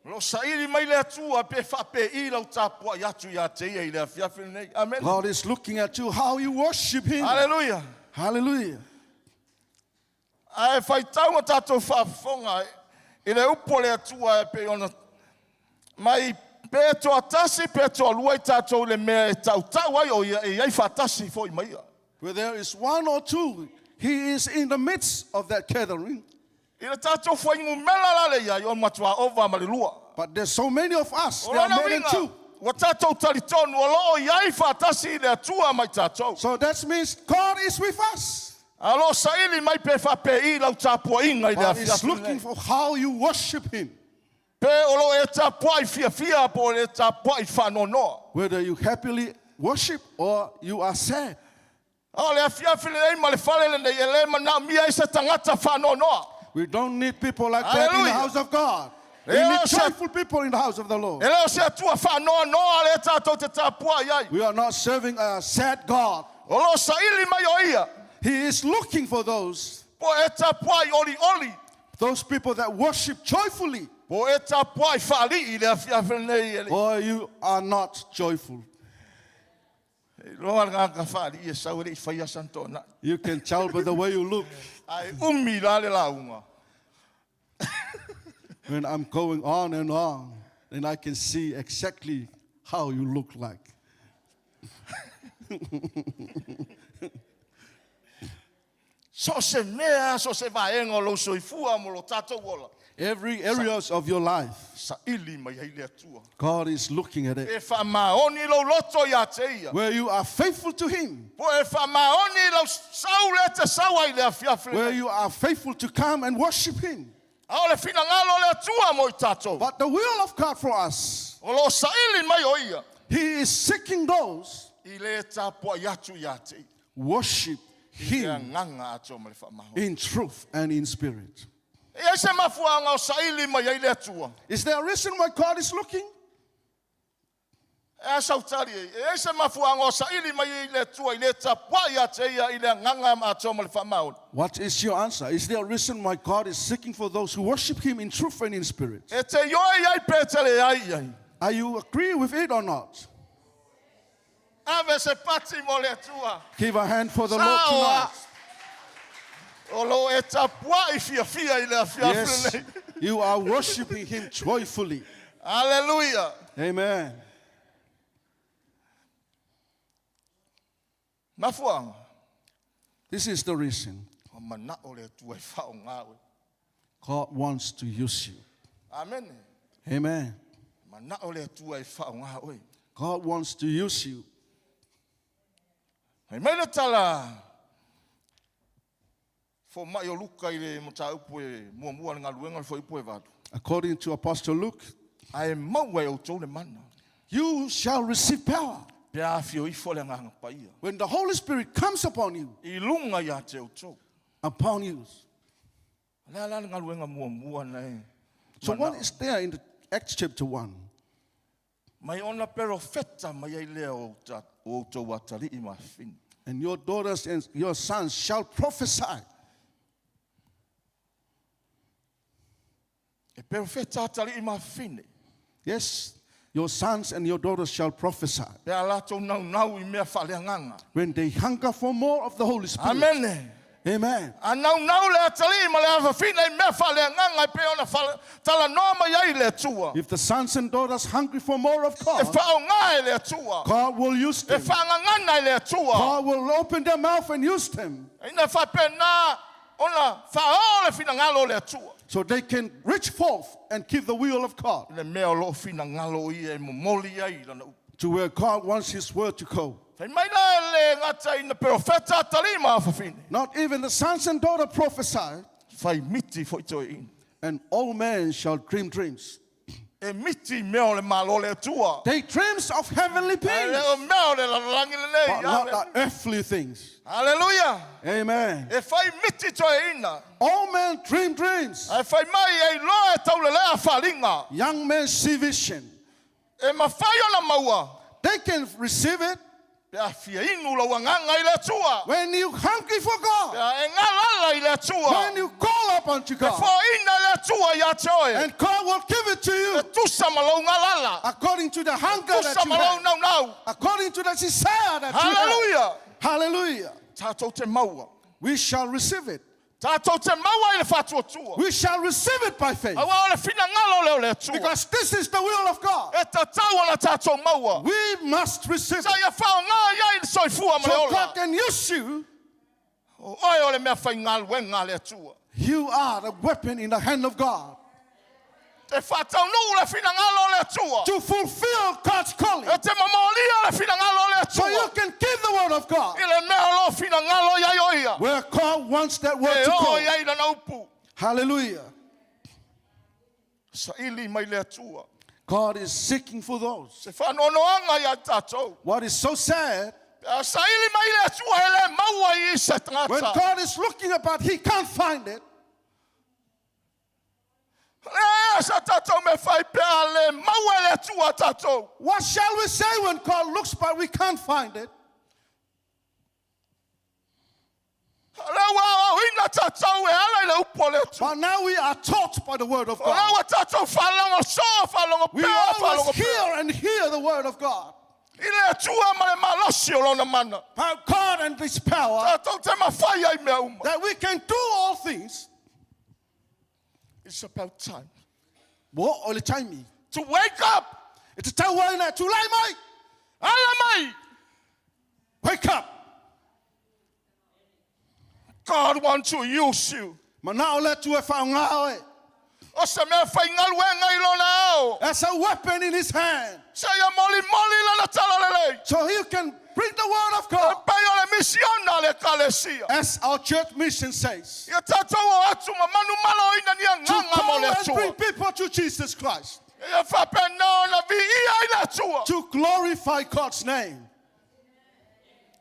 O lo o saili mai le Atua pe faapei lau tapuai atu ia te ia i le afiafi lenei. Amen. God is looking at you how you worship him. Hallelujah. Hallelujah. Ae faitau ma tatou faafofoga i le upu a le Atua e pei ona mai pe toatasi pe toalua i tatou i le mea e tautau ai o ia e i ai faatasi foi ma ia. Where there is one or two, he is in the midst of that gathering. I le tatou fuainumera la le i ai o le matua ova ma le lua. But there's so many of us, O there are lona more than uiga, two. ua tatou talitonu o lo o i ai faatasi le Atua ma i tatou. So that means God is with us. A o lo o saili mai pe faapei lau tapuaiga i le God is afiafi looking lenei. for how you worship him. Pe o lo o e tapuai fiafia po o e tapuai faanoanoa. Whether you happily worship or you are sad. A o le afiafi lenei ma le fale lenei e le manaomia ai se tagata faanoanoa. We don't need people like that in the Hallelujah. house of God. We E need le o se, joyful people in the house of the Lord. e le o se Atua faanoanoa lea tatou te tapuai ai. We are not serving a sad God. O lo o saili mai o ia. He is looking for those. Po o e tapuai olioli. Those people that worship joyfully. Po o e tapuai faalii i le afiafi lenei e le. Or you are not joyful. E iloa le tagata faalii e sau e le i faia sana toonai. You can tell by the way you look. Ae umi la le lauga. When I'm going on and on, then I can see exactly how you look like. So o se mea, so o se vaega o lou soifua mo lo tatou ola. Every areas of your life, Saili mai ai le Atua. God is looking at it. E faamaoni lou loto ia te ia. Where you are faithful to him. Po e faamaoni lau sau lea e te sau ai i le afiafi Where lenei. you are faithful to come and worship him. A o le finagalo o le Atua mo i tatou. But the will of God for us, O lo o saili mai o ia. he is seeking those I le tapuai atu ia te ia. worship I le him agaga atoa ma le faamaoni. in truth and in spirit. E i ai se mafuaga o saili mai ai le atua. Is there a reason why God is looking? E a sautali e, e ai se mafuaga o saili mai ai le atua i le tapuai ia te ia i le agaga ma atoa ma le faamaoni. What is your answer? Is there a reason why God is seeking for those who worship Him in truth and in spirit? E te ioe i ai pe te leai i ai. Are you agree with it or not? Ave se pati mo le Atua. Give a hand for the Lord Saoa. tonight. O lo e tapuai fiafia i le afiafi Yes, lenei. you are worshiping Him joyfully. Hallelujah. Amen. Mafuaga. This is the reason O manao le Atua e faaaoga oe. God wants to use you. Amen. Amen. Manao le Atua e faaaoga oe. God wants to use you. Mai mai le tala fomai o Luka i le mataupu e muamua le galuega le fuaiupu e valu. According to Apostle Luke, Ae maua e outou le mana. you shall receive power Pe a afio ifo le Agaga Paia. when the Holy Spirit comes upon you. I luga ia te outou. Upon you. Le a la le galuega muamua na e. So manao. what is there in the Acts chapter 1? Mai ona perofeta mai ai lea o o outou atalii ma afafine. And your daughters and your sons shall prophesy. E perofeta atalii ma afafine. Yes, your sons and your daughters shall prophesy. Pe a latou naunau i mea faaleagaga. When they hunger for more of the Holy Spirit. Amene. Amen. A naunau le atalii ma le afafine i mea faaleagaga e pei ona talanoa mai ai le Atua. If the sons and daughters hungry for more of E God, faaaoga e le Atua. God will use E them. faagagana e le Atua. God will open their mouth and use them Ina faapena ona faaoo le finagalo o le Atua. so they can reach forth and keep the will of God Le mea o loo finagalo ia e momoli ai lana upu. to where God wants His word to go. Fai mai la e le gata ina perofeta atalii ma afafine. Not even the sons and daughters prophesy, Fai miti foi toeaina. and all men shall dream dreams. E miti i mea o le malo le Atua. They dreams of heavenly Ae things, le o mea o le lalolagi lenei. but not Amen. the earthly things. Hallelujah. Amen. E fai miti toeaina. All men dream dreams. Ae fai mai e iloa e taulelea faaaliga. Young men see vision. E mafai ona maua. They can receive it Pe a fia inu lau agaga i le Atua. when you hungry for Pe God. a e galala i le Atua. When you call up unto E God, foaina le Atua ia te oe. and God will give it to E you tusa ma lou galala. according to the hunger that Tusa you ma lou have, naunau. according to the desire that you have. Hallelujah. Hallelujah. Tatou te maua. We shall receive it. Tatou te maua i le faatuatua. We shall receive it by faith. Aua o le finagalo lea o le Atua. Because this is the will of God. E tatau ona tatou maua. We must receive Sa it. ia faaaoga ia i le soifua ma le So ola. God can use you. O oe o le mea faigaluega a le Atua. You are the weapon in the hand of God E faataunuu le finagalo o le Atua. to fulfill God's calling. E te mamolia le finagalo o le So you Atua. can give the word of God I le mea o loo finagalo iai o ia. where God wants that word E to oo go. iai lana upu. Hallelujah. Saili mai le Atua. God is seeking for those. Se faanoanoaga ia tatou. What is so sad, Pe a saili mai le Atua e le maua i se when tagata. God is looking about, He can't find it. Le ea sa tatou me fai pe a le maua e le Atua tatou. What shall we say when God looks but we can't find it? Le ua aoaoina tatou e ala i le upu o le Atua. But now we are taught by the word of O le God. ua tatou faalogo soa, faalogo We pea, always faalogo pea. hear and hear the word of God. I le Atua ma le malosi o lona mana. By God and His power Tatou te mafai ai mea uma. that we can do all things. It's about time Ua oo le taimi. to wake up. E tatau ai na tulai mai. Ala mai. Wake up. God wants to use you. Manao le Atua e faaaoga oe. O se mea faigaluega i lona ao. As a weapon in His hand. Se ia molimoli lana tala lelei. So he can bring the word of E God. pei o le misiona le ekalesia. As our church mission says. Ia tatou o atu ma manumalo ina ni To agaga mo call le and bring Atua. people to Jesus Christ. Ia faapena ona viia i le Atua. To glorify God's name.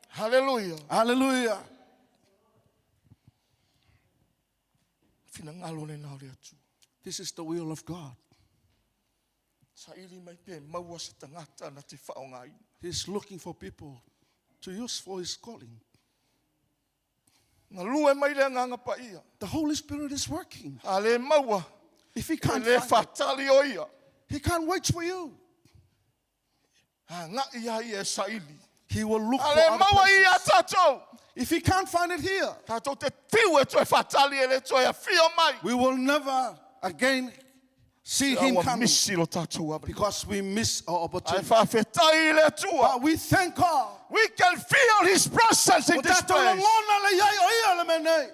Hallelujah. Hallelujah. Finagalo lena o le Atua. This is the will of God. Saili mai pe maua se tagata na te faaaogaina. He's looking for people to use for his calling. Galue mai le Agaga Paia. The Holy Spirit is working. A le maua, If he e can't le find it, faatali o ia. he can't wait for you. Agai lava ia e saili. He will look A for le other maua i places. ia tatou. If he can't find it here, Tatou te fiu e toe faatali e le toe afio mai. we will never again see him Ua coming misi lo tatou avanoa. because we miss our Ae opportunity. faafetai i le Atua. But we thank God. We can feel His presence in O this tatou place. lagona le iai o ia le mea nei.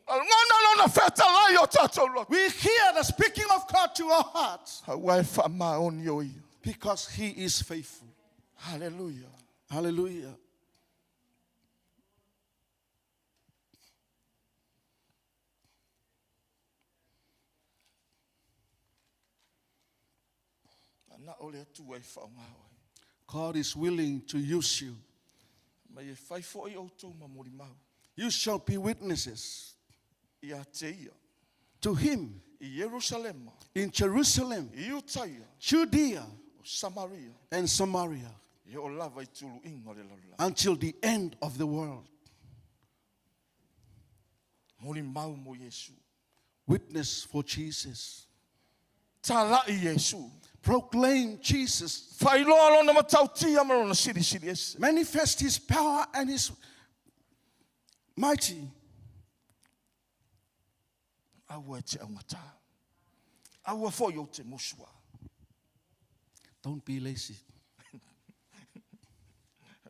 Lagona lona fetalai o tatou loto. We hear the speaking of God to our hearts Aua e faamaoni o ia. because he is faithful. Hallelujah. Hallelujah. Na o le Atua e faaaoga oe. God is willing to use you. Mai e fai foi outou ma molimau. You shall be witnesses Ia te ia. to him I Ierusalema. in Jerusalem, I Iutaia. Judea, O Samaria. and Samaria E oo lava i tuluiga o le lalolagi. until the end of the world. Molimau mo Iesu. Witness for Jesus. Talai Iesu. Proclaim Jesus. Faailoa lona matautia ma lona silisili ese. Manifest his power and his mighty. Aua e te augata. Aua foi ou te musu. Don't be lazy.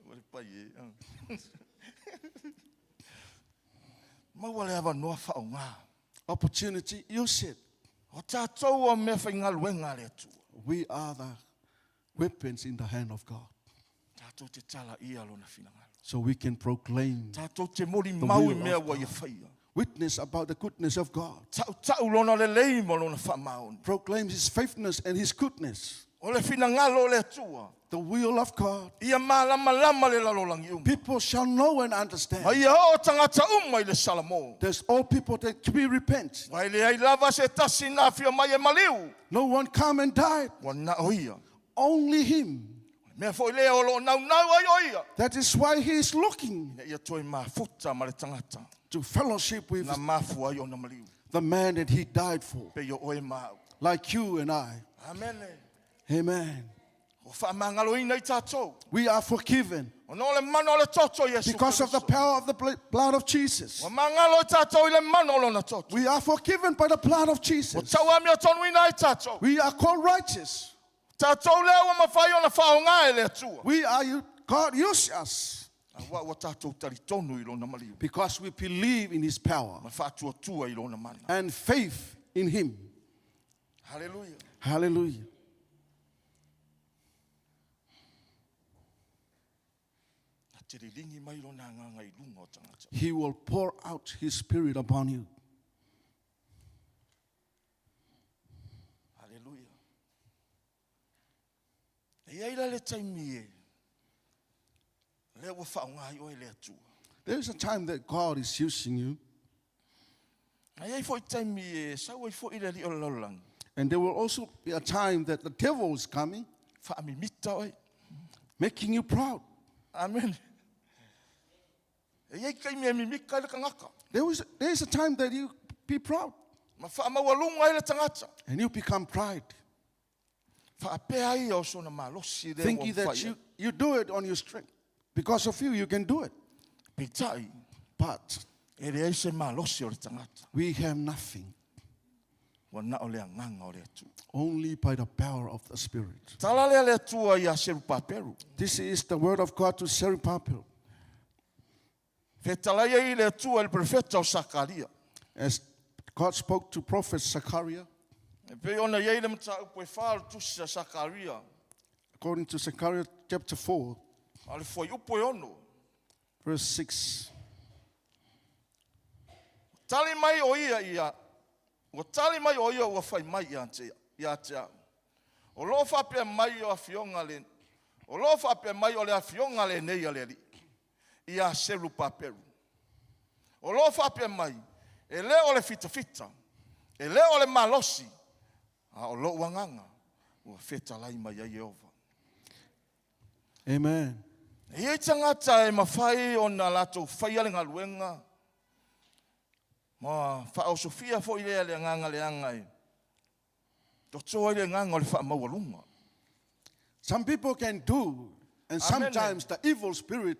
Ua le pai e. Maua le avanoa faaaoga. Opportunity, use it. O tatou o mea faigaluega a le Atua. We are the weapons in the hand of God. Tatou te talaia lona finagalo. So we can proclaim, Tatou te molimau i will mea of ua ia faia. witness about the goodness of God. Tautau lona lelei ma lona faamaoni. Proclaim his faithfulness and his goodness. O le finagalo o le Atua. The will of God. Ia malamalama le lalolagi uma. People shall know and understand. Ma ia oo tagata uma i le salamo. There's all people that can be repent. Ua e leai lava se tasi na afio mai e maliu. No one come and died. Ua na o ia. Only him. O le mea foi lea o loo naunau ai o ia. That is why he is looking Ina ia toe mafuta ma le tagata. to fellowship with Na mafua ai ona maliu. the man that he died for, Pei o oe ma au. like you and I. Amene. Amen. Ua faamagaloina i tatou. We are forgiven Ona o le mana o le toto o Iesu because of the Keriso. power of the blood of Jesus. Ua magalo i tatou i le mana o lona toto. We are forgiven by the blood of Ua Jesus. tauamiotonu ai tatou. We are called righteous. Tatou lea ua mafai ona faaaoga e le Atua. We are God use us Aua ua tatou talitonu i lona maliu. because we believe in his power Ma faatuatua i lona mana. and faith in him. Hallelujah. Hallelujah. Na te liligi mai lona Agaga i luga o tagata. He will pour out his spirit upon you. Hallelujah. E i ai la le taimi e. Lea ua faaaoga ai oe e le Atua. There is a time that God is using you, Na i ai foi taimi e sau ai foi le alii o le lalolagi. and there will also be a time that the devil is coming, Faamimita oe. making you proud. Amen. E i ai taimi e mimika ai le tagata. There is a time that you be proud Ma faamaualuga ai le tagata. and you become pride, Faapea ia o sona malosi lea ua thinking that mafai ai. you do it on your strength. Because of you, you can do it. Peitai, But e leai se malosi o le tagata. we have nothing, Ua na o le Agaga o le Atua. only by the power of the Spirit. Tala lea le Atua ia Serupaperu. This is the word of God to Zerubbabel. Fetalai ai le Atua i le profeta o Sakaria. As God spoke to prophet Zechariah, E pei ona i ai le mataupu e fa o le tusi a Sakaria. according to Zechariah chapter 4, A le fuaiupu e 6. verse 6. Tali mai o ia ia. Ua tali mai o ia ua fai mai ia te, ia te au. O loo faapea mai o afioga le, o loo faapea mai o le afioga lenei a le Alii. Ia Serupaperu. O loo faapea mai, e le o le fitafita. E le o le malosi, a o lou agaga, ua fetalai mai ai Ieova. Amen. E i ai tagata e mafai ona latou faia le galuega, ma faaosofia foi lea le agaga leaga e toto ai le agaga o le faamaualuga. Some people can do, and Amen. sometimes the evil spirit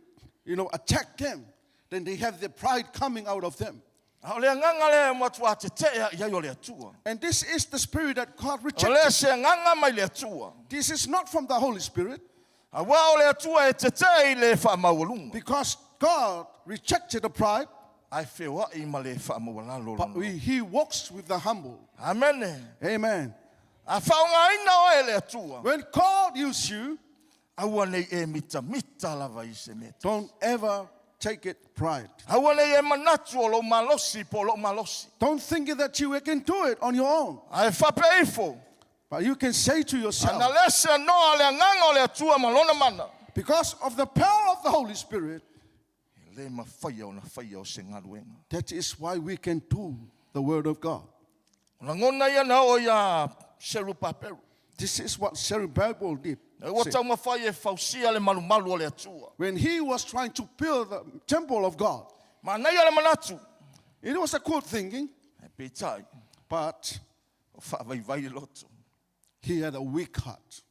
attack them. Then they have the pride coming out of them. A o le agaga lea e matuā tete'e i ai o le Atua. And this is the spirit that God O rejected. lea se agaga mai le Atua. This is not from the Holy Spirit, Auā o le Atua e tete'e i le faamaualuga. because God rejected the pride, Ae feoa'i ma le faamaualalo but lona. He walks with the humble. Amene. Amen. A faaaogaina oe e le Atua. When God uses you, Aua nei e mitamita lava i se mea. don't ever take it pride. Aua nei e manatu o lou malosi po o lou malosi. Don't think that you can do it on your own. Ae faapea ifo. But you can say to yourself, Ana lese anoa le agaga o le Atua ma lona mana. because of the power of the Holy Spirit, E le mafaia ona faia o se galuega. that is why we can do the word of God. O lagona ia na oo iā Serupaperu. This is what Zerubbabel did. E ua Say, taumafai e fausia le malumalu o le Atua. When he was trying to build the temple of God, Manaia le manatu. it was a good thinking, E peitai, but o faavaivai le loto. he had a weak heart.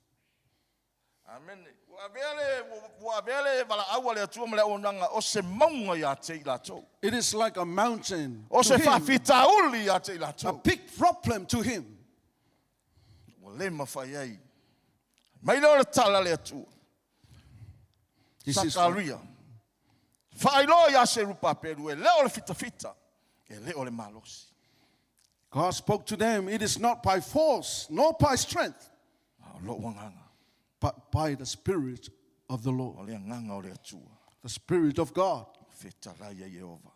Amene. Ua avea le, ua avea le valaau a le Atua ma le auaunaga o se mauga iā te i latou. It is like a mountain O to se him, faafitauli iā te i a latou. big problem to him. Ua le mafai ai. Mai lea o le tala a le Atua. This is what, Sakaria. Faailoa iā Serupapelu e le o le fitafita, e le o le malosi. God spoke to them. It is not by force, nor by strength, A o lou agaga, but by the Spirit of the o Lord, le agaga o le Atua. the Spirit of God, Fetalai ai Ieova.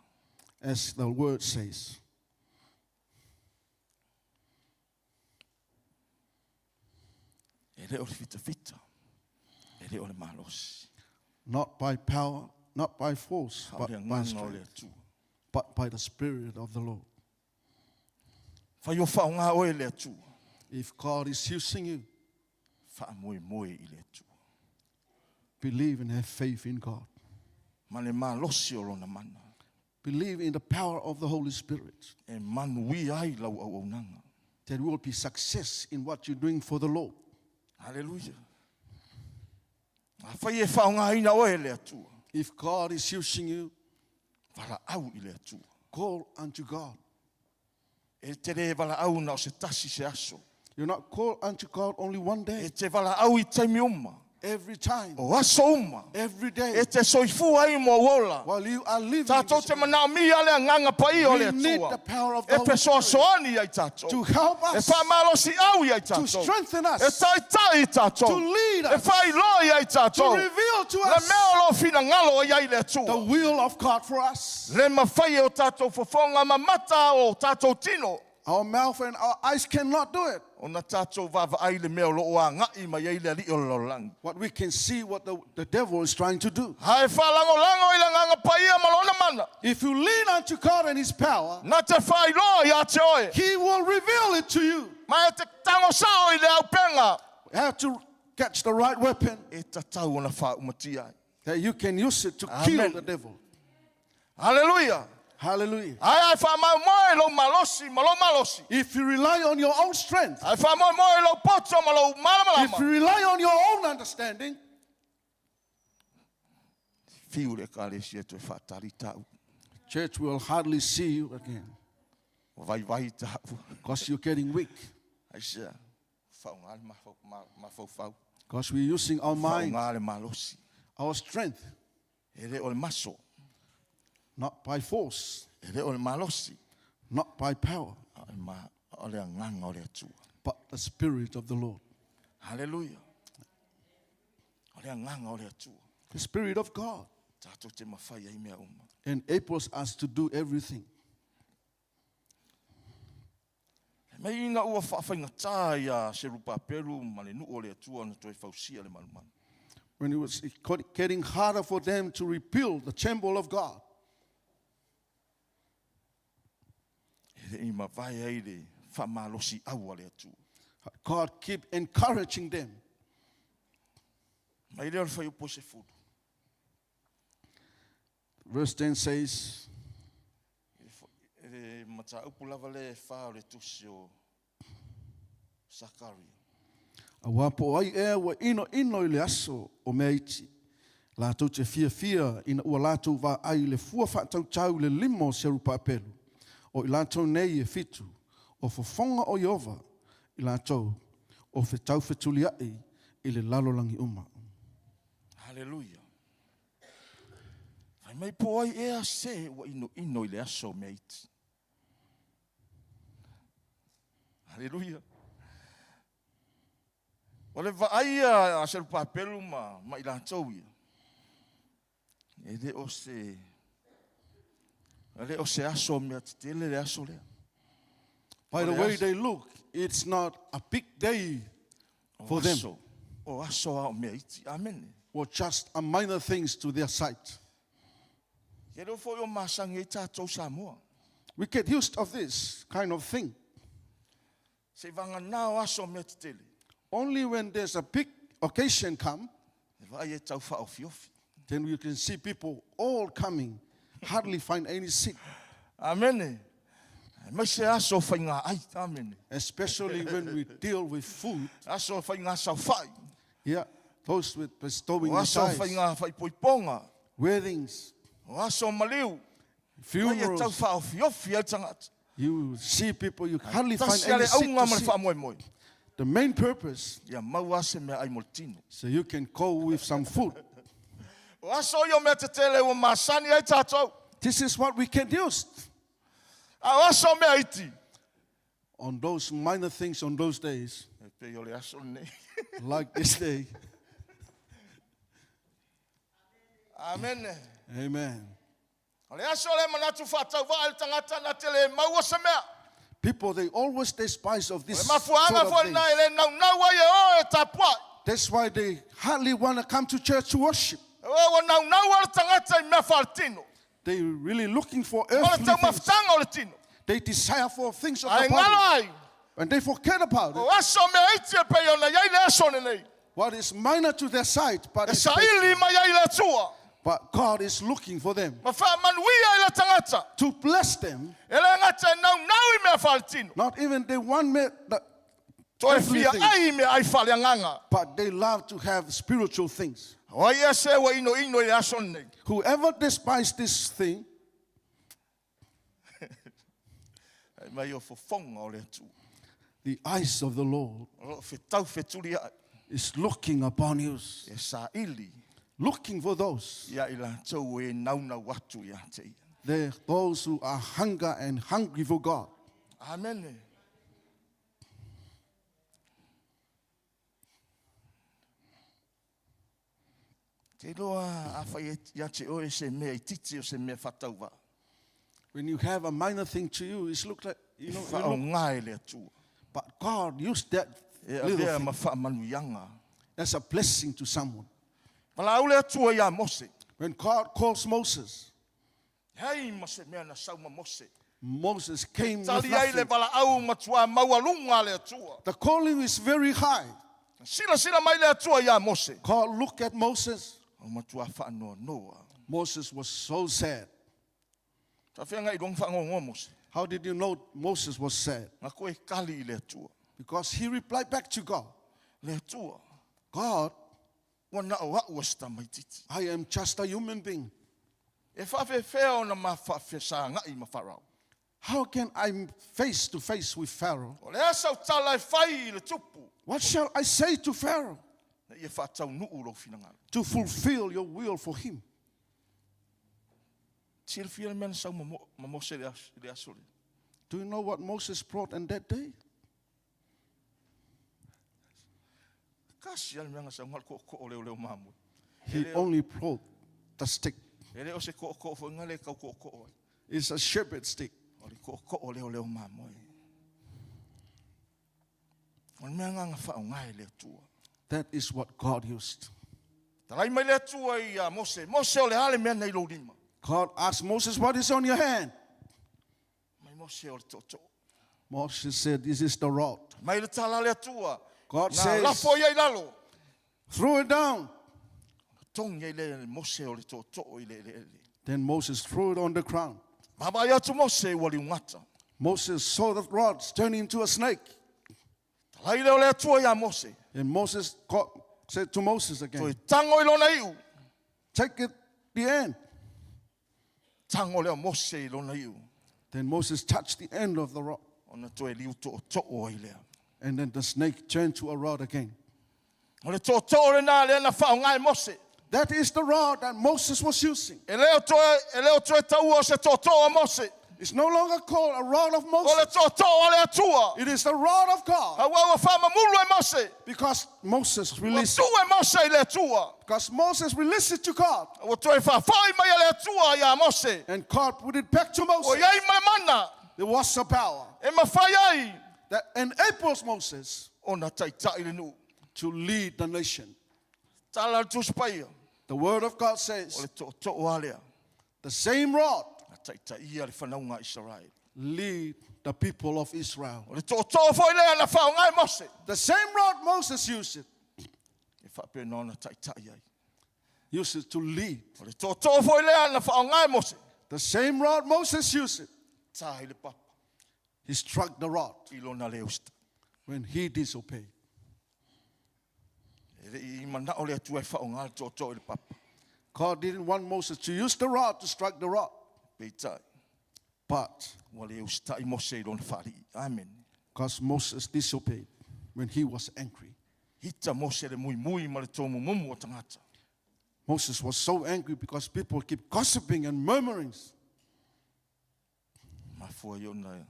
as the word says. E le o le fitafita, e le o le malosi. Not by power, not by force, A o but le by agaga o le strength, Atua. but by the Spirit of the Lord. Fai o faaaogā oe e le Atua. If God is using you, Faamoemoe i le Atua. believe and have faith in God. Ma le malosi o lona mana. Believe in the power of the Holy Spirit. E manuia ai lau auaunaga. There will be success in what you're doing for the Lord. Haleluia. Afai e faaaogaina oe e le Atua. If God is using you, Valaau i le Atua. call unto God. E te le valaau na o se tasi se aso. You're not called unto God only one E day, te valaau i taimi uma. every time, O aso uma. every E day, te soifua ai mo ola. while you are living. Tātou this te manaomia le agaga paia o We le need Atua. the power of the E Holy Spirit fesoasoani ai tātou. to help E us, faamalosi au ai to tātou. strengthen E us, taitai i tātou. to lead E us, faailoa ai to tātou. reveal to Le us mea o lo finagalo ai ai le the Atua. will of God for us. Le mafai e o tātou fofoga mamata o tātou tino. Our mouth and our eyes cannot do it. Ona tātou vaavaai le mea o loo aga'i mai ai le alii o le lalolagi. What we can see what the devil is trying to do. Ae faalagolago i le agaga paia ma lona mana. If you lean unto God and His power, Na te faailoa iā te oe. He will reveal it to you. Ma e te tagosao i le aupenga. You have to catch the right weapon E tatau ona faaumatia ai. that you can use it to kill Amen. the devil. Haleluia. Hallelujah. Ae ae faamaomoe lou malosi ma lou malosi. If you rely on your own strength, Ae faamoemoe lou poto ma lou if you malamalama. rely on your own understanding, Fiu le ekalesia e toe faatali ta'u. church will hardly see you again Ua vaivai ta'u. because you're getting weak. Aisea. Faaaogā le mafaufau. Because we're using our mind, Faaaogā le malosi. our strength, E le o le maso. not by force, E le o le malosi. not by power, A o le o le agaga o le Atua. but the Spirit of the Lord. Haleluia. O le agaga o le Atua. The Spirit of God Tātou te mafai ai mea uma. enables us to do everything. E mai ina ua faafaigatā iā Serupapelu ma le nuu o le Atua ona toe fausia le malumalu. When it was getting harder for them to rebuild the temple of God, E le i mavae ai le Faamalosiau a le Atua. God keep encouraging them. Mai lea o le fuaiupu e 10. Verse 10 says, I le mataupu lava lea e fa o le tusi o Sakaria. Auā po o ai ea ua inoino i le aso o mea iti, latou te fiafia ina ua latou vaai i le fua faatautau i le lima o Serupaapelu, o i latou nei e fitu, o fofoga o Ieova i latou, o fetaufetuliai i le lalolagi uma. Haleluia! Fai mai po o ai ea se ua inoino i le aso o mea iti. Haleluia! O le vaai ia a Serupapelu ma, ma i latou ia, e le o se, e le o se aso mea tetele le aso lea. By the way they look, it's not a big day for them. O aso a o mea iti. Amene. Were just a minor things to their sight. Ke leo foi o masangi ai tātou Samoa. We get used of this kind of thing. Se i vagana o aso mea tetele. Only when there's a big occasion come, E vaai e tau whaofiofi. then you can see people all coming, hardly find any seat. Amene. Mai se aso whai ngā ai. Amene. Especially when we deal with food. Aso whai ngā saofai. Yeah, those with bestowing O aso whai ngā whai poiponga. Weddings. O aso maliu. Funerals. Ai e tau whaofiofi ai tangata. You see people, you hardly find any seat to sit. The main purpose, Ia maua se mea ai mo le tino. so you can go with some food. O aso ia o mea tetele ua masani ai tātou. This is what we can use. A o aso mea iti. On those minor things on those days. E pei o le aso lenei. Like this day. Amen. Amen. O le aso lea manatu faatauvaa i le tagata na te le maua se mea. People, they always despise of this O le mafuaaga sort of foi lena things. e le naunau ai e o e tapuai. That's why they hardly want to come to church to worship. Ua ua naunau lava le tagata i mea faaletino. They really looking for O le earthly things. taumafataga o le tino. They desire for things of Ae the body. galo ai. And they forget about it. O aso mea iti e pei ona i ai le aso lenei. What is minor to their sight, but E it's big. saili mai ai le Atua. But God is looking for them. Ma faamanuia i le tagata. To bless them. E le gata e naunau i mea faaletino. Not even the one me, the Toe earthly fia things. ai i mea ai faaleagaga. But they love to have spiritual things. O ai ea se ua inoino i le aso lenei. Whoever despise this thing, Fai mai o fofoga o le Atua. The eyes of the Lord O lo o fetau fetuliai. is looking upon you. E saili. Looking for those. Ia i latou e naunau atu ia te ia. The, those who are hunger and hungry for God. Amene. Te iloa afai e ia te oe se mea itiiti o se mea faatauvaa. When you have a minor thing to you, it's look like, you know, E you look, faaaoga e le Atua. but God used that E little avea thing ma faamanuiaga. as a blessing to someone. Valaau le Atua iā Mose. When God calls Moses, Leai ma se mea na sau ma Mose. Moses came with Tali ai le nothing. valaau matua maualuga a le Atua. The calling is very high. Silasila mai le Atua iā Mose. God looked at Moses. O matua faanoanoa. Moses was so sad. Faafefea na e iloa na faanoanoa Mose? How did you know Moses was sad? Na koe kali i le Atua. Because he replied back to God. Le Atua. God, Ua na o au o se tamaititi. I am just a human being. E faafefea ona ma faafesagai ma Farao? How can I face to face with Pharaoh? O le a sau tala e fai i le tupu? What shall I say to Pharaoh? Ina ia faataunuu lou finagalo. To fulfill your will for him. Silafia le mea na sau ma Mose i le aso lea? Do you know what Moses brought on that day? Kasi lava le mea na sau, na o le kookoo leoleo mamoe. He only brought the stick. E le o se kookoo foi na le tau kookoo ai. It's a shepherd stick. O le kookoo leoleo mamoe. O le mea na na faaaoga e le Atua. That is what God used. Talai mai le Atua ia Mose, Mose o le a le mea nei lou lima? God asked Moses, what is on your hand? Mai Mose o le tootoo. Moses said, This is the rod. Mai le tala a le Atua. God Na says, lafo ia i lalo. Throw it down. Togi ai lea e Mose o le tootoo i le eleele. Then Moses threw it on the ground. Vaavaai atu Mose ua liugata. Moses saw the rods turn into a snake. Talai lea o le Atua iā Mose. And Moses caught, said to Moses Toe again, tago i lona iu. Take it the end. Tago lea o Mose i lona iu. Then Moses touched the end of the rod. Ona toe liu tootoo ai lea. And then the snake turned to a rod again. O le tootoo lenā lea na faaaoga e Mose. That is the rod that Moses was using. E le o toe, e le o toe taua o se tootoo a Mose. It's no longer called a rod of O le Moses. tootoo a le Atua. It is the rod of God. Aua ua faamamulu e Mose. Because Moses Ua released tuu e Mose i le Atua. because Moses released it to God. Ua toe faafoi mai e le Atua iā Mose. And God put it back to Ua Moses. i ai ma le mana There was a power e mafai ai that enables Moses ona taitai le nuu. to lead the nation. Tala le Tusi Paia. The word of God O says le tootoo a lea. the same rod Na taitaia le fanauga a Isaraele. lead the people of Israel. O le tootoo foi lea na faaaoga e Mose. The same rod Moses used it, E faapena ona taitai ai. used it to lead. O le tootoo foi lea na faaaoga e Mose. The same rod Moses used it. Tā i le papa He struck the rod i lona le usitai. when he disobeyed. E le'i manao le Atua e faaaoga le tootoo i le papa. God didn't want Moses to use the rod to strike the rock, Peitai, but ua le usitai Mose i lona faalii. Amen. because Moses disobeyed when he was angry. Hita Mose le muimui ma le tomumumu o tagata. Moses was so angry because people keep gossiping and murmuring. Mafua ai ona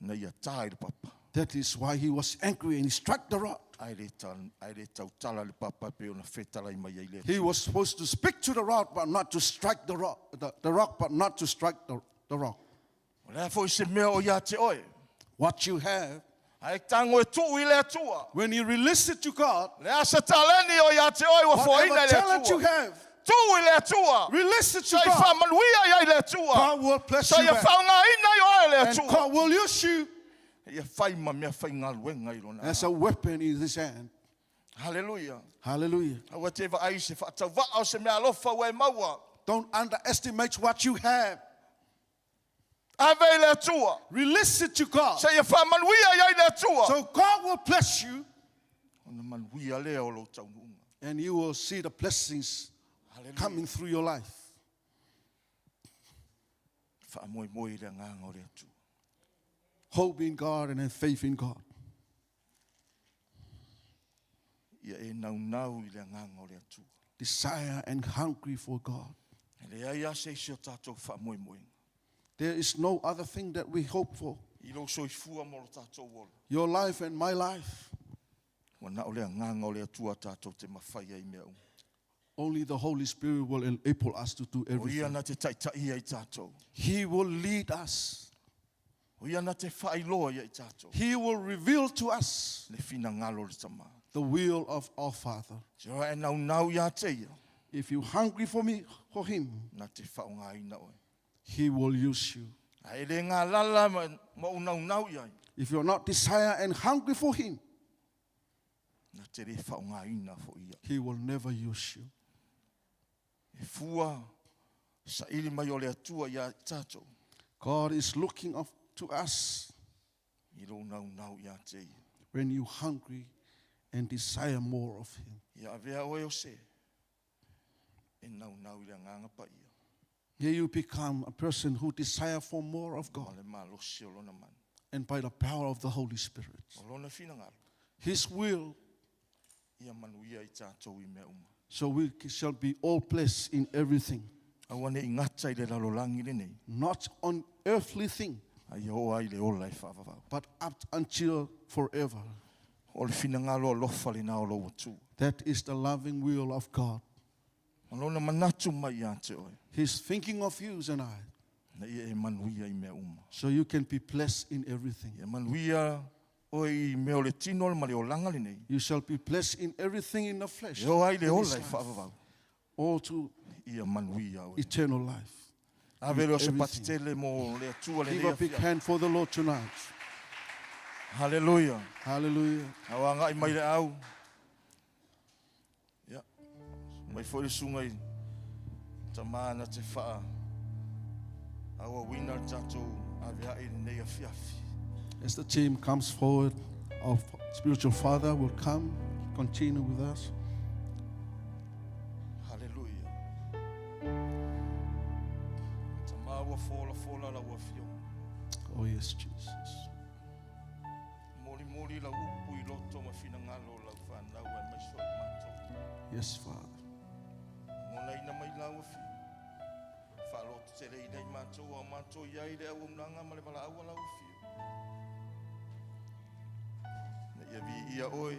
na ia tā i le papa. That is why he was angry and he struck the rock. Ae le ta, ae le tautala le papa e pei ona fetalai mai ai le He was supposed to speak to the rock, but not to strike the rock, the rock, but not to strike the rock. O le a foi se mea o ia te oe. What you have, Ae tago e tuu i le Atua. when you release it to God, Le a se taleni o ia te oe ua foaina whatever i le talent you Atua. have, Tuu i le Atua. release it to Sa i God. faamanuia ai le Atua. God will bless Sa you ia back. faaaogaina i oe le And Atua. God will use you Ia fai ma mea faigaluega i lona. as a weapon in his hand. Hallelujah. Hallelujah. Aua te vaai se faatauvaa o se mea alofa ua e maua. Don't underestimate what you have. Ave i le Atua. Release it to God. Sa ia faamanuia ai le Atua. So God will bless you Ona manuia lea o lou taunuuga. and you will see the blessings Hallelujah. coming through your life. Faamoemoe i le agaga o le Atua. Hope in God and have faith in God. Ia e naunau i le agaga o le Atua. Desire and hungry for God. E leai lava se isi o tatou faamoemoega. There is no other thing that we hope for. I lou soifua ma lo tatou ola. Your life and my life. Ua na o le agaga o le Atua tatou te mafai ai mea uma. Only the Holy Spirit will enable us to do O ia everything. na te taitaia i tatou. He will lead us. O ia na te faailoa ia i tatou. He will reveal to us Le finagalo o le Tama. the will of our Father. Se ora e naunau ia te ia, If you're hungry for me, for Him, na te faaaogaina oe. He will use you. Ae le galala ma, ma ou naunau i ai, If you're not desire and hungry for Him, na te le faaaogaina foi ia. He will never use you. E fua saili mai o le Atua ia tatou God is looking up to us i lou naunau ia te ia. when you're hungry and desire more of Him. Ia avea oe o se, e naunau i le agaga paia. May you become a person who desire for more of Ma God le malosi o lona mana. and by the power of the Holy Spirit. O lona finagalo, His will, ia manuia i tatou i mea uma. so we shall be all blessed in everything, Aua ne i gata i le lalolagi lenei, not on earthly thing, a ia oo ai le ola e faavavau. but up until forever. O le finagalo alofa lenā o lou Atua. That is the loving will of God. Ma lona manatu mai ia te oe, He's thinking of you and I, na ia e manuia i mea uma. so you can be blessed in everything. Ia manuia oe i mea o le tino ma le olaga lenei. You shall be blessed in everything in the flesh, E oo ai le in this ola e life, faavavau. all to Ia manuia oe. eternal life. Ave lea o se Everything. patitele mo le Atua Give lenei a big afiafi. hand for the Lord tonight. Haleluia. Hallelujah. A o agai mai le au. Ia, mai foi le susuga i tama na te faa auauina le tatou aveai i lenei afiafi. As the team comes forward, our spiritual father will come, continue with us. Haleluia. Tama ua folafola lau afioga. Oh, yes, Jesus. Molimoli lau upu i loto ma finagalo o lau fanau aemaise o i matou. Yes, Father. Gonaina mai lau afioga. Faalototeleina i matou a o matou i ai le auaunaga ma le valaau a lau afioga. Ina ia viia oe,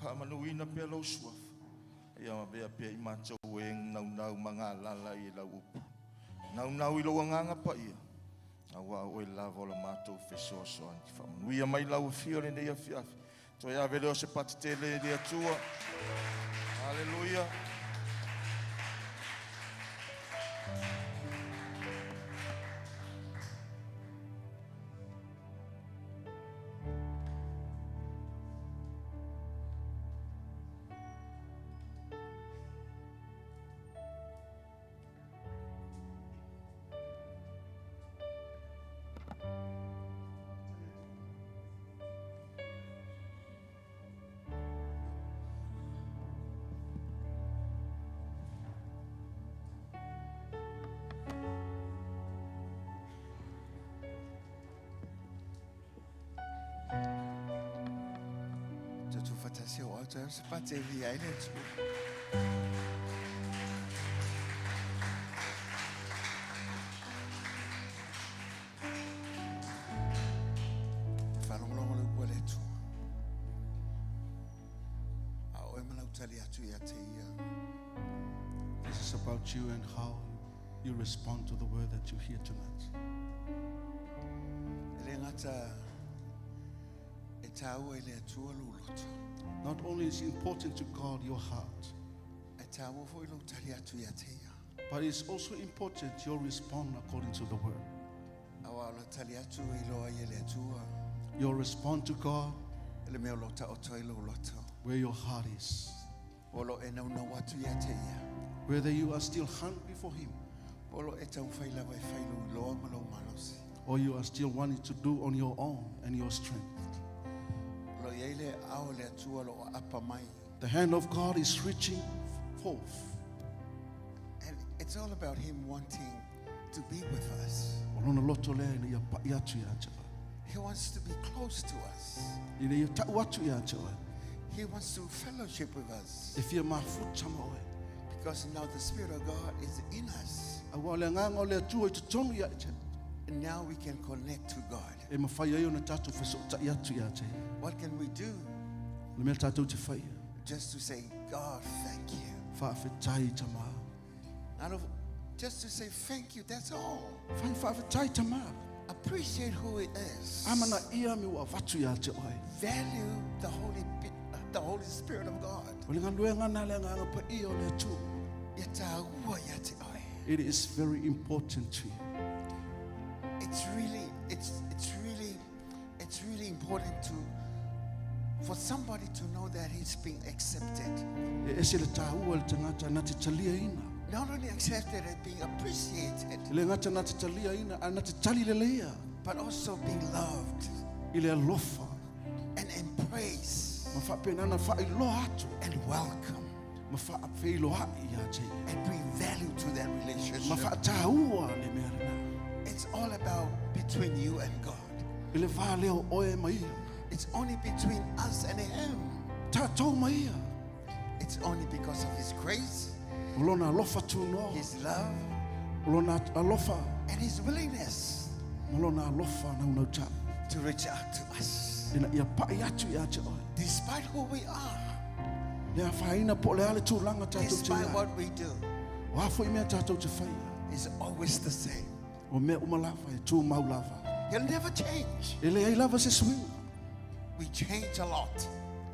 faamanuina pea lou suafa. Ia avea pea i matou e naunau ma galala i lau upu. Naunau i lou agaga paia. Aua o oe lava o la matou fesoasoani. Faamanuia mai lau afio lenei afiafi. Toe ave lea o se pati tele i le Atua. Haleluia. Tatou faatasi au au tae se pate vi ai le Atua. Faalogologo le upu a le Atua. A o oe ma lau tali atu ia te ia. This is about you and how you respond to the word that you hear tonight. E le gata e tāua i le Atua lou loto. Not only is it important to God your heart, E tāua foi lou tali atu ia te ia. but it's also important your respond according to the word. Aua o le tali atu e iloa ai e le Atua. Your respond to God E le mea o lo taoto ai lou loto. where your heart is. O lo e naunau atu ia te ia. Whether you are still hungry for Him O lo e taumafai lava e fai lou iloa ma lou malosi. or you are still wanting to do on your own and your strength. O lo i ai le ao le Atua o lo o aapa mai. The hand of God is reaching forth. And it's all about Him wanting to be with us. O lona loto lea ina ia pa'i atu ia te oe. He wants to be close to us. Ina ia ta'u atu ia te oe. He wants to fellowship with us. E fia mafuta ma oe. Because now the Spirit of God is in us. Aua o le agaga o le Atua i totonu ia te. And now we can connect to God. E mafai ai ona tatou fesoota'i atu ia te. What can we do? Le mea tatou te faia. Just to say, God, thank you. Faafetai tama. Out of, just to say thank you, that's all. Fai faafetai tama. Appreciate who He is. Amanaia mea ua avatu ia te oe. Value the Holy Spirit of God. O le galuega na le agaga paia o le Atua. Ia tāua ia te oe. It is very important to you. It's really important for somebody to know that he's being accepted. E ese le tāua le tagata na te taliaina. Not only accepted and being appreciated, E le gata na te taliaina, a na te tali leleia. but also being loved I le alofa. and embraced Ma faapenana faailoa atu. and welcome Ma faafeiloai ia te ia. and bring value to that Ma relationship. faataua le mea lena. It's all about between you and God. I le vā lea o oe ma ia. It's only between us and Him. Tatou ma ia. It's only because of His grace, O lona alofa tūnoa. His love, O lona alofa. and His willingness Ma lona alofa naunauta. to reach out to us. Ina ia pa'i atu ia te oe. Despite who we are, Le afaina po o le a le tulaga tatou te despite iai. what we do, O a foi mea tatou te faia. it's always the same. O mea uma lava e tūmau lava. He'll never change. E leai lava se suiga. We change a lot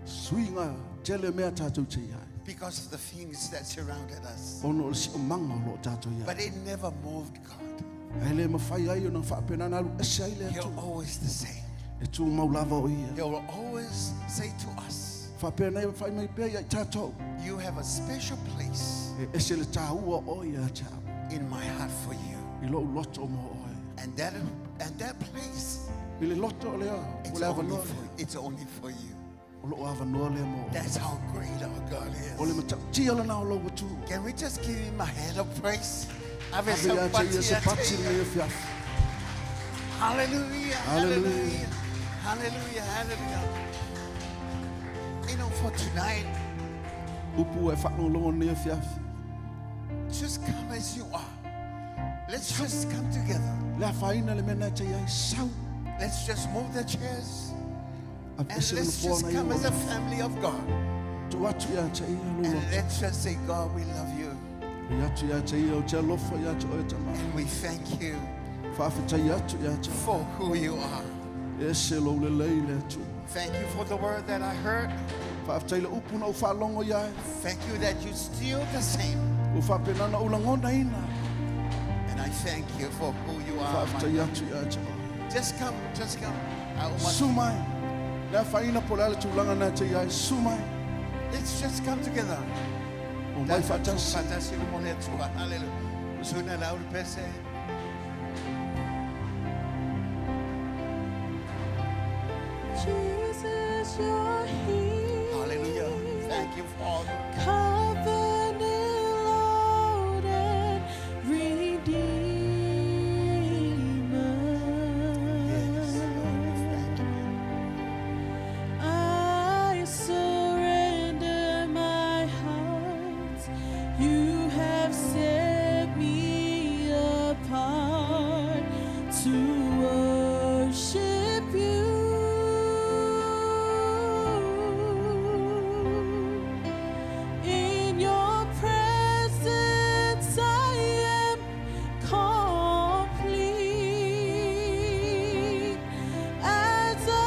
Suiga tele mea tatou te iai. because of the things that surrounded us. Ona o le siomaga o loo tatou iai. But it never moved God. Ae le mafai ai ona faapenana alu ese ai le He'll Atua. always the same. E tū mau lava o ia. He will always say to us, Whapea nei whai mai pēr ia i tātou. You have a special place E ese le tāua o ia te au. in my heart for you. I lou loto mo oe. And that place, I le loto o lea, o it's le only avanoa for, lea. it's only for you. O lou avanoa lea mo oe. That's how great our God O le is. matautia lana o lau atu. Can we just give him a hand of praise? Ave Ave ia te ia se pati sa le ia fiafi. Hallelujah, Hallelujah. hallelujah, hallelujah, hallelujah. You know, for tonight, Upu e whakalongo nei fiafi. just come as you are. Let's just come together. Le a whaina le mena te ia i sau. Let's just move the chairs A and ese le let's nofoa just na come as ia a family of God. Tu atu ia te ia And lolo. let's just say, God, we love you I atu ia te ia o te alofa ia te oe tama. and we thank you Whaafetai atu ia te. for who you are. Ese lo le lei le atu. Thank you for the word that I heard. Whaafetai le upu na u whaalongo ia e. Thank you that you're still the same. U whaapenana u langona ina. And I thank you for who you are. my Whaafetai God. atu ia te oe. Just come, just come. I want Su mai. Le a whaina po le ale tūlanga na te ia e su mai. Let's just come together. O mai whaatasi. Fantastic. Hallelujah. Suna laulu pese. Jesus, you're here. Hallelujah. Thank you, Father. Covenant Lord and Redeemer. Yes, Lord, we thank you. I surrender my heart. You have set me apart to worship you. In your presence, I am complete. As I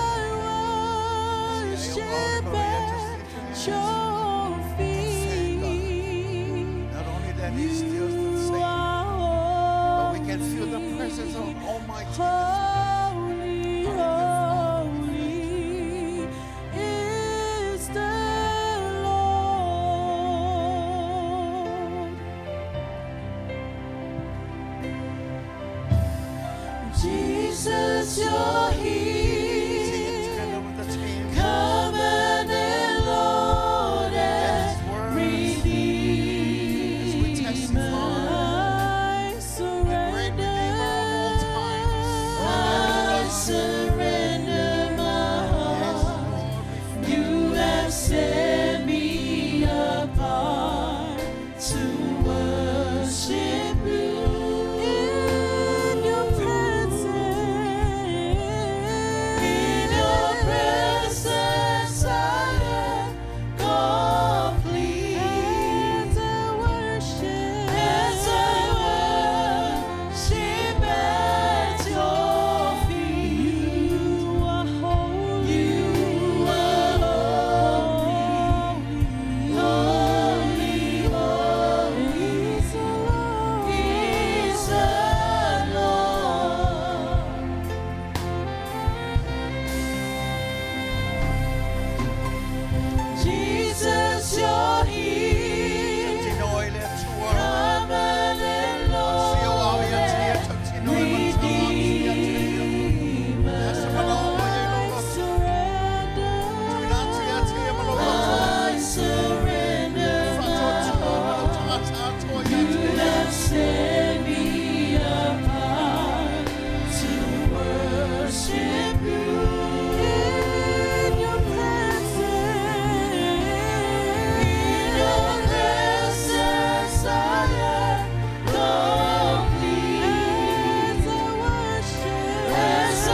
worship at your feet, Not only that, He's still the you same, are but we can feel the presence of Almighty. Holy, holy is the Lord. Jesus, you're Sing it here. together with the team. Covenant Lord Let and His words, as we Redeemer. testify, I the great surrender. Redeemer of all times. I surrender my Yes, heart. Lord, we thank You have set me apart to worship you in your presence. In your presence, I am complete. As I worship, as I worship at your feet, you are holy. You are holy, holy, holy is the Lord. Is the Lord. Jesus, you're here. Tinoy le Atua. Covenant Lord and Redeemer. I surrender. I surrender my heart. You have set me apart to worship you in your presence. In your presence, I am complete. As I worship, as I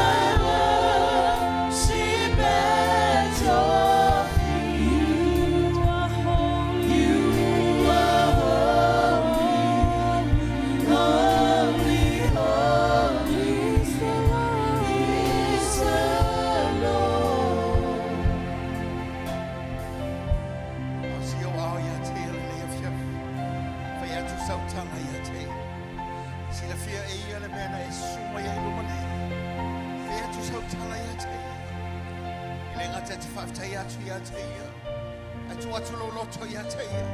worship at your feet, you are holy. You are holy, holy, holy is the Lord. Is the Lord. Sila fia e ia le mea na e suma ia i luma nei. Fia tu sau tala ia te. le gata e te faafetaia atu ia te ia. Ae tuu atu lou loto ia te ia.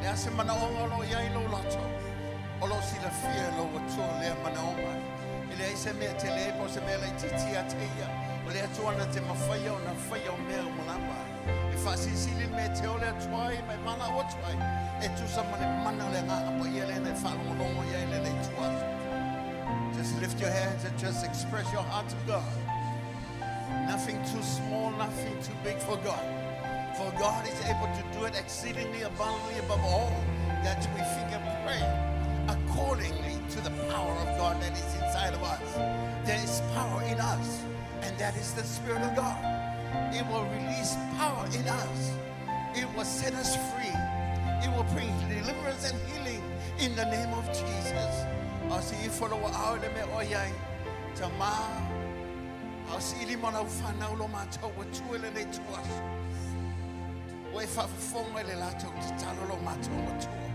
Le a se manaoga o lo o i ai lou loto, o lo o silafia e lou Atua lea manaoga. E leai se mea tele po o se mea laitiiti ia te ia. O le Atua na te mafaia ona faia o mea uma lava. E faasilisili le mea e te ole atu ai ma e valaau atu ai, e tusa ma le mana o le Agaga Paia lea na e faalogologo i ai i lenei ituaso. Just lift your hands and just express your heart to God. Nothing too small, nothing too big for God. For God is able to do it exceedingly abundantly above all that we think and pray, accordingly to the power of God that is inside of us. There is power in us, and that is the Spirit of God. It will release power in us. It will set us free. It will bring deliverance and healing in the name of Jesus. A o se ifo lo ao le me o iai. Ta mā, a o se ili mo lau whanau lo mātou ua tue le nei tuaso. Ua e whaafafonga i le latou tatalo lo mātou matua.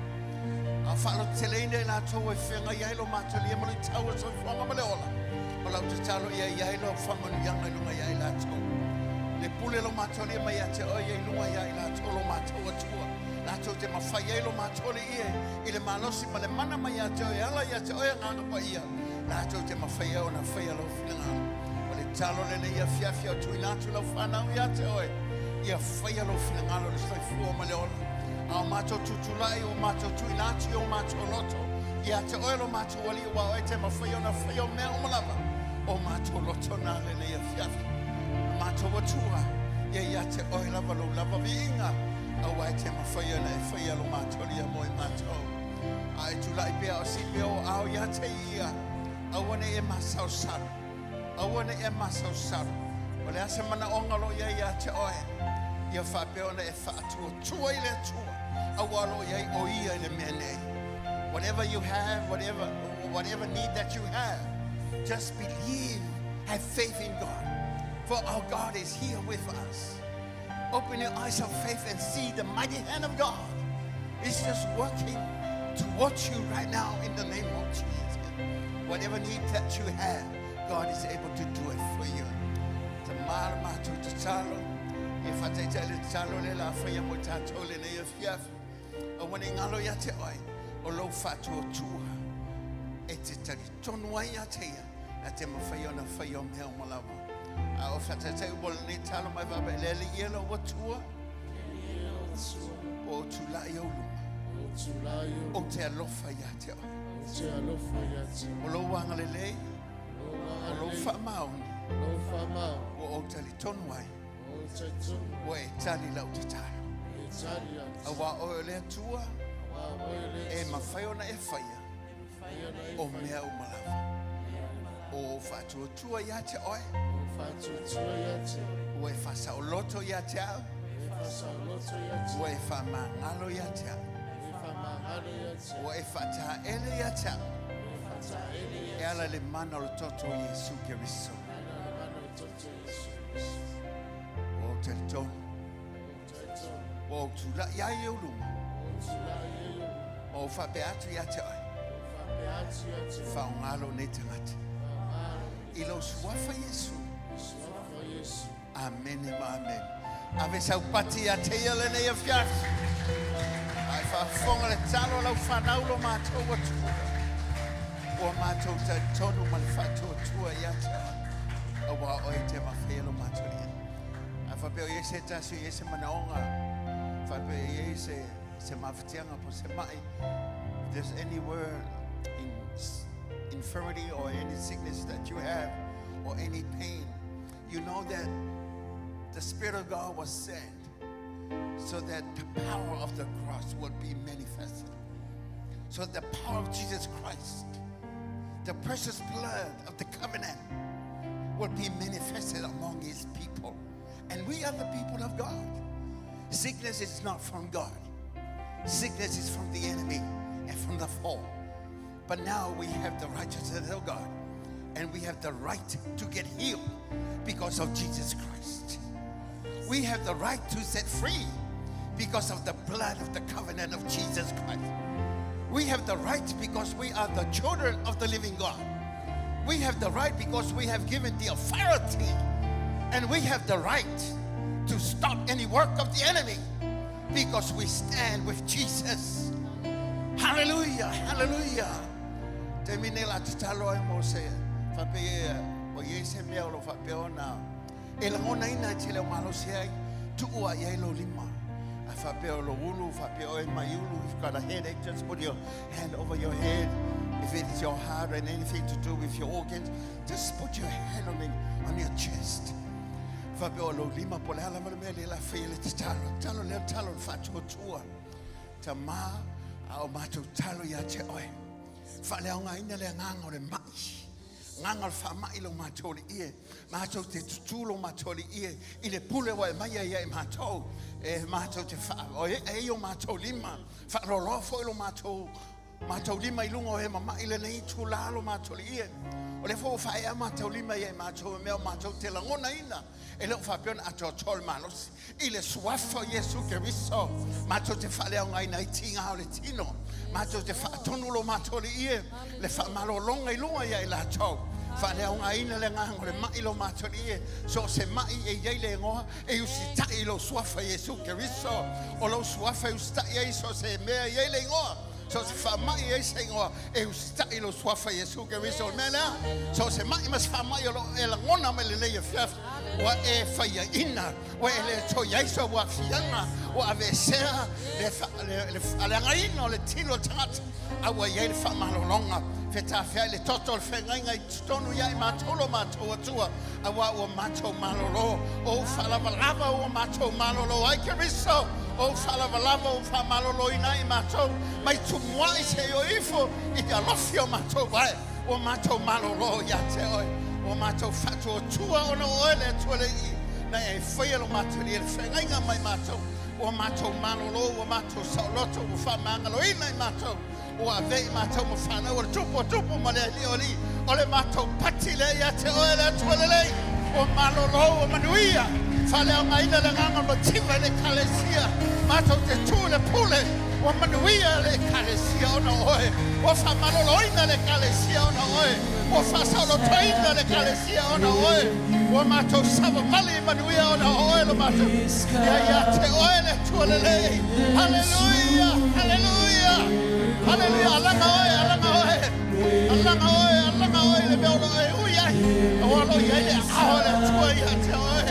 A o whaaloteleina i latou e whenga i ai lo mātou lia ma le tau o soifuaga ma le ola. O lau tatalo ia i ai lau whamanuianga i lunga ia i latou. Le pule lo mātou lia mai ia te oe ia i lunga ia i latou lo mātou Atua. Latou te mawhai ai lo mātou le ie i le malosi ma le mana mai ia te oe e ala ia te oe Agaga Paia. Latou te mawhai ai ona whaia lau finagalo. O le talo lenei afiafi o tuuina atu lau whanau ia te oe. Ia whaia lou finagalo le soifua ma le ola. A o mātou tutulai o mātou tuuina atu i o mātou loto. Ia te oe lo mātou alii ua oe te mawhai ona whaia o mea uma lava. O mātou loto nā lenei afiafi. O mātou Atua, ia ia te oe lava lou lava viiga. Aua e te mawhai ona e whaia lo mātou lia mo i mātou. A e tulai pea o si pea o ao ia te ia. Aua nei e masaosaro. Aua nei e masaosaro. O le a se manaoga o lo o i ai ia te oe, ia faapea ona e faatuatua i le Atua, aua o lo o i ai o Ia i le mea nei. Whatever you have, whatever, whatever need that you have, just believe, have faith in God. For our God is here with us. Open your eyes of faith and see the mighty hand of God. It's just working towards you right now in the name of Jesus. Whatever need that you have, God is able to do it for you. Te mara mātou tatalo, e whataita le tatalo le la whaia mo tātou le nei afiafi. Aua nei ngalo ia te oe, o lou whaatuatua. E te tari tonu ai ia te ia, na te mawhai ona whai o mea o malawa. A o whataita i wala nei talo mai wapa e lele ia lau atua, o tūlai au luma. O te alofa ia te oe. O lou agalelei, o lou faamaoni, ua ou talitonu ai, ua e tali lau tatalo. Auā oe o le Atua, e mafai ona e faia o mea uma lava. O ou faatuatua ia te oe, ua e faasaoloto ia te au, ua e faamagalo ia te au, ua e faataele ia te au, e ala i le mana o le toto o Iesu Keriso. Ua ou talitonu, ua ou tula'i ai i ou luma, ma ou faapea atu ia te oe, faaaoga lou nei tagata i lou suafa Iesu. Amene ma amene. Ave sau pati ia te ia lenei afiafi. Ai faafofoga le talo a lau fanau lo mātou Atua. Ua mātou talitonu ma le faatuatua ia te oe. Auā oe te mawhea lo mātou lia. A faapea o i ai se tasi o i ai se manaoga, faapea o i ai se, se mafatiaga po se mai. If there's anywhere in infirmity or any sickness that you have or any pain, you know that the Spirit of God was sent so that the power of the cross would be manifested. So the power of Jesus Christ, the precious blood of the covenant, will be manifested among his people. And we are the people of God. Sickness is not from God. Sickness is from the enemy and from the fall. But now we have the righteousness of God, and we have the right to get healed because of Jesus Christ. We have the right to set free because of the blood of the covenant of Jesus Christ. We have the right because we are the children of the living God. We have the right because we have given the authority And we have the right to stop any work of the enemy because we stand with Jesus. Hallelujah, hallelujah. Taimi nei la tatalo ai mo se faapea o iai se mea o lo faapea ona e lagonaina e tele o malosi ai tuua i ai lou lima. A faapea o lou ulu, faapea oe mai ulu, if you've got a headache, just put your hand over your head. If it's your heart and anything to do with your organs, just put your hand on, it, on your chest. Faapea o lou lima po o le a lava le mea lea la faia le tatalo. Tatalo lea tatalo le faatuatua. Tamā, a o matou talo ia te oe. Faaleaogaina le agaga o le mai. Agaga o le faamai lo matou alii e. Matou te tutū lo matou alii e i le pule ua e maia ia i matou. E matou te faa, o e e i o matou lima. Faaloaloa foi lo matou matou lima i luga o e mama'i lenei itulā lo matou alii e. O lea foi ua faaea matou lima ia i matou e mea o matou te lagonaina e le o faapea ona atoatoa le malosi. I le Suafa o Iesu Keriso, matou te faaleaogaina ai tiga o le tino. Matou te faatonu lo matou Alii e, le faamalologa i luga ia i latou. Faaleaogaina le agaga o le mai lo matou Alii e, so o se mai e i ai le igoa e usitai i lou Suafa Iesu Keriso. O lou Suafa e usitai ai so o se mea e i ai le igoa. So o se faamai e i ai se igoa e usitai i lou Suafa Iesu Keriso. O le mea lea, so o se mai ma se faamai o lo o e lagona mai lenei afiafi, ua e faiaina, ua e le toe i ai sou aafiaga, ua aveesea le, le, le faaleagaina o le tino o le tagata, a ua i ai le faamalologa fetafeai le toto o le feagaiga i totonu ia i matou lo matou Atua, auā ua matou malolo, o ou faalavalava ua matou malolo ai Keriso, o ou faalavalava ua faamaloloina ai i matou, mai tumuai seia o ifo i te alofi o matou vae, ua matou malolo ia te oe, ua matou faatuatua ona o oe le Atua le Alii, na e faia lo matou alii e le feagaiga mai matou, ua matou malolo, ua matou saoloto, ua faamagaloina i matou, ua avea i matou ma fanau o le Tupu o Tupu ma le Alii o Alii, o le matou pati lea ia te oe le Atua lelei, ua malolo, ua manuia, faaleaogaina le agaga o le mativa i le Ekalesia, matou te tu i le pule, ua manuia le Ekalesia ona o oe, ua faamaloloina le Ekalesia ona o oe, ua faasaolotoina le Ekalesia ona o oe, ua matou savavali i manuia ona o oe lo matou ia ia te oe le Atua lelei. Haleluia, haleluia, haleluia. Alaga oe, alaga oe, alaga oe, alaga oe i le mea o lo o e ui ai, aua o lo o i ai le aao o le Atua ia te oe.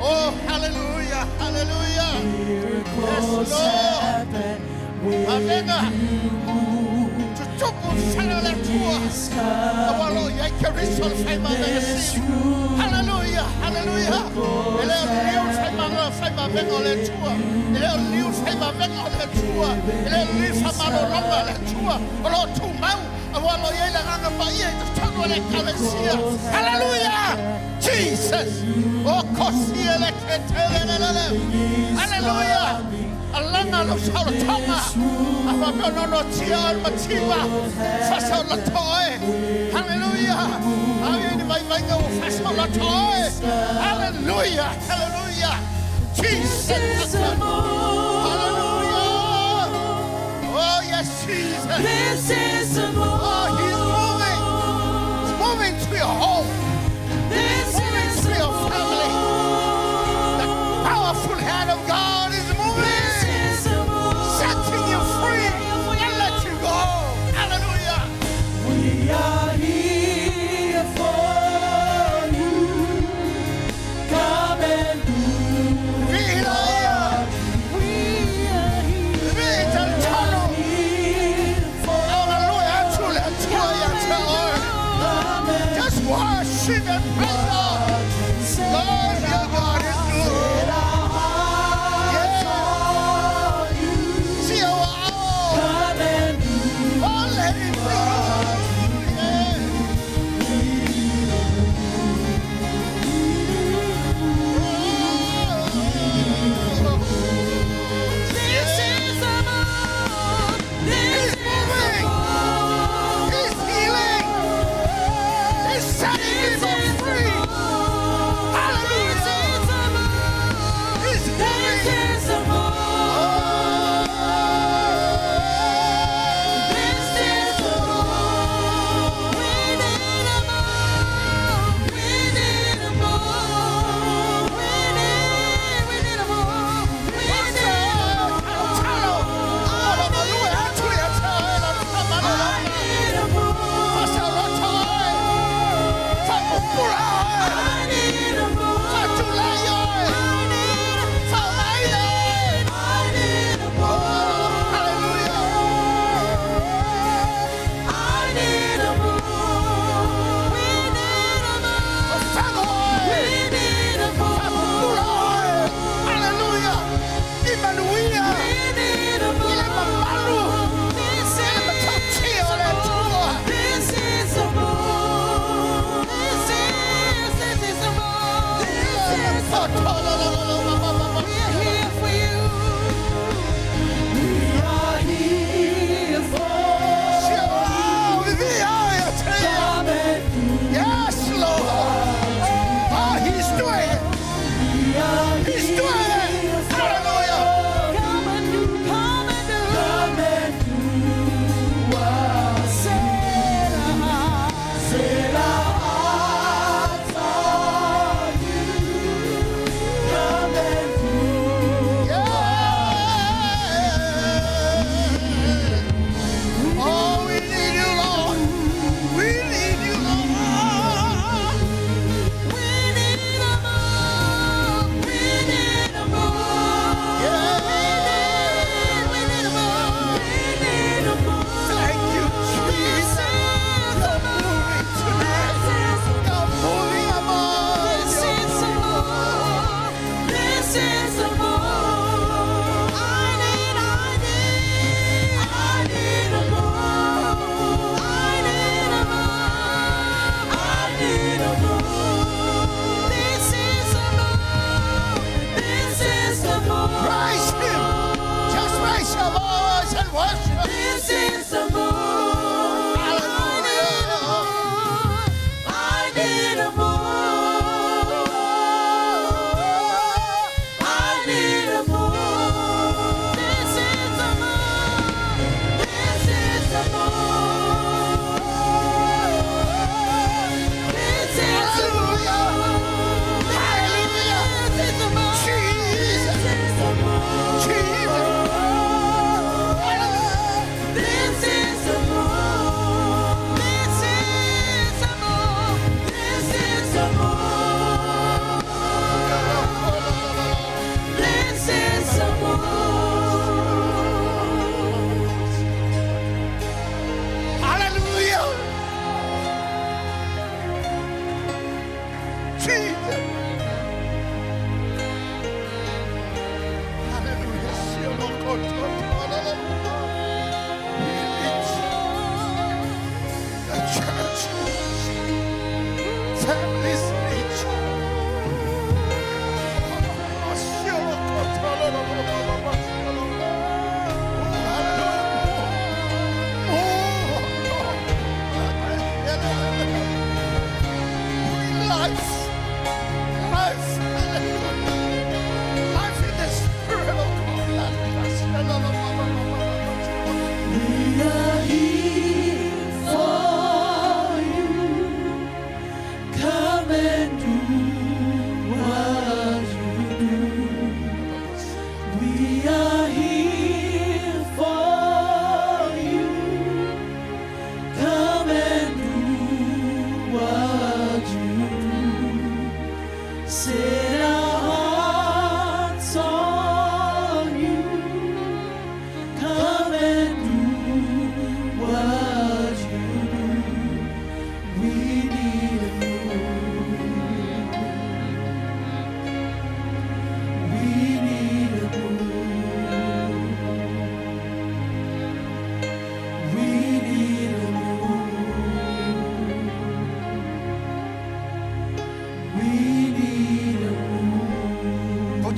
Oh, haleluia, haleluia. Yes, Lord. Avega tutupu le fale o le Atua, aua o lo o i ai Keriso le faimavega sili. Haleluia, haleluia. E le o liliu le faimalo, faimavega o le Atua. E le o liliu le faimavega o le Atua. E le o liliu le faamalologa o le Atua. O lo o tumau, aua o lo o i ai le Agaga Paia i totonu o le Ekalesia. Haleluia! Jesus! O kosia le ketelelelele. Haleluia! Alaga lou saolotoga, a faapea ona noatia oe le mativa, faasaoloto oe. Haleluia! A o i ai ni vaivaiga ua faasaoloto oe. Haleluia! Haleluia! Jesus! Haleluia! Oh, yes, Jesus! This is the Oh, he's moving! He's moving to your home. This Moving is to the your family. The powerful hand of God is This moving. is the Setting you free and let you go. Hallelujah. We are here for you. Come and do. Viilaia. We are Viitalitonu. here for Agalue atu le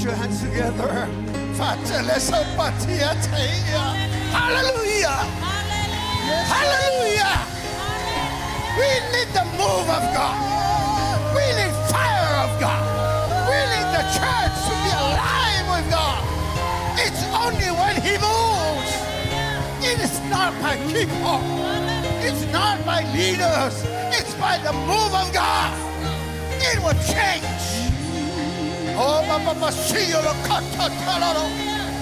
Put your hands together. Hallelujah. Hallelujah. We need the move of God. We need fire of God. We need the church to be alive with God. It's only when He moves. It is not by people. It's not by leaders. It's by the move of God. It will change. Oh,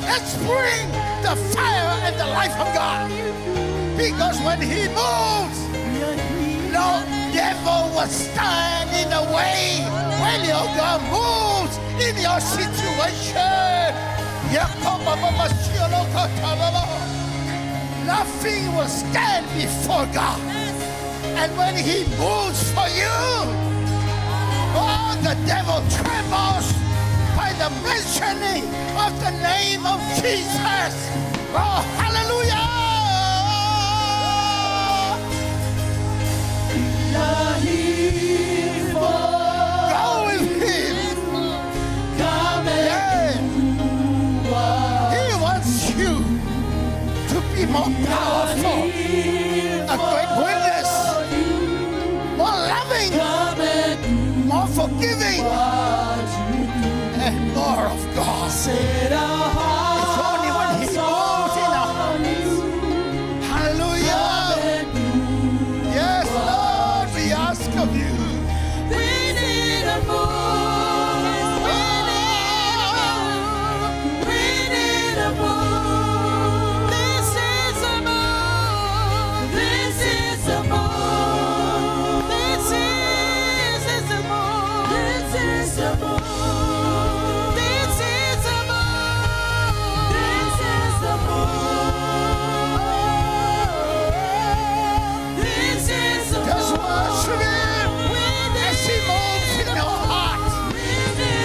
Let's bring the fire and the life of God. Because when He moves, no devil will stand in the way. When your God moves in your situation, nothing will stand before God. And when He moves for you, oh, the devil trembles by the mentioning of the name of Jesus. Oh, hallelujah! Go with Him. Yeah. He wants you to be more powerful, a great witness, more loving, more forgiving, and more of God. It's only when He moves in our hearts. Hallelujah. Yes, Lord, we ask of you. We need a move. We need a move. We need a move. This is a move. This is a move. This is a move. This is a move. This is a move. This is a move. This is a Just move. worship Him as He moves in your heart.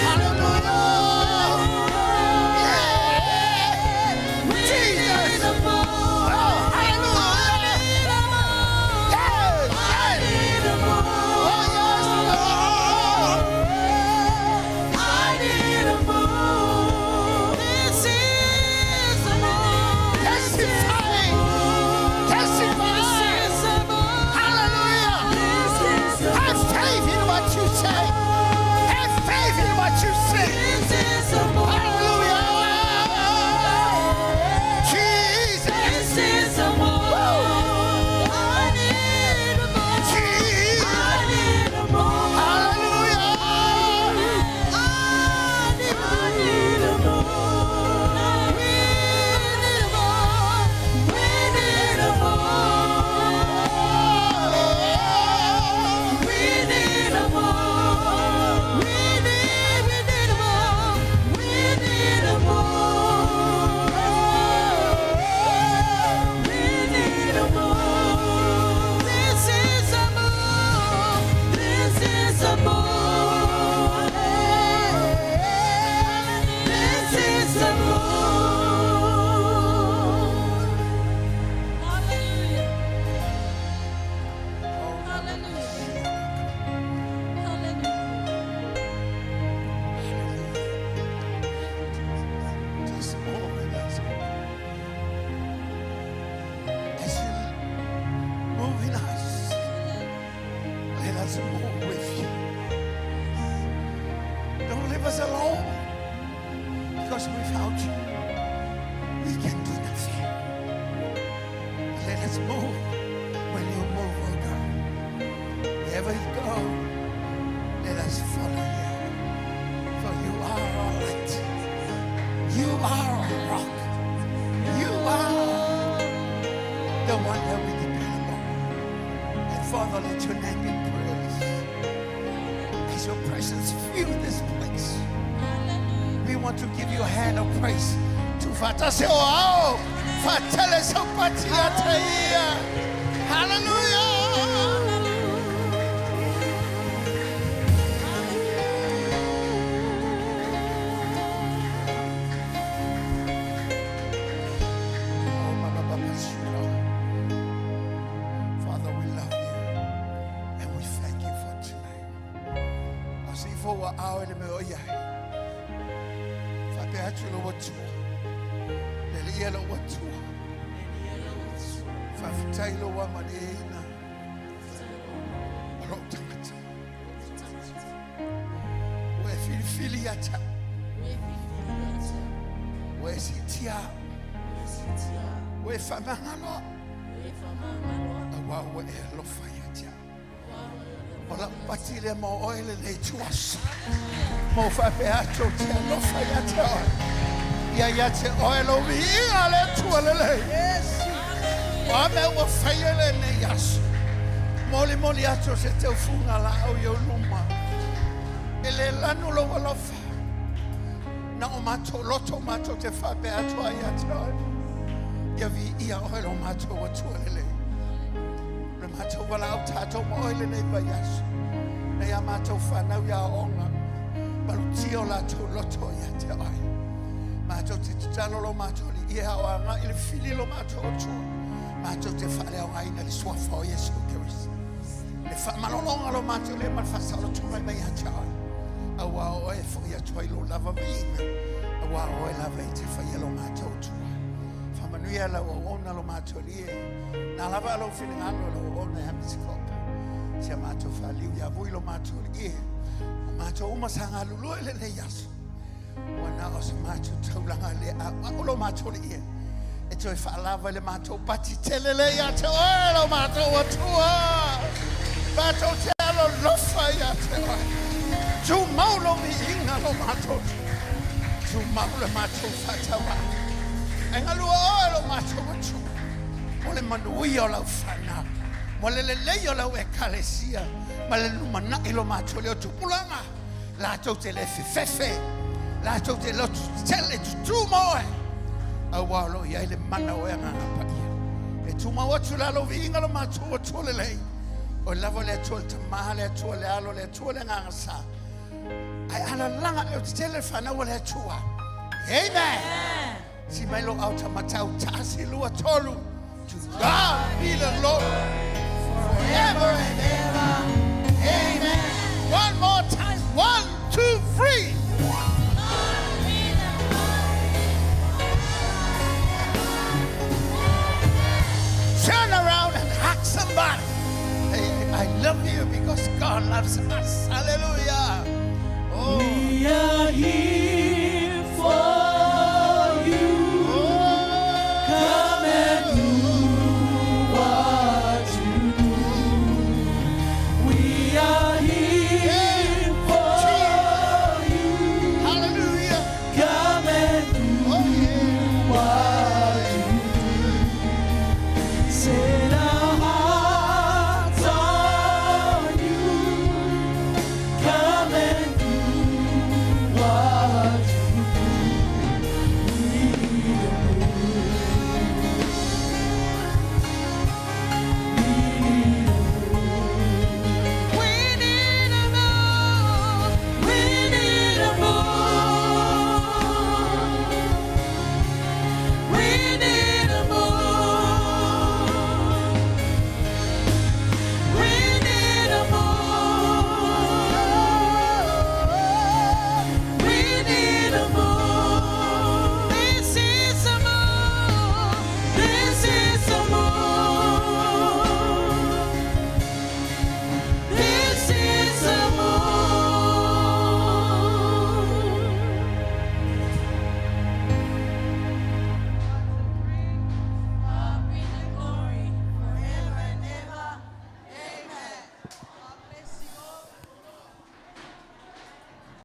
Hallelujah. Yeah. Jesus. Oh, hallelujah. Yes, yes. Oh, yes, Lord. I need a move. This is a move. Testify. Testify. This is a move. Hallelujah. This is a Have faith in what you say. Have faith in what you say. This is a move. Hallelujah. Jesus. This is a move. I need a move. Jesus. I need a move. Hallelujah. I need a move. We need a move. We need a move. We need a move. We need a move. We need a move. We need a move. This is a move. This is a move. This is a move. Hallelujah. Hallelujah. Hallelujah. Just move in us. As you move in us, let us move with you. Don't leave us alone. Because without you, we can do nothing. Let us move when you move, oh God. Wherever you go, let us follow you. For you are our light. You are our rock. You are the one that we depend upon. And Father, let your name be praised. As your presence fill this place, we want to give you a hand of praise. To Fatase Oao, Fatele Sopatia Teia. Hallelujah. Oh, Mama, Papa, Shira. Father, we love you and we thank you for tonight. As if for our enemy, oh yeah. atu lou Atua. Le Alii e lou Atua. Faafetai lou amalieina o lou tagata. Ua e filifili ia te au. Ua e siitia au. Ua e faamagalo au. Auā ua e alofa ia te au. O lau pati lea mo oe lenei ituaso. Ma ou faapea atu ou te alofa ia te oe. Ia ia te oe lou viiga le Atua lelei. O a mea ua faia i lenei aso. Molimoli atu o se teufuga laau i ou luma. E le lanu lou alofa. Na o matou loto matou te faapea atu ai ia te oe. Ia viia oe lo matou Atua lelei. O le matou valaau tatou ma oe lenei vaiaso. Nei a matou fanau i aoaoga, malutia o latou loto ia te oe. Matou te tatalo lo matou Alii e ao agai i le fili lo matou Atua. Matou te faaleaogaina le suafa o Iesu Keriso. Le faamalologa lo matou le ma le faasaolotoga mai ia te oe. Auā o oe e foi atu ai lo lava viiga. Auā o oe lava e te faia lo matou Atua. Faamanuia lau auauna lo matou Alii e. Nā lava a lou finagalo lau auauna e Amisikopa. Si a matou faaliu ia vui lo matou Alii e. O matou uma sa galulue i lenei aso. Ua na o se matou taulaga le a'ua'u lo matou Alii e. E toe faalava i le matou pati tele le ia te oe lo matou Atua. Matou te alolofa ia te oe. Tumau lou viiga lo matou Atua. Tumau le matou faatauvaa. Ae galua oe lo matou Atua. Mo le manuia o lau fanau. Mo le lelei o lau ekalesia. Ma le lumanai lo matou leo tupulaga. Latou te le fefefe. Latou te lotu tetele tutū ma oe. Auā o lo o i ai le mana o oe Agaga Paia. E tumau atu la lou viiga lo matou Atua lelei. Oe lava le Atua le Tama, le Atua le Alo, le Atua le Agaga Sa. Ae alalaga leo tetele le fanau a le Atua. Amen. Si mai lo au tamatau tasi lua tolu. To God be the glory forever and ever. Amen. One more time. 1, 2, 3. Turn around and hug somebody. Hey, I love you because God loves us.